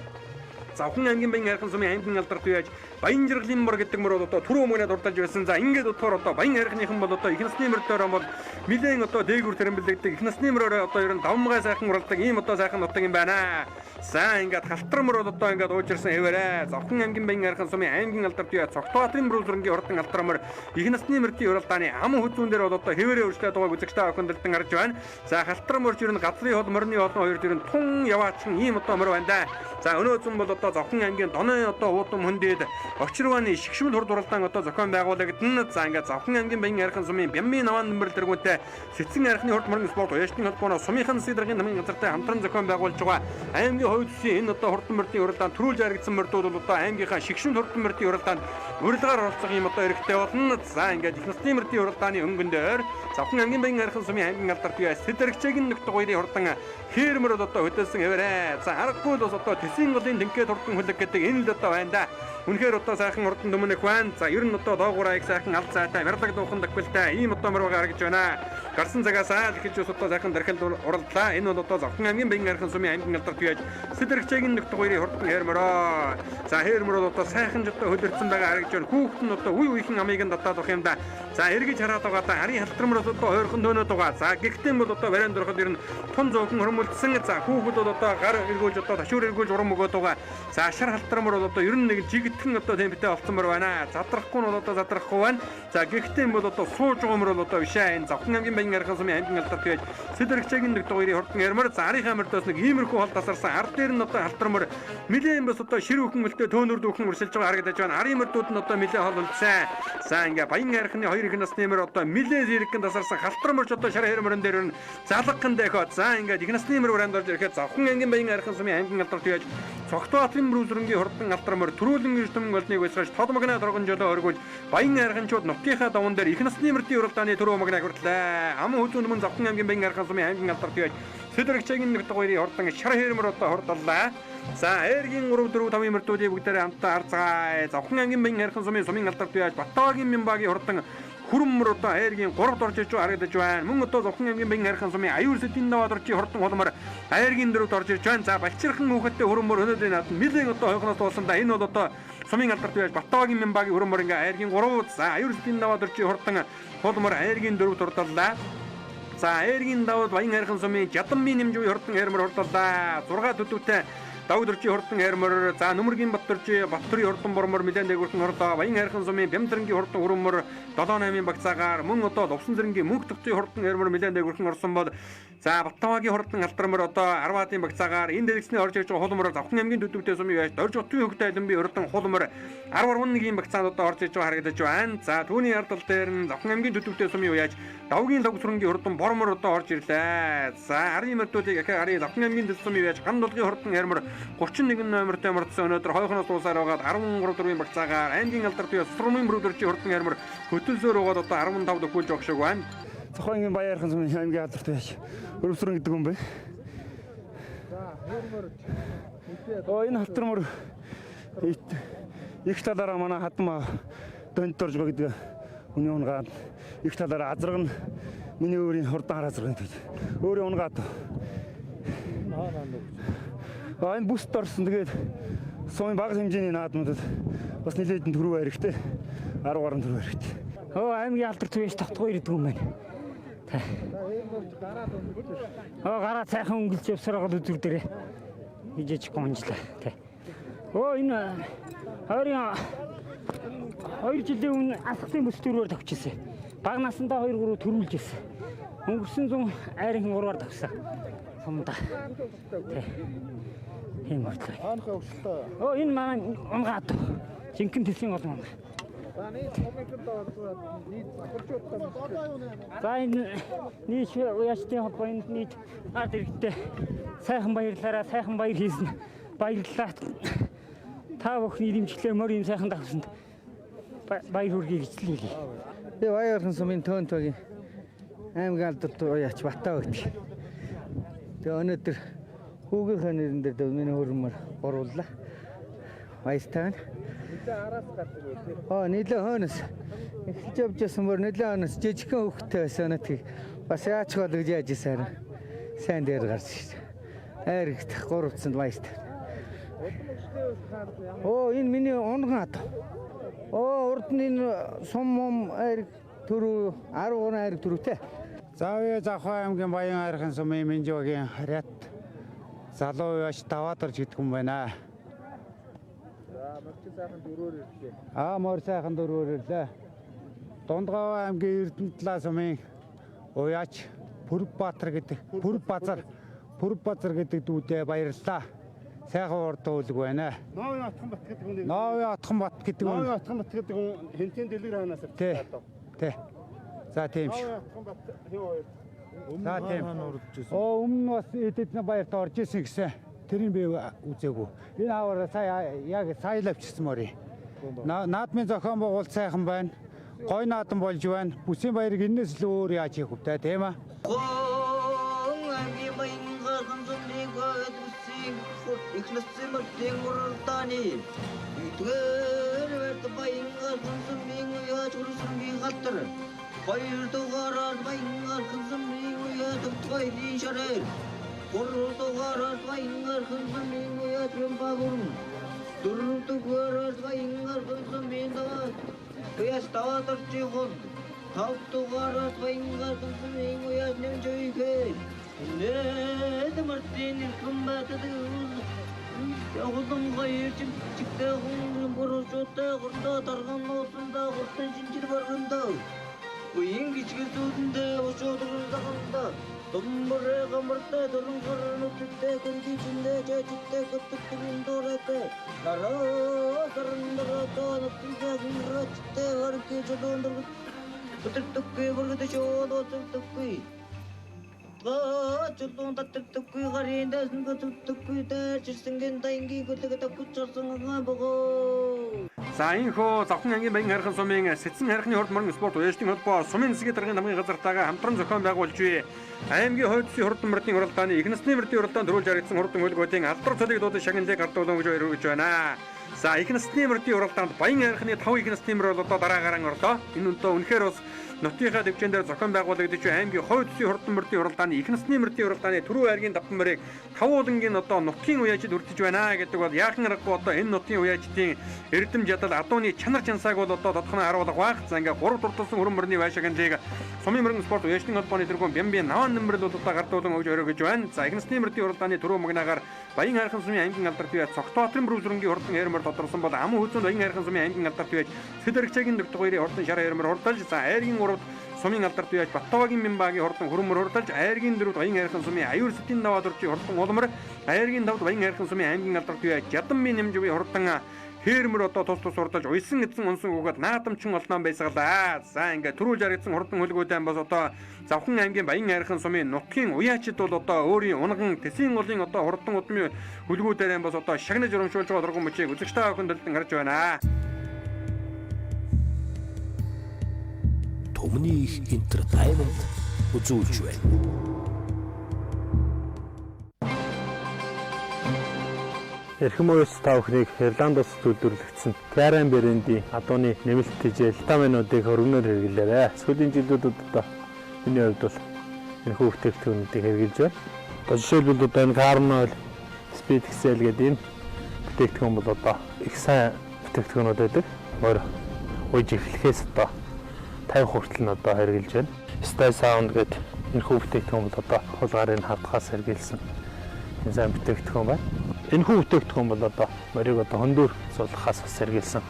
Завхан аймгийн Баян хайрхан сумын аймгийн алдарт үеж Баян жаргалын мор гэдэг мөр бол одоо түрүү өмнө дурдалж байсан. За ингээд бодохоор одоо Баян хайрханыхан бол одоо их насны мөрдөөр бол нэлээд одоо дээгүр тэрэмбэлэгдэг их насны мөрөөрөө одоо ер нь давмгай сайхан уралдаг ийм одоо сайхан нутаг юм байна. За ингээд халтар мөр бол одоо ингээд уужирсан хэвээрээ. Завхан аймгийн Баян хайрхан сумын аймгийн алдарт үеж Цогтбаатарын мөрөөрөнгийн хурдан алтар мөр их насны мөрдийн уралдааны ам хүзүүн дээр бол одоо хэвээрээ өршлээд байгааг үзэгч та бүхэнд харж байна. За халтар мөрч ер нь газрын хол морины холон хоёр ер нь тун яваачин ийм одоо мөр байна да. За өнөө зүүн бол одоо Завхан аймгийн Доной одоо уудам хөндөд Очирваны шигшүүл хурд уралдаан одоо зохион байгуулагдана. За ингээд Завхан аймгийн Баян хайрхан сумын Бяммын наваан нөмөр тэргүүнтэй Сэцэн хайрхны хурд мөрөн спорт уяачны холбооноос сумынхан засгийн даргын намын газартай хамтран зохион байгуулж байгаа аймгийн хувь төсвийн энэ одоо хурдан мөрдийн уралдаанд төрүүлж харагдсан мөрдүүд бол одоо аймгийнхаа шигшүүл хурдан мөрдийн уралдаанд урилгаар оролцох юм одоо хэрэгтэй болно. За ингээд их насны мөрдийн уралдааны өнгөн дээр Завхан аймгийн Баян хайрхан сумын аймгийн алдарт бие Сэдэргчээгийн нөхдөг хоёрын хурдан хээр мөрөд одоо хөдөлсөн хэвээрээ. За аргагүй л бас одоо Тэсийн голын тэнхээ хурдан хөлөг гэдэг энэ л одоо байна да. Үнэхээр одоо сайхан хурдан түмэнэх байна. За ер нь одоо доогуур аяг сайхан алд зайтай марлаг дуухан дагвалтай ийм одоо мөр байгаа харагдаж байна. Гарсан цагаас аал эхэлж ус одоо сайхан дархилд уралдлаа. Энэ бол одоо Завхан аймгийн Баян хайрхан сумын аймгийн алдарт бие Сэдэргчээгийн нөхдөг хоёрын хурдан хээр мөрөө. За хээр мөрөд одоо сайхан ч одоо хөлөрцөн байгаа харагдаж байна. Хүүхэд нь одоо үе үеийнхэн амийг нь татаад авах юм да. За эргэж хараад байгаа да харын халтар мөрөд одоо ойрхон төөнөд байгаа. За гэхдээ бол одоо барайнд ороход ер нь тун зөөхөн хөрмөлдсөн. За хүүхэд бол одоо гар эргүүлж одоо ташуур эргүүлж урам өгөөд байгаа. За шар халтармар бол одоо ер нь нэг жигтгэн одоо темптэй олцсонмор байна. Задрахгүй нь бол одоо задрахгүй байна. За гэхдээ юм бол одоо сууж байгаа мөр бол одоо биш ээ. Энэ Завхан аймгийн Баян архан сумын аймгийн алдар туяаж Сэдэрэгчээгийн нэг дугаарыг хурдан ярмар. За арын мөрдөөс нэг иймэрхүү хол тасарсан. Ард дээр нь одоо халтармар нэлээд бас одоо ширүүхэн мөлтөө төөнөр дүүхэн урсалж байгаа харагдаж байна. Арын мөрдүүд нь одоо нэлээд хол үлдсэн. За ингээ Баян архины хоёр их насны мөр одоо нэлээд зэрэгэн тасарсан. Халтар мөрч одоо шар хэр мөрөн дээр нь залган дэхөө. За ингээд их насны мөр уранд орж ирэхэд Завхан аймгийн Баян архан сумын аймгийн алдар туяаж Цогтбаатарын мөрөзрөнгийн хурдан алдар мөр төрүүлэн эрдэм голныг байсгаж тод магна торгон жолоо өргүүлж Баян арханчууд нутгийнхаа даван дээр их насны мөрдийн уралдааны түрүү магна хүртлээ. Аман хүзүүн мөн Завхан аймгийн Баян архан сумын аймгийн алдар туяаж Сэдэрэгчээгийн нэг дугаарыг хурдан шар хэрмэр одоо хурдаллаа. За эргийн 3 4 5 мөрдүүдийн бүгдээрээ хамтдаа харцгаая. Завхан аймгийн Баян архан сумын сумын алдар туяаж Баттагийн Мямбагийн хурдан Хүрмөр одоо айргийн 3 дорж иж харагдаж байна. Мөн одоо Завхан аймгийн Баян архан сумын аюул сэдийн даваа доржийн хурдан хулмар айргийн 4 дорж иж байна. За Балчирхан хүүхэдтэй хүрмөр өнөөдрийн над нэлээд одоо хойхноос дуулсан да. Энэ бол одоо сумын алдар туяаж Баттагийн Мямбагийн хүрмөр ингээ айргийн 3 за аюул сэдийн даваа доржийн хурдан хулмар айргийн 4 дурдаллаа. За айргийн даваад Баян архан сумын Жадаммын нэмжүү хурдан хайрмар хурдаллаа. 6 төдөвтэй Давд дөржийн хурдан хайрмар, за Нүмергийн Баттөржи Баттөрийн хурдан бормор нэлээд дээгүүрхэн хордоо Баян хайрхан сумын Бямдрангийн хурдан өрөмөр 7 8-ын багцаагаар мөн одоо Лувсан зэрэнгийн мөнх тогтын хурдан хайрмар нэлээд дээгүүрхэн орсон бол за Баттавагийн хурдан алтармар одоо Арваатын багцаагаар энэ дэлгэцний орж ирж байгаа хулмар Завхан аймгийн төдөвтэй сумын яаж Дорж хотын хөгтэй алимби хурдан хулмар 10.1-ийн багцаанд одоо орж ирж байгаа харагдаж байна. За түүний ард тал дээр нь Завхан аймгийн төдөвтэй сумын яаж Давгийн логсрөнгийн хурдан бормор одоо орж ирлээ. За арын мөрдүүдийг ахаа арын Завхан аймгийн төд сумын яаж ган дулгын хурдан хайрмар 31 номертой мордсон өнөөдөр хойхоноос дуусаар байгаад 13 дөрвийн багцаагаар аймгийн алдар туяа сурмын мөрөдөрчийн хурдан хайрмар хөтөлсөөр байгаад одоо 15 дөхүүлж явах шиг байна. Завхан аймгийн Баян архан сумын аймгийн алдар туяач Өрөвсрөн гэдэг хүн байна. Оо энэ халтар мөр их талаараа манай хадмаа донт орж байгаа гэдэг хүний унгаад их талаараа азраг нь миний өөрийн хурдан хар азраг гэдэг. Өөрийн унгаад. Энэ бүст орсон. Тэгээд сумын бага хэмжээний наадмуудад бас нэлээд төрөв хэрэгтэй. 10 гаруй төрөв хэрэгтэй. Оо аймгийн алдар туяаж тавтахгүй ирдэг юм байна. Оо гараа сайхан өнгөлж явсаар байгаа үзүр дээрээ хижээж гонжлаа. Оо энэ ойрын 2 жилийн өмнө алхахын бүс төрөөр тавьчихсан. Бага насндаа 2 3 төрүүлж ирсэн. Өнгөрсөн зун айрын 3-аар тавьсан. Сумда. Тийм мөртлөө. Оо энэ манай унгаад. Жинхэнэ төслийн гол унгаа. За энэ нийт уяачдын холбоонд нийт ард иргэдтэй сайхан баярлалаараа сайхан баяр хийсэн. Баярлалаа. Та бүхний дэмжлээ мөр юм сайхан давсанд баяр хүргэе гэж хэлье. Би Баян архан сумын төөнтөгийн аймгийн алдар туяач Баттаа гэдэг. Тэгээ өнөөдөр хүүгийнхээ нэрэн дээр миний хөрмөр гурууллаа. Баяртай байна. Оо нэлээ хойноос эхэлж явж байсан мөр нэлээ хойноос жижигхэн хүүхэдтэй байсан өнөөдгийг бас яач бол гэж яаж исэн. Сайн дээр гарч ирсэн. Айр ихт гуравцсанд баяртай. Оо энэ миний унган ад. Оо урд нь энэ сум мум айр төрөв 13 айр төрөвтэй. Заавья Завхан аймгийн Баян архан сумын Минжиогийн харьяат залуу яаш даваад орж гэдэг юм байна. За морчин сайхан дөрөөр ирлээ. Аа морь сайхан дөрөөр ирлээ. Дундгав аймгийн Эрдэнэтлаа сумын уяач Пүрбаатар гэдэг Пүрбазар гэдэг дүүдээ баярлалаа. Сайхан урд уулг байна. Новын Отхон бат гэдэг хүн. Новын Отхон бат гэдэг хүн. Новын Отхон бат гэдэг хүн хэнтийн дэлгэр хаанаас авчихсан. Тэ. За тийм шүү. Новын Отхон бат хэн хоёр? За тийм. Оо өмнө бас эдэдний баярт орж исэн гэсэн. Тэрийг би үзээгүй. Энэ хаваар сая яг сая л авчирсан морь. Наадмын зохион байгуулалт сайхан байна. Гой наадам болж байна. Бүсийн баярыг энэс л өөр яаж хийх вэ тэ тийм ээ. Хуланга ержим чигтэй хүн буруудтай гурдаа дарган нууцсандаа гуртан шинжир барганда. Уян гिचгэсүүдэндээ ушуудурдаганда думбарэ гамартай дөрөн гарнуудтай гүндижиндээ жажигтай хөтөктөрийн дууратай нараа сарандара тооноттой гүнрачтай варки жодондор өтөртөкгүй бүргэдэж оодоцөртөкгүй чулуун татвартаггүй гарын дайсан гоцөртөкгүй дайрчирсэнгийн таянгийн гөлөг тавхичсан богоо. За энэхүү Завхан ангийн Баян хайрхан сумын Сэцэн хайрхны хурд морин спорт уяжтын холбоо сумын засгийн даргын намын газартайгаа хамтран зохион байгуулж буй аймгийн хойд зүсийн хурдан мөрдийн уралдааны их насны мөрдийн уралдаанд төрүүлж харагдсан хурдан хөлгүүдийн алдар цолыг дуудаж шагналыг гардуулан гэж өргөж байна. За их насны мөрдийн уралдаанд Баян хайрхны 5 их насны мөр бол одоо дараагаараа орлоо. Энэ өндөө үнэхээр бас нутгийнхаа төвчэн дээр зохион байгуулагдаж буй аймгийн хойд зүсийн хурдан мөрдийн уралдааны их насны мөрдийн уралдааны түрүү айргийн давтан мөрийг 5 уулангийн одоо нутгийн уяажид хүртэж байна гэдэг бол яахан аргагүй одоо энэ нутгийн уяаждын эрдэм жадал адууны чанар чансааг бол одоо тодорхой харуулга байх. За ингээ 3 дурдсан өрөн мөрний байшаганлыг сумын мөрөн спорт уяжтын холбооны тэргүүн Бямбын наван нэмрэл бол одоо гардуулан өгж өрөөгөж байна. За их насны мөрдийн уралдааны түрүү магнаагаар Баян хайрхан сумын аймгийн алдарт бие Цогтбаатарын бүрүүсрэнгийн хурдан хэрмэр тодорсон бол Аман хүзүүнд Баян хайрхан сумын аймгийн алдарт бие Сэдэрэгчгийн дөрөвдүгээр хурдан шар хэрмэр хурдалж, за айргийн 3-д сумын алдарт бие Баттавагийн Мямбагийн хурдан хөрөмөр хурдалж, айргийн 4-д Баян хайрхан сумын Аюур Сэтийн даваа дөржийн хурдан улмар, айргийн 5-д Баян хайрхан сумын аймгийн алдарт бие Жадаммын нэмжвийн хурдан хэрмэр одоо тус тус хурдалж уйсан эзэн унсан өгөөд наадамчин олноон байсгалаа. За ингээ төрүүлж харагдсан хурдан хөлгүүдэн бас одоо Завхан аймгийн Баян хайрхан сумын нутгийн уяачид бол одоо өөрийн унган тэсийн уулын одоо хурдан удмын хөлгүүдээр бас одоо шагнаж урамшуулж байгаа дургуун мөчийг үзэгч та бүхэн дэлдэн харж байна. Түмний их entertainment үзүүлж байна. Эрхэм уяс та бүхнийг Ирланд улсад үйлдвэрлэгдсэн Карен брендийн адууны нэмэлт тэжээл витаминуудыг өргөнөөр хэрэглээрэй. Сүүлийн жилүүдэд одоо миний хувьд бол энэхүү бүтээгдэхүүнүүдийг хэрэглэж байна. Одоо жишээлбэл одоо энэ Carnol, Speed Excel гэдэг энэ бүтээгдэхүүн бол одоо их сайн бүтээгдэхүүнүүд байдаг. Морь ууж эхлэхээс одоо 50 хүртэл нь одоо хэрэглэж байна. Style Sound гэдэг энэхүү бүтээгдэхүүн бол одоо хул гарын хавтгаас хэрэглэсэн энэ сайн бүтээгдэхүүн байна. Энэхүү бүтээгдэхүүн бол одоо морийг одоо хөндөр суулгахаас бас сэргийлсэн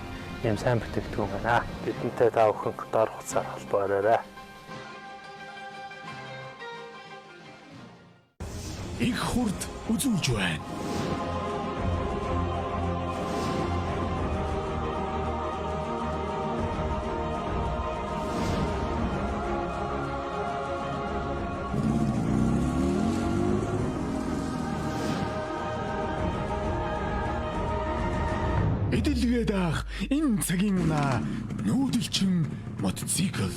ийм сайн бүтээгдэхүүн байна. Бидэнтэй та бүхэн доор хугацаар холбоо бариарай. Их хурд үзүүлж байна. Эдэлгээ даах энэ цагийн унаа нүүдэлчин мотоцикл.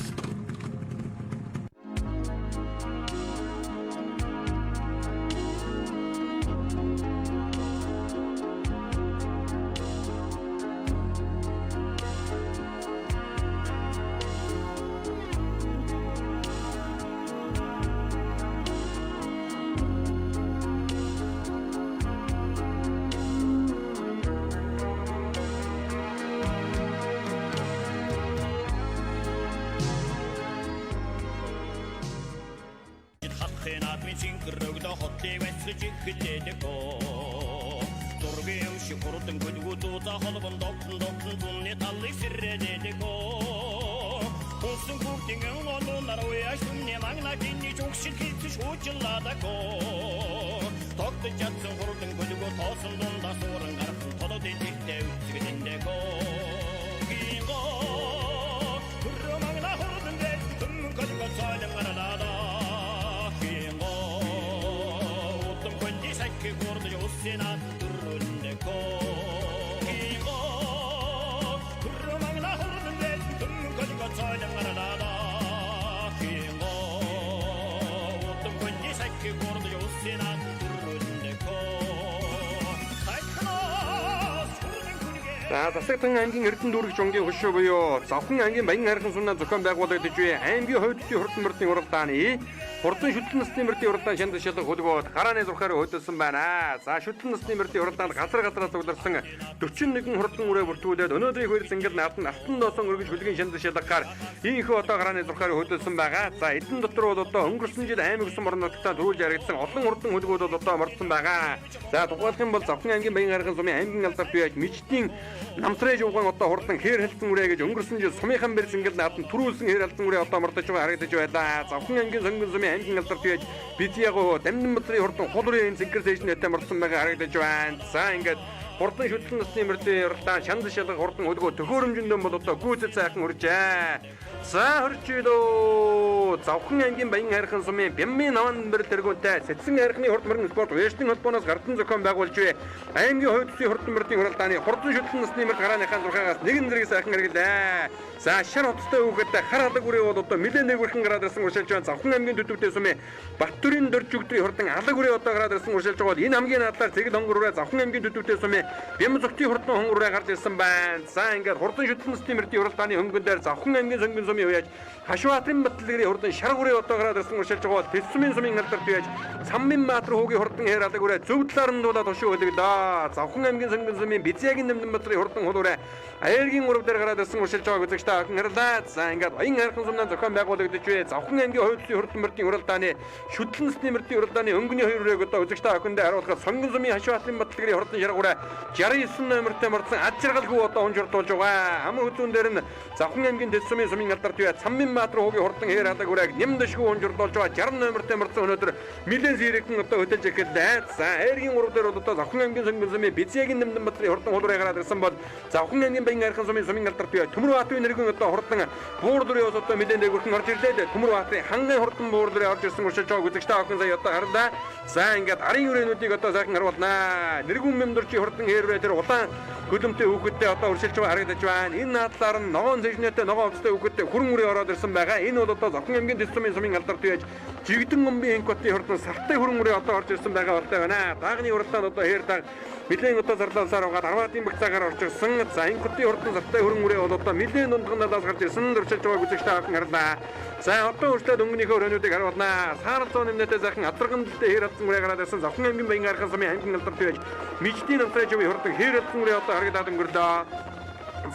За Засагтан аймгийн Эрдэнэ дүүрэг жунгийн хөшөө буюу Завхан аймгийн Баян хайрхан сумнаа зохион байгуулагдаж буй аймгийн хувь төслийн хурдан мөрдийн уралдааны хурдан шүтлэн насны мөрдийн уралдаан шанд шалга хөлгөөд гарааны зурхаар хөдөлсөн байна. За шүтлэн насны мөрдийн уралдаанд газар газраас цугларсан 41 хурдан үрээ бүртгүүлээд өнөөдрийн хөр зингэл нааданд алтан доосон өргөж хөлгийн шанд шалгахаар ийхүү одоо гарааны зурхаар хөдөлсөн байгаа. За эдэн дотор бол одоо өнгөрсөн жил аймаг сум орон нутагтаа төрүүлж яригдсан олон хурдан хөлгүүд бол одоо мордсон байгаа. За тухайлах юм бол Завхан аймгийн Баян хайрхан сумын аймгийн алдарт бий мичдийн намсрын жууган одоо хурдан хээр хэлсэн үрээ гэж өнгөрсөн жил сумынхан бэр зингэл нааданд түрүүлсэн хээр хэлсэн үрээ одоо мордож байгаа харагдаж байлаа. Завхан аймгийн сонгон сумын аймгийн алдарт бий Бизиаго дамнан бадрын хурдан хулрын зингэр сэжнэтэй мордсон байгаа харагдаж байна. За ингээд хурдан шүтлэн насны мөрдийн уралдаан шанд шалга хурдан хөлгөө төхөөрөмжөндөө бол одоо гүйцэд сайхан хүржээ. За хөрч илөө. Завхан аймгийн Баян хайрхан сумын Бяммын наван бэрэл тэргүүнтэй Сэтсэн хайрхны хурд мөрөн спорт уяжтын холбооноос гардан зохион байгуулж буй аймгийн хувь төслийн хурдан мөрдийн уралдааны хурдан шүтлэн насны мөрд гарааныхаа зурхаагаас нэгэн зэрэг сайхан хэрэглээ. За шар хоттой хүүхэд хар алаг үрээ бол одоо нэлээд нэг бүрхэн гараад ирсэн уршилж байна. Завхан аймгийн төдөвтэй сумын Баттүрийн дөрж жүгдрийн хурдан алаг үрээ одоо гараад ирсэн уршилж байгаа бол энэ хамгийн надлаар зэгэл хонгор үрээ Завхан аймгийн төдөвтэй сумын Бям зүгтийн хурдан хонгор үрээ гарч ирсэн байна. За ингээд хурдан шүтлэн насны мөрдийн уралдааны хөнгөн дээр Завхан аймгийн сонгон сумын уяаж Хашватрын батлагрын хурдан шар үрээ одоо гараад ирсэн уршилж байгаа бол Тэсмийн сумын алдарт уяаж Саммын Баатар хүүгийн хурдан хээр алаг үрээ зөв талаар нь дуулаад тушуу хөлөглөө. Завхан аймгийн сонгон сумын Бизягийн нэмдэн бадрын хурдан хул үрээ Аяргийн гурав дээр гараад ирсэн уршилж байгааг үзэгч та бүхэн харлаа. За ингээд Баян хайрхан сумнаа зохион байгуулагдаж буй Завхан аймгийн хувь төслийн хурдан мөрдийн уралдааны шүтлэн насны мөрдийн уралдааны өнгөний хоёр үрээг одоо үзэгч та бүхэндээ харуулахад сонгон сумын Хашватрын батлагрын хурдан шаргуураа 69 номертой мордсон ад жаргалгүй одоо унж урдуулж байгаа. Аман хүзүүн дээр нь Завхан аймгийн Тэс сумын сумын алдарт буй Цаммын Баатар хүүгийн хурдан хээр алаг үрээг нэмдэшгүй унж урдуулж байгаа. 60 номертой мордсон өнөөдөр нэлээд сэрэгэн одоо хөтөлж эхэллээ. За айргийн гурав дээр бол одоо Завхан аймгийн сонгон сумын Бизягийн нэмдэн бадрын хурдан хулраа гараад ирсэн бол Завхан аймгийн Баян хайрхан сумын сумын алдарт буй Төмөр Баатарын нэргэн одоо хурдан буур дүрийн ус одоо нэлээд дээгүүрхэн орж ирлээ. Төмөр Баатарын хангын хурдан буур дүрийн орж ирсэн уршилж байгааг үзэгч та бүхэн сая одоо харлаа. За ингээд арын үрээнүүдийг одоо сайхан харуулнаа. Нэргүн мэмдэрчийн хурдан хээр үрээ тэр улаан хөлөмтэй хүүхэдтэй одоо уршилж байгаа харагдаж байна. Энэ наадлаар нь ногоон сэжнэтэй ногоон хувцастай хүүхэдтэй хүрэн үрээ ороод ирсэн байгаа. Энэ бол одоо Завхан аймгийн Тэс сумын сумын алдарт бий Жигдэн гомбын инкотын хурдан сартай хүрэн үрээ одоо орж ирсэн байгаа болтой байна. Даагны уралдаанд одоо хээр даг нэлээд одоо зарлалсаар байгаа арваатын багцаагаар орж ирсэн. За инкотын хурдан сартай хүрэн үрээ бол одоо нэлээд дундган талаас гарч ирсэн. Дөрчилж байгааг үзэгч та бүхэн харлаа. За одоо үргэлжлээд өнгөнийхөө өрөөнүүдийг харуулнаа. Саарл зүүн нэмнэтэй сайхан адарган дэлтэй хээр адсан үрээ гараад ирсэн. Завхан аймгийн Баян хайрхан сумын аймгийн алдарт бий Мичдийн намтрай живийн хурдан хээр адсан үрээ одоо харагдаад өнгөрлөө.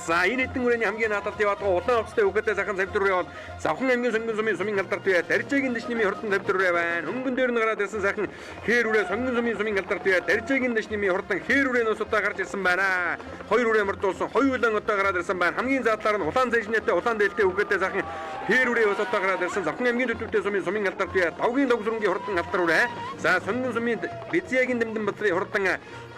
За энэ хэдэн үрээний хамгийн наадалд яваад байгаа улаан хувцастай хүүхэдтэй сайхан завдвар яваад Завхан аймгийн сонгон сумын сумын алдарт бий Даржигийн дэшнэмийн хурдан завдвар байна. Хөнгөн дээр нь гараад ирсэн сайхан хээр үрээ сонгон сумын сумын алдарт бий Даржигийн дэшнэмийн хурдан хээр үрээнээс одоо гарч ирсэн байна. Хоёр үрээ мордуулсан хоёулан одоо гараад ирсэн байна. Хамгийн заадлаар нь улаан цэжнэтэй улаан дээлтэй хүүхэдтэй сайхан хээр үрээ ус одоо гараад ирсэн. Завхан аймгийн төдөвтэй сумын сумын алдарт бий Давгийн догсрунгийн хурдан алдар үрээ. За сонгон сумын Бизягийн дэмдэн бадрын хурдан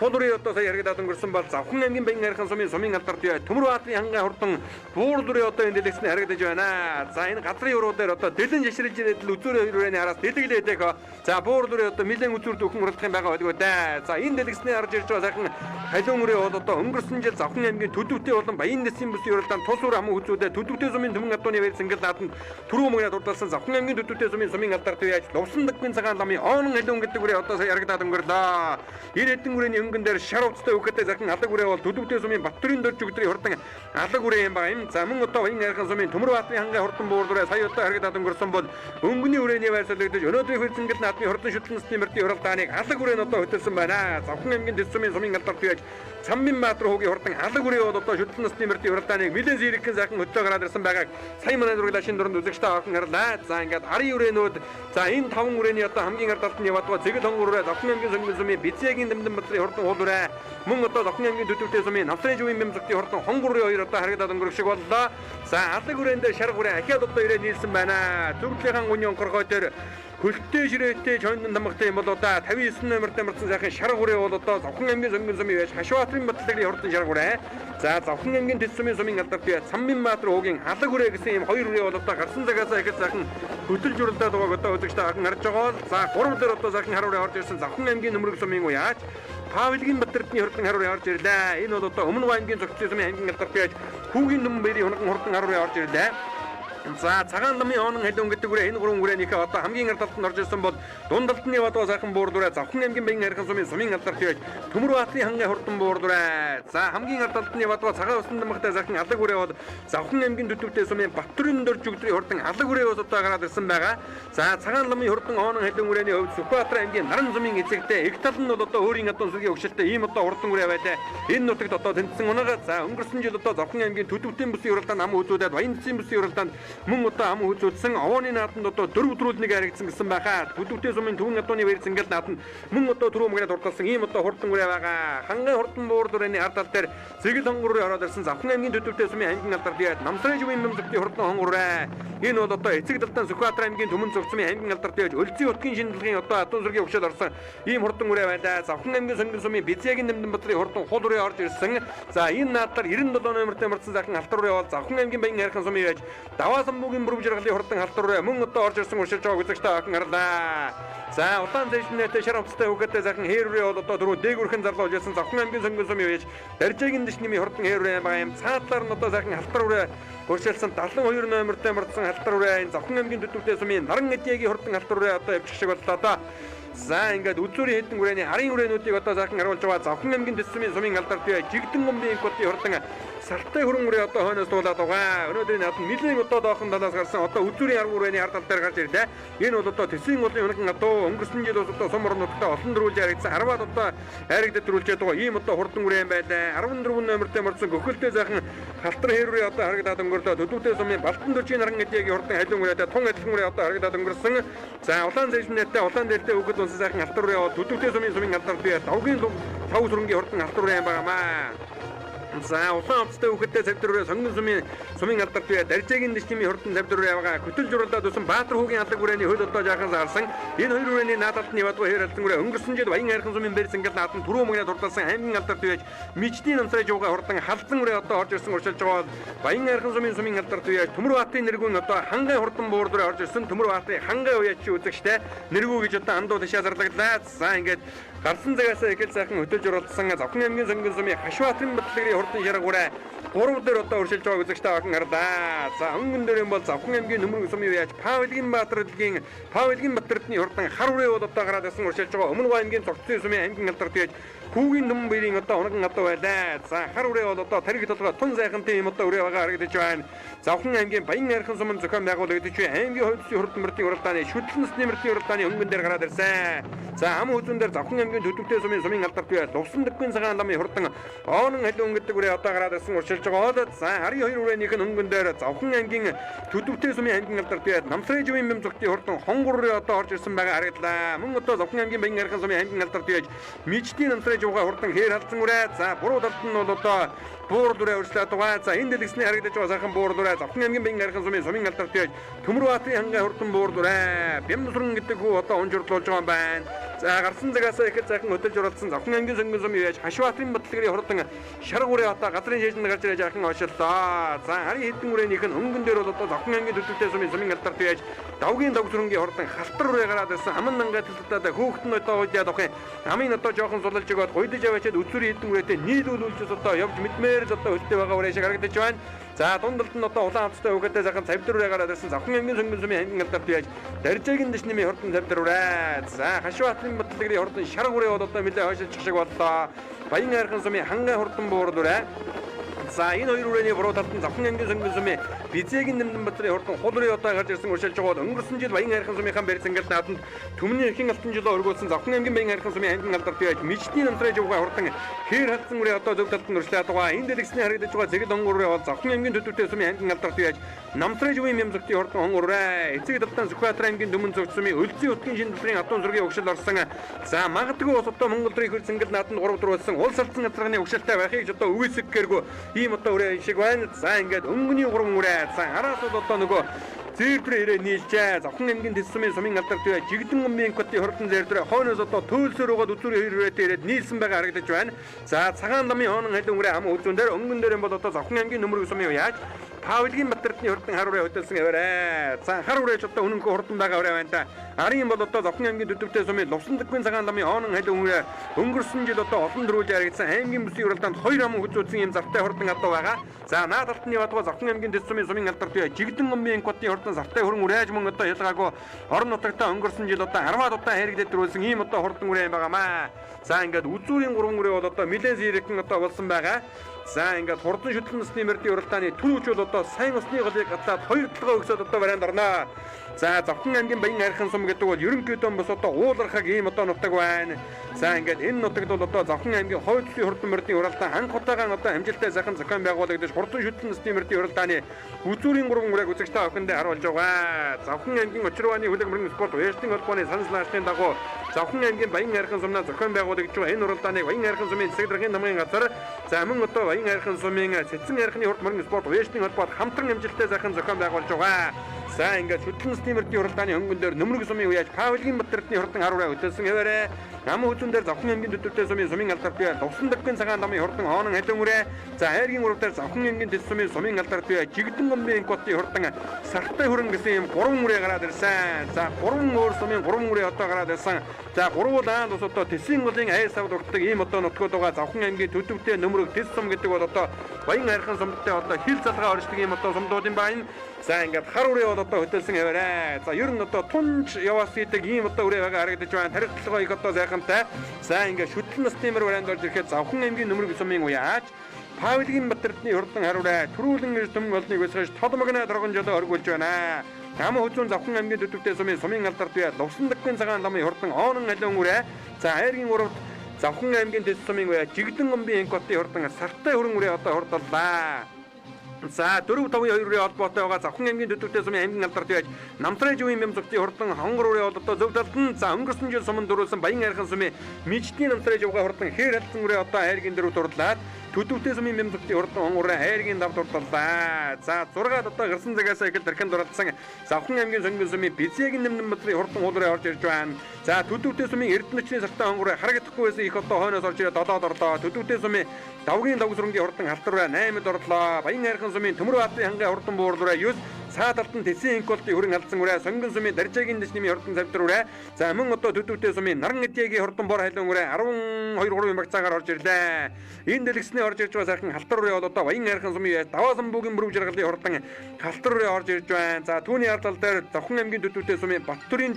хул үрээ одоо сая харагдаад өнгөрсөн бол Завхан аймгийн Баян хайрхан сумын сумын алдарт бий Төмөр Баатарын хангай хурдан буур дүрээ одоо энэ дэлгэцний харагдаж байна. За энэ газрын уруу дээр одоо дэлэн жишрэж ирээд л үзүүрээ хоёр үрээний араас дэлгэлээ дэх. За буур дүрээ одоо нэлээд үзүүр дөхөн уралдах юм байгаа байлгүй дээ. За энэ дэлгэцний харж ирж байгаа сайхан халуун үрээ бол одоо өнгөрсөн жил Завхан аймгийн төдөвтэй болон Баян дэсийн бүсийн уралдаанд тус үр аман үзүүдээ төдөвтэй сумын түмэн адууны баяр зингэл нааданд түрүү мөнгөний дурдалсан Завхан аймгийн төдөвтэй сумын сумын алдарт яаж лувсан дагвын цагаан ламын оонон халуун гэдэг үрээ одоо сая харагдаад өнгөрлөө. Энэ хэдэн үрээний өнгөн дээр шар хувцастай хүүхэдтэй сайхан алаг үрээ бол төдөвтэй сумын Баттүрийн дөрж өгдрийн хурдан алаг үрээ юм байгаа юм. За мөн одоо Баян хайрхан сумын Төмөр Баатарын хангай хурдан буур дүрээ сая одоо харагдаад өнгөрсөн бол өнгөний үрээний байр солигдож өнөөдрийн хөлзөнгөл наадмын хурдан шүтлэн насны мөрдийн уралдааныг алаг үрээ нь одоо хөтөлсөн байна. Завхан аймгийн Тэс сумын сумын алдарт яаж Цаммын Баатар хүүгийн хурдан алаг үрээ бол одоо шүтлэн насны мөрдийн уралдааныг нэлээд зэрэгхэн сайхан хөтлөө гараад ирсэн байгааг сая манай зурглаа шин дөрөнд үзэгч та бүхэн харлаа. За ингээд арын үрээнүүд за энэ таван үрээний одоо хамгийн ард талд нь яваад байгаа зэгэл хонгор үрээ Завхан аймгийн сонгон сумын Бизягийн дэмдэн бадрын хурдан хул үрээ мөн одоо Завхан аймгийн төдөвтэй сумын Намтрын живийн бэмзэгтийн хурдан хонгор үрээ хоёр одоо харагдаад өнгөрөх шиг боллоо. За алаг үрээн дээр шарга үрээ ахиад одоо ирээ нийлсэн байна. Зөвлөлийн гүний онкоргой дээр хөлтэй ширээтэй чондон тамгатай юм бол одоо 59 номертой мордсон сайхан шарга үрээ бол одоо Завхан аймгийн сонгон сумын байж Хашватрын батлагрын хурдан шарга үрээ. За Завхан аймгийн Тэс сумын сумын алдарт бий Цаммын Баатар хүүгийн алаг үрээ гэсэн юм хоёр үрээ бол одоо гарсан цагаас эхэл сайхан хөтөлж уралдаад байгааг одоо үзэгч та бүхэн харж байгаа. За гурав дээр одоо сайхан хар үрээ орж ирсэн Завхан аймгийн нөмрөг сумын уяач Павелгийн Батэрдний хурдан хар үрээ орж ирлээ. Энэ бол одоо Өмнө аймгийн зохицсон сумын аймгийн алдарт бий хүүгийн нүмэн бэрийн хурдан хар үрээ орж ирлээ. За цагаан ламын хонон халиун гэдэг үрээ энэ гурван үрээнийхээ одоо хамгийн ард талд нь орж ирсэн бол дунд талд нь яваад байгаа сайхан буур дүрээ Завхан аймгийн Баян хайрхан сумын сумын алдарт яаж Төмөр баатрын хангай хурдан буур дүрээ. За хамгийн ард талд нь яваад байгаа цагаан усан дамгатай сайхан алаг үрээ бол Завхан аймгийн төдөвтэй сумын Батрын дөрж өгдрийн хурдан алаг үрээ бас одоо гараад ирсэн байгаа. За цагаан ламын хурдан хонон халиун үрээний хувьд Сүхбаатар аймгийн Наран сумын эзэгтэй их тал нь бол одоо өөрийн адуу сүргийн өгшөлтэй ийм одоо хурдан үрээ байлаа. Энэ нутагт одоо тэнцсэн унага. За өнгөрсөн жил одоо Завхан аймгийн төдөвтийн бүсийн уралдаанд ам үзүүлээд Баян засгийн бүсийн уралдаанд мөн одоо ам үзүүлсэн овооны нааданд одоо 4 дөрвөл нэг харагдсан гэсэн байхаа. Төдөвтэй сумын төвөн адууны баяр зингэл нааданд мөн одоо түрүү мөрөд дурдсан ийм одоо хурдан үрээ байгаа. Хангай хурдан буур дүрээний ард тал дээр зэгэл хонгор руу ороод ирсэн Завхан аймгийн төдөвтэй сумын аймгийн алдар дияад Намсрын живийн бэмзэгтийн хурдан хонгор үрээ. Энэ бол одоо эцэг далдан Сүхбаатар аймгийн түмэн зогцмын аймгийн алдар дияад Өлзий утгийн шинжилгээний одоо адуун сүргийн өгшөл орсон ийм хурдан үрээ байлаа. Завхан аймгийн сонгон сумын Бизягийн нэмдэн бадрын хурдан хул үрээ орж ирсэн. За энэ наадаар 97 номертой мөрдсөн сайхан алтар үрээ бол Завхан аймгийн Баян хайрхан сумын байж Даваа самбуугийн бүрв жаргалын хурдан халтар үрээ мөн одоо орж ирсэн уршилж байгааг үзэгчтэй охин харлаа. За улаан зэжнэтэй шар хувцастай хүүхэдтэй сайхан хээр үрээ бол одоо дөрөв дээгүрхэн зарлуулж ирсэн Завхан аймгийн сонгон сумын байж Даржаагийн дэш нэмийн хурдан хээр үрээ байгаа юм. Цаадлаар нь одоо сайхан халтар үрээ уршилсан 72 номертой мөрдсөн халтар үрээ энэ Завхан аймгийн төдөвтэй сумын Наран эдягийн хурдан халтар үрээ одоо явчих шиг боллоо доо. За ингээд үзүүрийн хэдэн үрээний арын үрээнүүдийг одоо сайхан харуулж байгаа Завхан аймгийн төсмийн сумын алдар бие жигдэн гомдын инкотын хурдан салтай хөрөн үрээ одоо хойноос дуулаад байгаа. Өнөөдрийн наадам нэлээд одоо доохон талаас гарсан одоо үзүүрийн 10 үрээний ард тал дээр гарч ирлээ. Энэ бол одоо төсвийн голын үнхэн адуу өнгөрсөн жил бас одоо сум орон нутагт олон дөрвөлж харагдсан 10-аад одоо хайрагдад дөрвөлжээд байгаа ийм одоо хурдан үрээ юм байлаа. 14 номертой мордсон гөхөлтэй сайхан халтар хээр үрээ одоо харагдаад өнгөрлөө. Төдөвтэй сумын Балтан дөржийн наран эдягийн хурдан халиун үрээтэй тун адилхан үрээ одоо харагдаад өнгөрсөн. За улаан зэжнэтэй улаан дээлтэй өгöd унсан сайхан халтар үрээ бол төдөвтэй сумын сумын алдар бие давгийн тав сүрэнгийн хурдан халтар үрээ юм байгаамаа. За улаан хувцастай хүүхэдтэй цавдар үрээ сонгон сумын сумын алдар бие даржаагийн дэшнэмийн хурдан цавдар үрээ явгаа хөтөл журлаад өсөн Баатар хүүгийн алдаг үрээний хөл одоо жаахан саарсан. Энэ хоёр үрээний наадалд нь яваадгүй хээр алдан үрээ өнгөрсөн жил Баян хайрхан сумын бэр зингэл наадам түрүү мөнгөний дурдсан аймгийн алдар бие мичдийн намсрай жууга хурдан халзан үрээ одоо орж ирсэн уршилж байгаа Баян хайрхан сумын сумын алдар бие Төмөр баатрын нэргүүн одоо хангай хурдан буур дүрээ орж ирсэн Төмөр баатрын хангай уяач үзэгчтэй нэргүү гэж одоо андуу тишаа зарлагдлаа. За ингээд гарсан цагаас эхэл сайхан хөтөлж оролцсон Завхан аймгийн сонгон сумын Хашбаатарын батлагрын хурдан шаргуурай 3 дээр одоо өршилж байгааг үзэгчтэй охин харлаа. За өнгөн дээр юм бол Завхан аймгийн нөмөр сумын яаж Павелгийн Баатарлгийн Павелгийн Батэрдний хурдан хар үрээ бол одоо гараад ирсэн өршилж байгаа Өмнө аймгийн цогцсон сумын аймгийн алдар дийж Хүүгийн нүм баярын одоо унаган адуу байлаа. За хар үрээ бол одоо тариг толгой тун сайхантай юм одоо үрээ байгаа харагдаж байна. Завхан аймгийн Баян хайрхан сумын зохион байгуулагдаж буй аймгийн хувь засгийн хурдан мөрдийн уралдааны шүтлэн насны мөрдийн уралдааны өнгөн дээр гараад ирсэн. За ам хүзүүн дээр Завхан аймгийн төдөвтэй сумын сумын алдарт бий лувсан дэггүй цагаан ламын хурдан оонон халиун гэдэг үрээ одоо гараад ирсэн уршилж байгаа. За харын хоёр үрээнийх нь өнгөн дээр Завхан аймгийн төдөвтэй сумын аймгийн алдарт бий намсрын живийн бэм зүгтийн хурдан хонгор үрээ одоо орж ирсэн байгаа харагдлаа. Мөн одоо Завхан аймгийн Баян хайрхан сумын аймгийн алдарт бий мичдийн намсрын жууга хурдан хээр халдсан үрээ. За буруу талд нь бол одоо буур дүрээ өршлээд байгаа. За энэ дэлгэсний харагдаж байгаа сайхан буур дүрээ Завхан аймгийн Баян хайрхан сумын сумын алдарт бий Төмөр баатрын хангай хурдан буур дүрээ Бямсран гэдэг хүү одоо унжирдлуулж байгаа юм байна. За гарсан цагаас ихэд сайхан хөдөлж оролцсон Завхан аймгийн сонгон сумын яаж Хашбаатарын батлагрын хурдан шарга үрээ одоо газрын шээжинд гарч ирэж жаахан ошиллоо. За харын хэдэн үрээнийх нь өнгөн дээр бол одоо Завхан аймгийн төдөвтэй сумын сумын алдарт яаж давгийн дог сүрэнгийн хурдан халтар үрээ гараад ирсэн аман нангаа төлөлтөд хөөхт нь одоо уйдаад авах амын одоо жоохон сулалж өгөөд гуйдаж аваачаад үзүүрийн хэдэн үрээтэй нийлүүлүүлж одоо явж мэдмээр л одоо хөлтэй байгаа үрээ шиг харагдаж байна. За дундалд нь одоо улаан хувцастай хүүхэдтэй сайхан цавдар үрээ гараад ирсэн Завхан аймгийн сонгон сумын аймгийн алдарт яаж Даржаагийн дэшнэмийн хурдан цавдар үрээ. За Хашбаатарын батлагрын хурдан шарга үрээ бол одоо нэлээ хойшилчих шиг боллоо. Баян хайрхан сумын хангай хурдан буур үрээ. За энэ хоёр үрээний буруу талд нь Завхан аймгийн сонгон сумын Бизээгийн нэмдэн бадрын хурдан хул үрээ одоо гарч ирсэн уршилж байгаа бол өнгөрсөн жил Баян хайрхан сумынхаа бэр зингэл нааданд түмний эрхийн алтан жилөө өргөөсөн Завхан аймгийн Баян хайрхан сумын аймгийн алдарт яаж мичдийн намсрай жууга хурдан хээр халдсан үрээ одоо зөв талд нь уршлаад байгаа. Энэ дэлгэсний харагдаж байгаа зэгэл онгор үрээ бол Завхан аймгийн төдөвтэй сумын аймгийн алдарт яаж намсрай живийн мямзагтын хурдан онгор үрээ. Эцэг талдан Сүхбаатар аймгийн дүмэн зогт сумын Өлзий утгийн шинжилгээний адуун зургийн өгшил орсон. За магадгүй бас одоо Монгол төрийн хөр зингэл нааданд 3 4 болсон улс алдсан газарганы өгшөлтэй байхыг ч одоо үгүйсгэргүй ийм одоо үрээ шиг байна. За ингээд өнгөний 3 үрээ. За араас бол одоо нөгөө зээрдрээ ирээ нийлжээ. Завхан аймгийн тэс сумын сумын алдар дүү жигдэн гомбын котын хурдан зээрдрээ хойноос одоо төөлсөр угаад үзүүрийн хоёр үрээтэй ирээд нийлсэн байгаа харагдаж байна. За цагаан ламын хонон халиун үрээ ам үзүүн дээр өнгөн дээр юм бол одоо Завхан аймгийн нөмрөг сумын яаж Павлгийн Батэрдний хурдан хар үрээ хөдөлсөн яваарэ. За хар үрээч одоо үнэнхүү хурдан байгаа үрээ байна та. Арын бол одоо Завхан аймгийн төдөвтэй сумын Лувсандаггүй цагаан ламын онон халиун үрээ өнгөрсөн жил одоо олон дөрвөлж яригдсан аймгийн бүсийн уралдаанд 2 аман хүзүүцсэн юм зартай хурдан адуу байгаа. За наад алтны бадгаа Завхан аймгийн дэс сумын сумын алдар буюу Жигдэн гомбын инкотын хурдан сартай хөрөн үрээж мөн одоо ялгаагүй орон нутагтаа өнгөрсөн жил одоо 10-аад удаа хэрэглээд дөрвөлсөн ийм одоо хурдан үрээ юм байгаамаа. За ингээд үзүүрийн 3 үрээ бол одоо нэлээд зэрэгхэн одоо болсон байгаа. За ингээд хурдан шүтлэн насны мөрдийн уралдааны түрүүч бол одоо сайн усны голыг гатлаад хоёр толгой өгсөд одоо барайнд орно. За Завхан аймгийн Баян архан сум гэдэг бол ерөнхийдөө бас одоо уулархаг ийм одоо нутаг байна. За ингээд энэ нутагт бол одоо Завхан аймгийн хойд зүсийн хурдан мөрдийн уралдаан анх удаага одоо амжилттай сайхан зохион байгуулагдаж хурдан шүтлэн насны мөрдийн уралдааны үзүүрийн 3 үрээг үзэгч та бүхэндээ харуулж байгаа. Завхан аймгийн Учирвааны хүлэг мөрөн спорт уяжтын холбооны санал наашны дагуу Завхан аймгийн Баян архан сумнаа зохион байгуулагдж байгаа энэ уралдааныг Баян архан сумын засаг даргын намын газар за мөн одоо Баян архан сумын цэцэн архины хурд мөрөн спорт уяжтын холбоот хамтран амжилттай сайхан зохион байгуулж байгаа. За ингээд шүтлэн насны мөрдийн уралдааны хөнгөн дээр нөмрөг сумын уяаж Павлгийн Батэрдний хурдан хар үрээ хөдөлсөн хэвээрээ. Нам хүзүүн дээр Завхан аймгийн төдөвтэй сумын сумын алдар буюу Лувсандаггүй цагаан ламын хурдан хоонон халиун үрээ. За хайргийн урав дээр Завхан аймгийн дэс сумын сумын алдар буюу Жигдэн гомбын инкотын хурдан сартай хөрөн гэсэн юм 3 үрээ гараад ирсэн. За 3 өөр сумын 3 үрээ одоо гараад ирсэн. За гурван аан тус одоо Тэсийн голын айр савд уртдаг ийм одоо нутгууд байгаа. Завхан аймгийн төдөвтэй нөмрөг тэс сум гэдэг бол одоо Баян архан сумдтай одоо хил залгаа оршдог ийм одоо сумдууд юм байна. За ингээд хар үрээ бол одоо хөдөлсөн хэвээрээ. За ер нь одоо тунж яваас идэг ийм одоо үрээ байгаа харагдаж байна. Тарих толгой их одоо сайхантай. За ингээд шүтлэн насны мөр барайнд орж ирэхэд Завхан аймгийн нөмрөг сумын уяаж Павлгийн Батэрдний хурдан хар үрээ төрүүлэн ирж төмөн олныг өсгөж толмогно торгон жолоо оргуулж байна. Нам хүзүүн Завхан аймгийн төдөвтэй сумын сумын алдар буюу Лувсандаггүй цагаан ламын хурдан оонон халиун үрээ. За хайргийн уравт Завхан аймгийн дэс сумын уяа Жигдэн гомбын инкотын хурдан сартай хөрөн үрээ одоо хурдаллаа. За 4 5 2 үрээ холбоотой байгаа Завхан аймгийн төдөвтэй сумын аймгийн алдарт яаж Намтрай живийн бям зүгтийн хурдан хонгор үрээ бол одоо зөв талд нь за өнгөрсөн жил суманд дөрүүлсэн Баян архан сумын миждний Намтрай живгаа хурдан хээр халдсан үрээ одоо хайргийн дөрөв дурлаад төдөвтэй сумын бям зүгтийн хурдан хонгор үрээ хайргийн давд дурлалаа. За 6-ад одоо гарсан цагаас эхэл дархан дурлалсан Завхан аймгийн сонгон сумын Бизэгийн нэмнэн базрын хурдан хуулраа орж ирж байна. За төдөвтэй сумын Эрдэнэчний сартай хонгор харагдахгүй байсан их одоо хойноос орж ирээд 7-д орлоо. Төдөвтэй сумын Давгийн давгсрынгийн хурдан халтар үрээ 8-д орлоо. Баян архан сумын Төмөр баатарын хангай хурдан буурлураа 9 цаа талд нь Тэсийн инколтын хүрэн алдсан үрээ Сонгон сумын Даржаагийн дэс нэмийн хурдан завдар үрээ. За мөн одоо төдөвтэй сумын Наран эдягийн хурдан бор халиун үрээ 12 3 багцаагаар орж ирлээ. Энэ дэлгэсний орж ирж байгаа сайхан халтар үрээ бол одоо Баян архан сумын Даваасан бүгийн бүрв жаргалын хурдан халтар үрээ орж ирж байна. За түүний ард тал дээр Завхан аймгийн төдөвтэй сумын Баттүрийн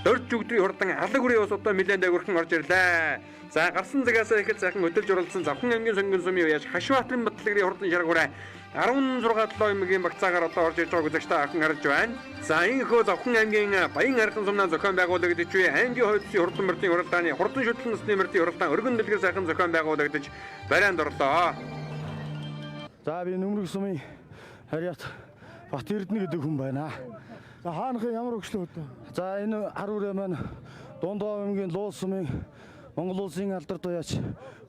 Дорж жүгдрийн хурдан алаг үрээ бас одоо нэлээд дагвархан орж ирлээ. За гарсан цагаас эхэл сайхан хөдөлж оролцсон Завхан аймгийн сонгон сумын уяаж Хашбаатарын батлагрын хурдан шаргуурай 16 7 аймгийн багцаагаар одоо орж ирж байгааг үзэгч та бүхэн харж байна. За энэхүү Завхан аймгийн Баян архан сумнаа зохион байгуулагдаж буй аймгийн хойд зүсийн хурдан мөрдийн уралдааны хурдан шүтлэн насны мөрдийн уралдаан өргөн дэлгэр сайхан зохион байгуулагдаж барайнд орлоо. За би нөмрөг сумын хариат Бат Эрдэнэ гэдэг хүн байна. За хаанахын ямар өгшлөө өдөө? За энэ хар үрээ маань Дундаа аймгийн Луул сумын Монгол улсын алдар дуяач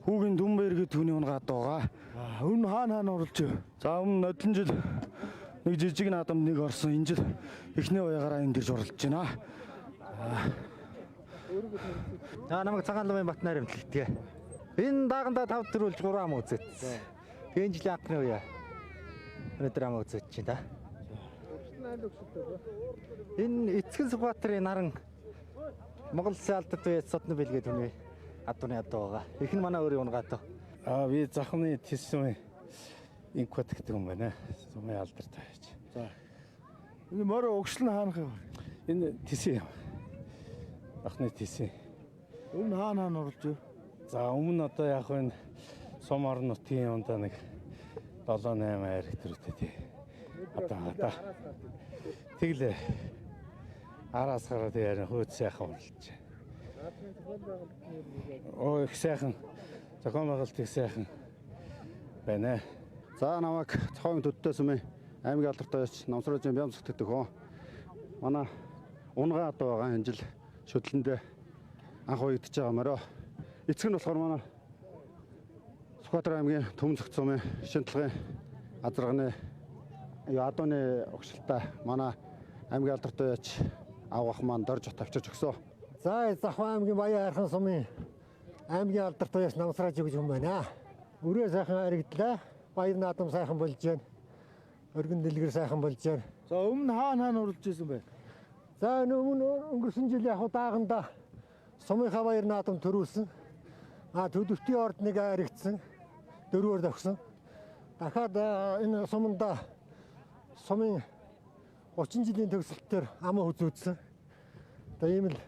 хүүгийн Дүнбаяр гэдэг хүний унгаад байгаа. Өмнө хаана хаана оролж вэ? За өмнө нодлон жил нэг жижиг наадамд нэг орсон. Энэ жил эхний уяагаараа энд ирж оролцож байна. За намайг Цагаан ламын Батнаар имтлэгтгээ. Энэ даагандаа 5 дөрвөлж 3 ам үзээдсэн. Тэгээ энэ жилийн анхны уяа. Өнөөдөр ам үзэж чинь та. Энэ Эцгэн Сүхбаатарын наран Монгол улсын алдар туяач содны бэлгээд хүний адууны адуу байгаа. Их нь манай өөрийн унгаад. Аа би Захны Тэсүм инкот гэдэг юм байна. Сумын алдар тавьж. За. Энэ морь өгшөл нь хаанах юм? Энэ Тэсийн. Захны Тэсийн. Өмнө хаана хаана оруулж вэ? За өмнө одоо яг энэ сум орон нутгийн юундаа нэг 7 8 айр төрөтэй тий. Одоо одоо тэглээ. Араас гараад ярин хөөц сайхан уралж. Оо их сайхан зохион байгуулалт их сайхан байна. За намайг Цохойн төдтэй сумын аймгийн алдартай яч Намсрожийн бямсгт гэдэг хөө. Манай унгаа адуу байгаа энэ жил шөдлөндөө анх уягдж байгаа морио. Эцэг нь болохоор манай Сүхбаатар аймгийн Төмөн сумын Шинтлагын азарганы адууны огшилтай манай аймгийн алдартай яч авгах маань дорж авчирч өгсөн. За Завхан аймгийн Баян архан сумын аймгийн алдарт туяач Намсрааж гэж хүн байна. Өрөө сайхан харигдлаа. Баяр наадам сайхан болж байна. Өргөн дэлгэр сайхан болж байна. За өмнө хаана хаана уралдаж исэн бэ? За өмнө өнгөрсөн жил яг дааганда Сумынхаа баяр наадам төрүүлсэн. Төлөвтийн орд нэг айрагдсан. Дөрвөөр давхсан. Дахиад энэ суманда сумын 30 жилийн төгсөлтөөр аман үзүүлсэн. Одоо ийм л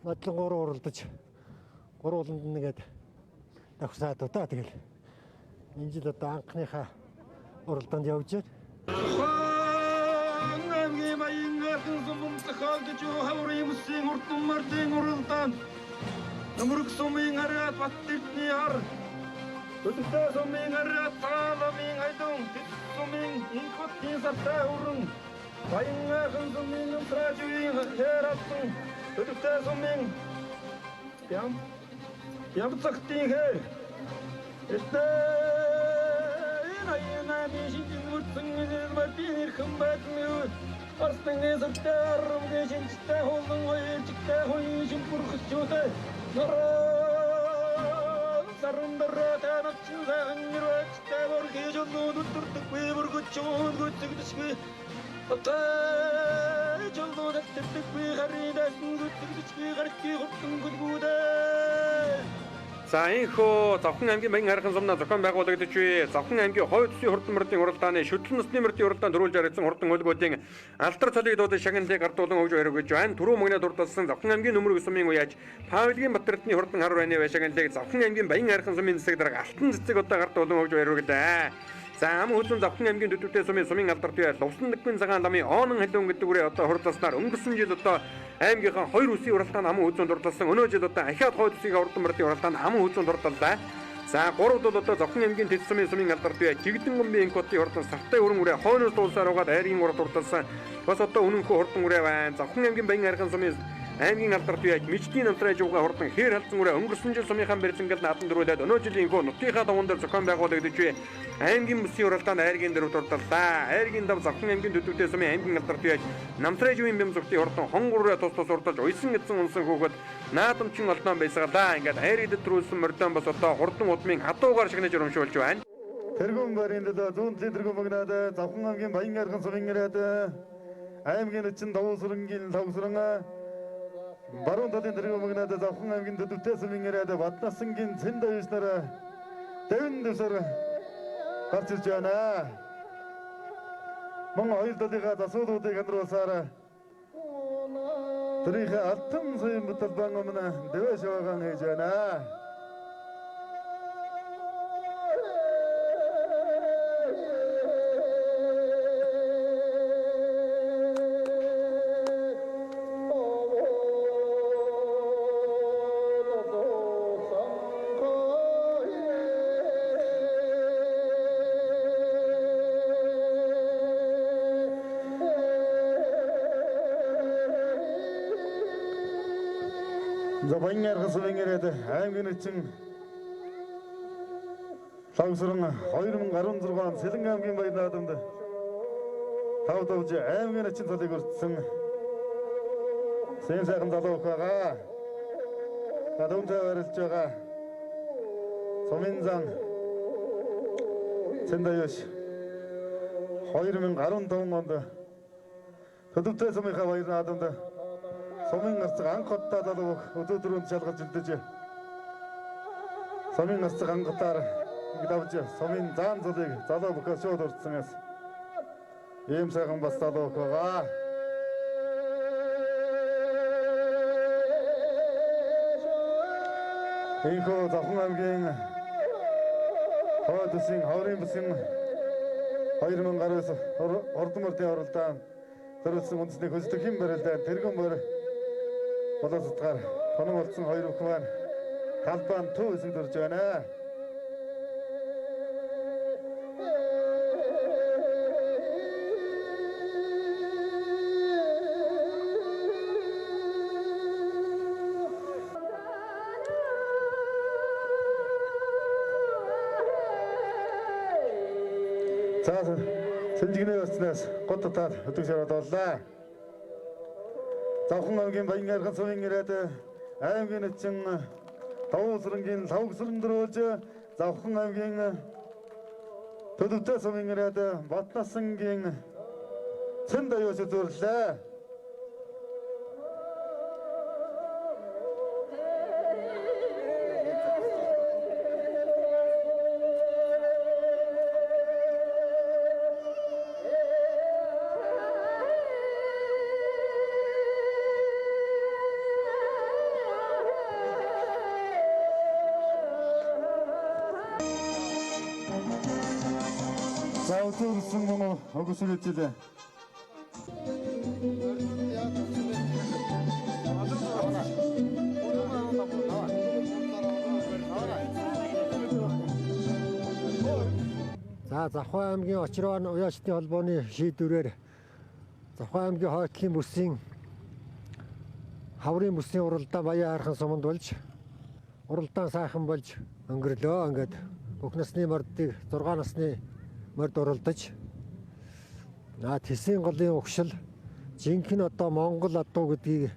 нодлон 3 уралдаж гурвууланд нэгээд давхсаад удаа тэгэл энэ жил одоо анхныхаа уралдаанд явж байна. Аймгийн баян сайхан сумын зохиолдож хаврын бүсийн хурдан мөрдийн уралдаанд Нөмрөг сумын хараад Бат-Эрдний хар, Төлөвтэй сумын хараад Таламын хайдун, Тэс сумын Инхотын сартай өрн, Баян сайхан сумын Намтрааживын хээр алсан, Төлөвтэй сумын Ямцагтын хээр. Эртээ аяна шинжин үрсэн мартин ирхэн байдмын Арстаны сартай армгийн шинжтэй хулан хоёр чигтэй хоёрын шимпүрхчүүтэй наран сарндараа таначин сайхан нэрвэчтэй борхи жолнууд өдөртөггүй бүргөчүүн гүцэгдэшгүй Атай жолнууд өдөртөггүй харин дайсан гүцэгдэшгүй гарчи хурдан гүлгүүдээ. За энхүү Завхан аймгийн Баян хайрхан сумнаа зохион байгуулагдаж буй Завхан аймгийн хойд төсвийн хурдан мөрдийн уралдааны шүтлэн насны мөрдийн уралдаанд төрүүлж харагдсан хурдан хөлбөөдийн алдар цолыг дуудаж шагналыг гардуулан өгж баяр гэж байна. Түрүү мөнгөний дурдсан Завхан аймгийн Нөмрөг сумын уяаж Павелгийн Батэрдний хурдан хар байны шагналыг Завхан аймгийн Баян хайрхан сумын зэцэг дарга Алтан цэцэг одоо гардуулан өгж баяр гэлээ. За ам хүзэн Завхан аймгийн Төдөвтэй сумын сумын алдар туяа Лувсан нэгэн цагаан ламын Оонон халиун гэдэг үрээ одоо хурдласнаар өнгөрсөн жил одоо аймгийнхаа хоёр үсгийн уралдаанд аман хүзүүнд дурдсан. Өнөө жил одоо ахиад хойд үсгийн урдан мөрдийн уралдаанд аман хүзүүнд дурдлаа. За гурав дол одоо Завхан аймгийн Тэс сумын сумын алдар туяа Жигдэн гомбын инкотын хурдан сартай өрөн үрээ хойноос дуулсаар угаад айргийн урд дурдсан. Бас одоо үнэнхүү хурдан үрээ байна. Завхан аймгийн Баян хайрхан сумын аймгийн алдар туяа Мичдийн намтрай жууга хурдан хээр халдсан үрээ өнгөрсөн жил сумынхаа бэрзэнгэл надан дөрүүлээд өнөө жилийн хөө нутгийнхаа даван дээр зохион байгуулагдаж буй аймгийн бүсийн уралдаанд айргийн дөрөв дурдлаа. Айргийн дав Завхан аймгийн Төдөвтэй сумын аймгийн алдар туяа намтрай жуугийн бэм зүгтийн хурдан хонгор үрээ тус тус урдалж уйсан эзэн унсан хөөхөд наадамчин олноо байсгалаа. Ингээд айрыг төрүүлсэн мордон бас одоо хурдан удмын хадуугаар шагнаж урамшуулж байна. Тэргүүн барийн төлөө зүүн талын тэргүүн багнаад Завхан аймгийн Баян хайрхан сумын ирээд аймгийн начин давуу сүрэнгийн лавсран баруун талын тэргүүн багнаад Завхан аймгийн Төдөвтэй сумын ирээд Баднасангийн Цэнд аюус нараа давин дэвсээр гарч ирж байна. Мөн хоёр талынхаа засуулуудыг хандруулсаар тэрийнхээ алтан соён бүтэлбан өмнө дэвэ шоогон хийж байна. За Баян хайрхан сумын ирээд аймгийн начин лавсран 2016 он Сэлэн аймгийн баяр наадамд тав давж аймгийн начин цолыг өртсөн сэм сайхан залуу өх байгаа. За дүнтэй барилж байгаа сумын зан Цэндаюш 2015 онд Төдөвтэй сумынхаа баяр наадамд сумын гарцаг анх удаа залуу өдөө дөрөнд шалгалж үлдэж сумын гарцаг анхтаар давж сумын заан зулыг залуу бөхөөс шууд урдсан яс. Ийм сайхан бас залуу өх байгаа. Энхүү Завхан аймгийн хойд үсгийн ховрын бүсгийн 2019 хурдан мөрдийн уралдаан зориулсан үндэсний хөлсдөхийн барилдаан тэргүүн мөр болоо сутгаар тоног болсон хоёр бүхэн маань талбайн төв хэсэгт орж байна. За сэнжигний өснөөс гот татаад өдөг шараад боллаа. Завхан аймгийн Баян хайрхан сумын ирээд аймгийн начин давуу сүрэнгийн лавг сүрэн дөрүүлж Завхан аймгийн Төлөвтэй сумын ирээд Батнасангийн Цэнд аюус үзүүллээ. За өдөөрсөн мөн өгсөлөжлээ. За Завхан аймгийн Очирван уяачдын холбооны шийдвэрээр Завхан аймгийн хойтлын бүсийн хаврын бүсийн уралдаан Баян хайрхан суманд болж уралдаан сайхан болж өнгөрлөө. Ингээд бүх насны мордыг 6 насны морд уралдаж Тэсийн голын угшил жинхэнэ одоо Монгол адуу гэдгийг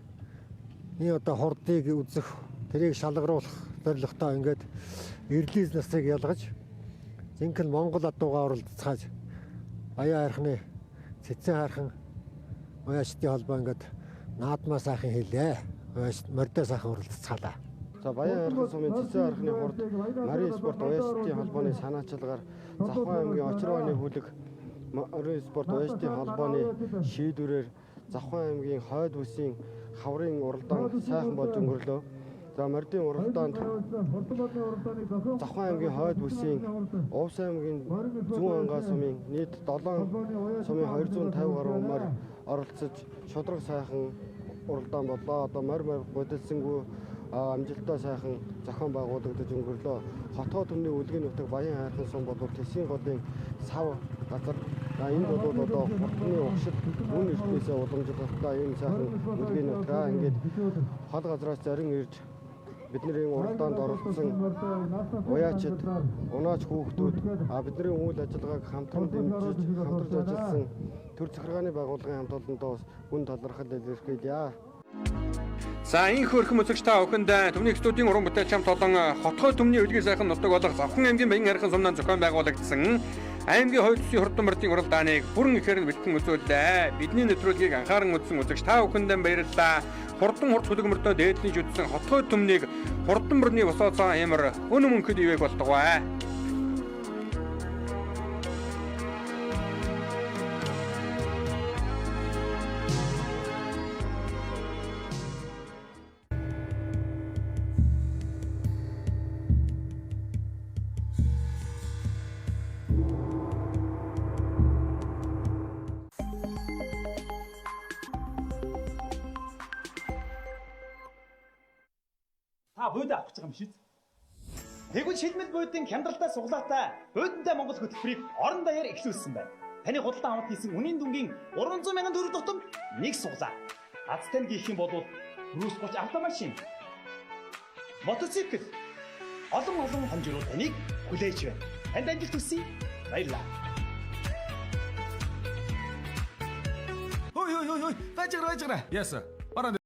энэ одоо хурдыг үзэх, тэрийг шалгаруулах зорилготой ингээд эрлиз насыг ялгаж жинхэнэ Монгол адуугаа уралдацгааж Баян хайрхны Цэцэн хайрхан уяачдын холбоо ингээд наадмаа сайхан хийлээ. Уяач мордоо сайхан уралдацгаалаа. За Баян хайрхан сумын Цэцэн хайрхны хурд Марийн спорт уяачдын холбооны санаачилгаар Завхан аймгийн Очирваны бүлэг Марийн спорт уяачдын холбооны шийдвэрээр Завхан аймгийн Хойд бүсийн хаврын уралдаан сайхан болж өнгөрлөө. За мордын уралдаанд Завхан аймгийн Хойд бүсийн Увс аймгийн Зүүн Ангаа сумын нийт 7 сумын 250 гаруй морь оролцож шударга сайхан уралдаан боллоо. Одоо морь морь будилсангүй амжилттай сайхан зохион байгуулагдаж өнгөрлөө. Хотгоо түмний үлгийн нутаг Баян хайрхан сум бол Тэсийн голын сав газар. За энд бол одоо хурдны угшил үн эрднээсээ уламжлалтай ийм сайхан үлгийн нутгаа. Ингээд хол газраас зарим ирж бидний уралдаанд оролцсон уяачид, унаач хүүхдүүд, бидний үйл ажиллагааг хамтран дэмжиж, хамтарч ажилласан төр захиргааны байгууллагын хамт олондоо гүн талархал илэрхийлье. За энэ хөрхөн үзэгч та бүхэнд Түмний студийн уран бүтээлч хамт олон хотгой түмний үлгийн сайхан нутаг болох Завхан аймгийн Баян хайрхан сумнаа зохион байгуулагдсан аймгийн хоёр төслийн хурдан мордын уралдааныг бүрэн ихээр нь бэлтгэн үзүүллээ. Бидний нэвтрүүлгийг анхааран үзсэн үзэгч та бүхэндээ баярлалаа. Хурдан хурд хөдөлмөртөө дээдлэж үзсэн хотгой түмнийг хурдан мөрний босооцоо ямар өнөм мөнхөд ивээх болтугай. Та бууд авах гэж байгаа юм шиг. Тэгвэл шилмэл буудын хямдралтай суглаатай буудантай Монгол хөтөлбөрийг орон даяар эхлүүлсэн байна. Таны худалдан авалт хийсэн үнийн дүнгийн 300 мянган төгрөг тутам нэг суглаа. Азтай нь гих юм бол Рус 30 автомашин, мотоцикл, олон олон хонжируу таныг хүлээж байна. Танд амжилт хүсье. Баярлалаа. Хой хой хой хой. Байж байгаа байж байгаа. Яасан? Бараа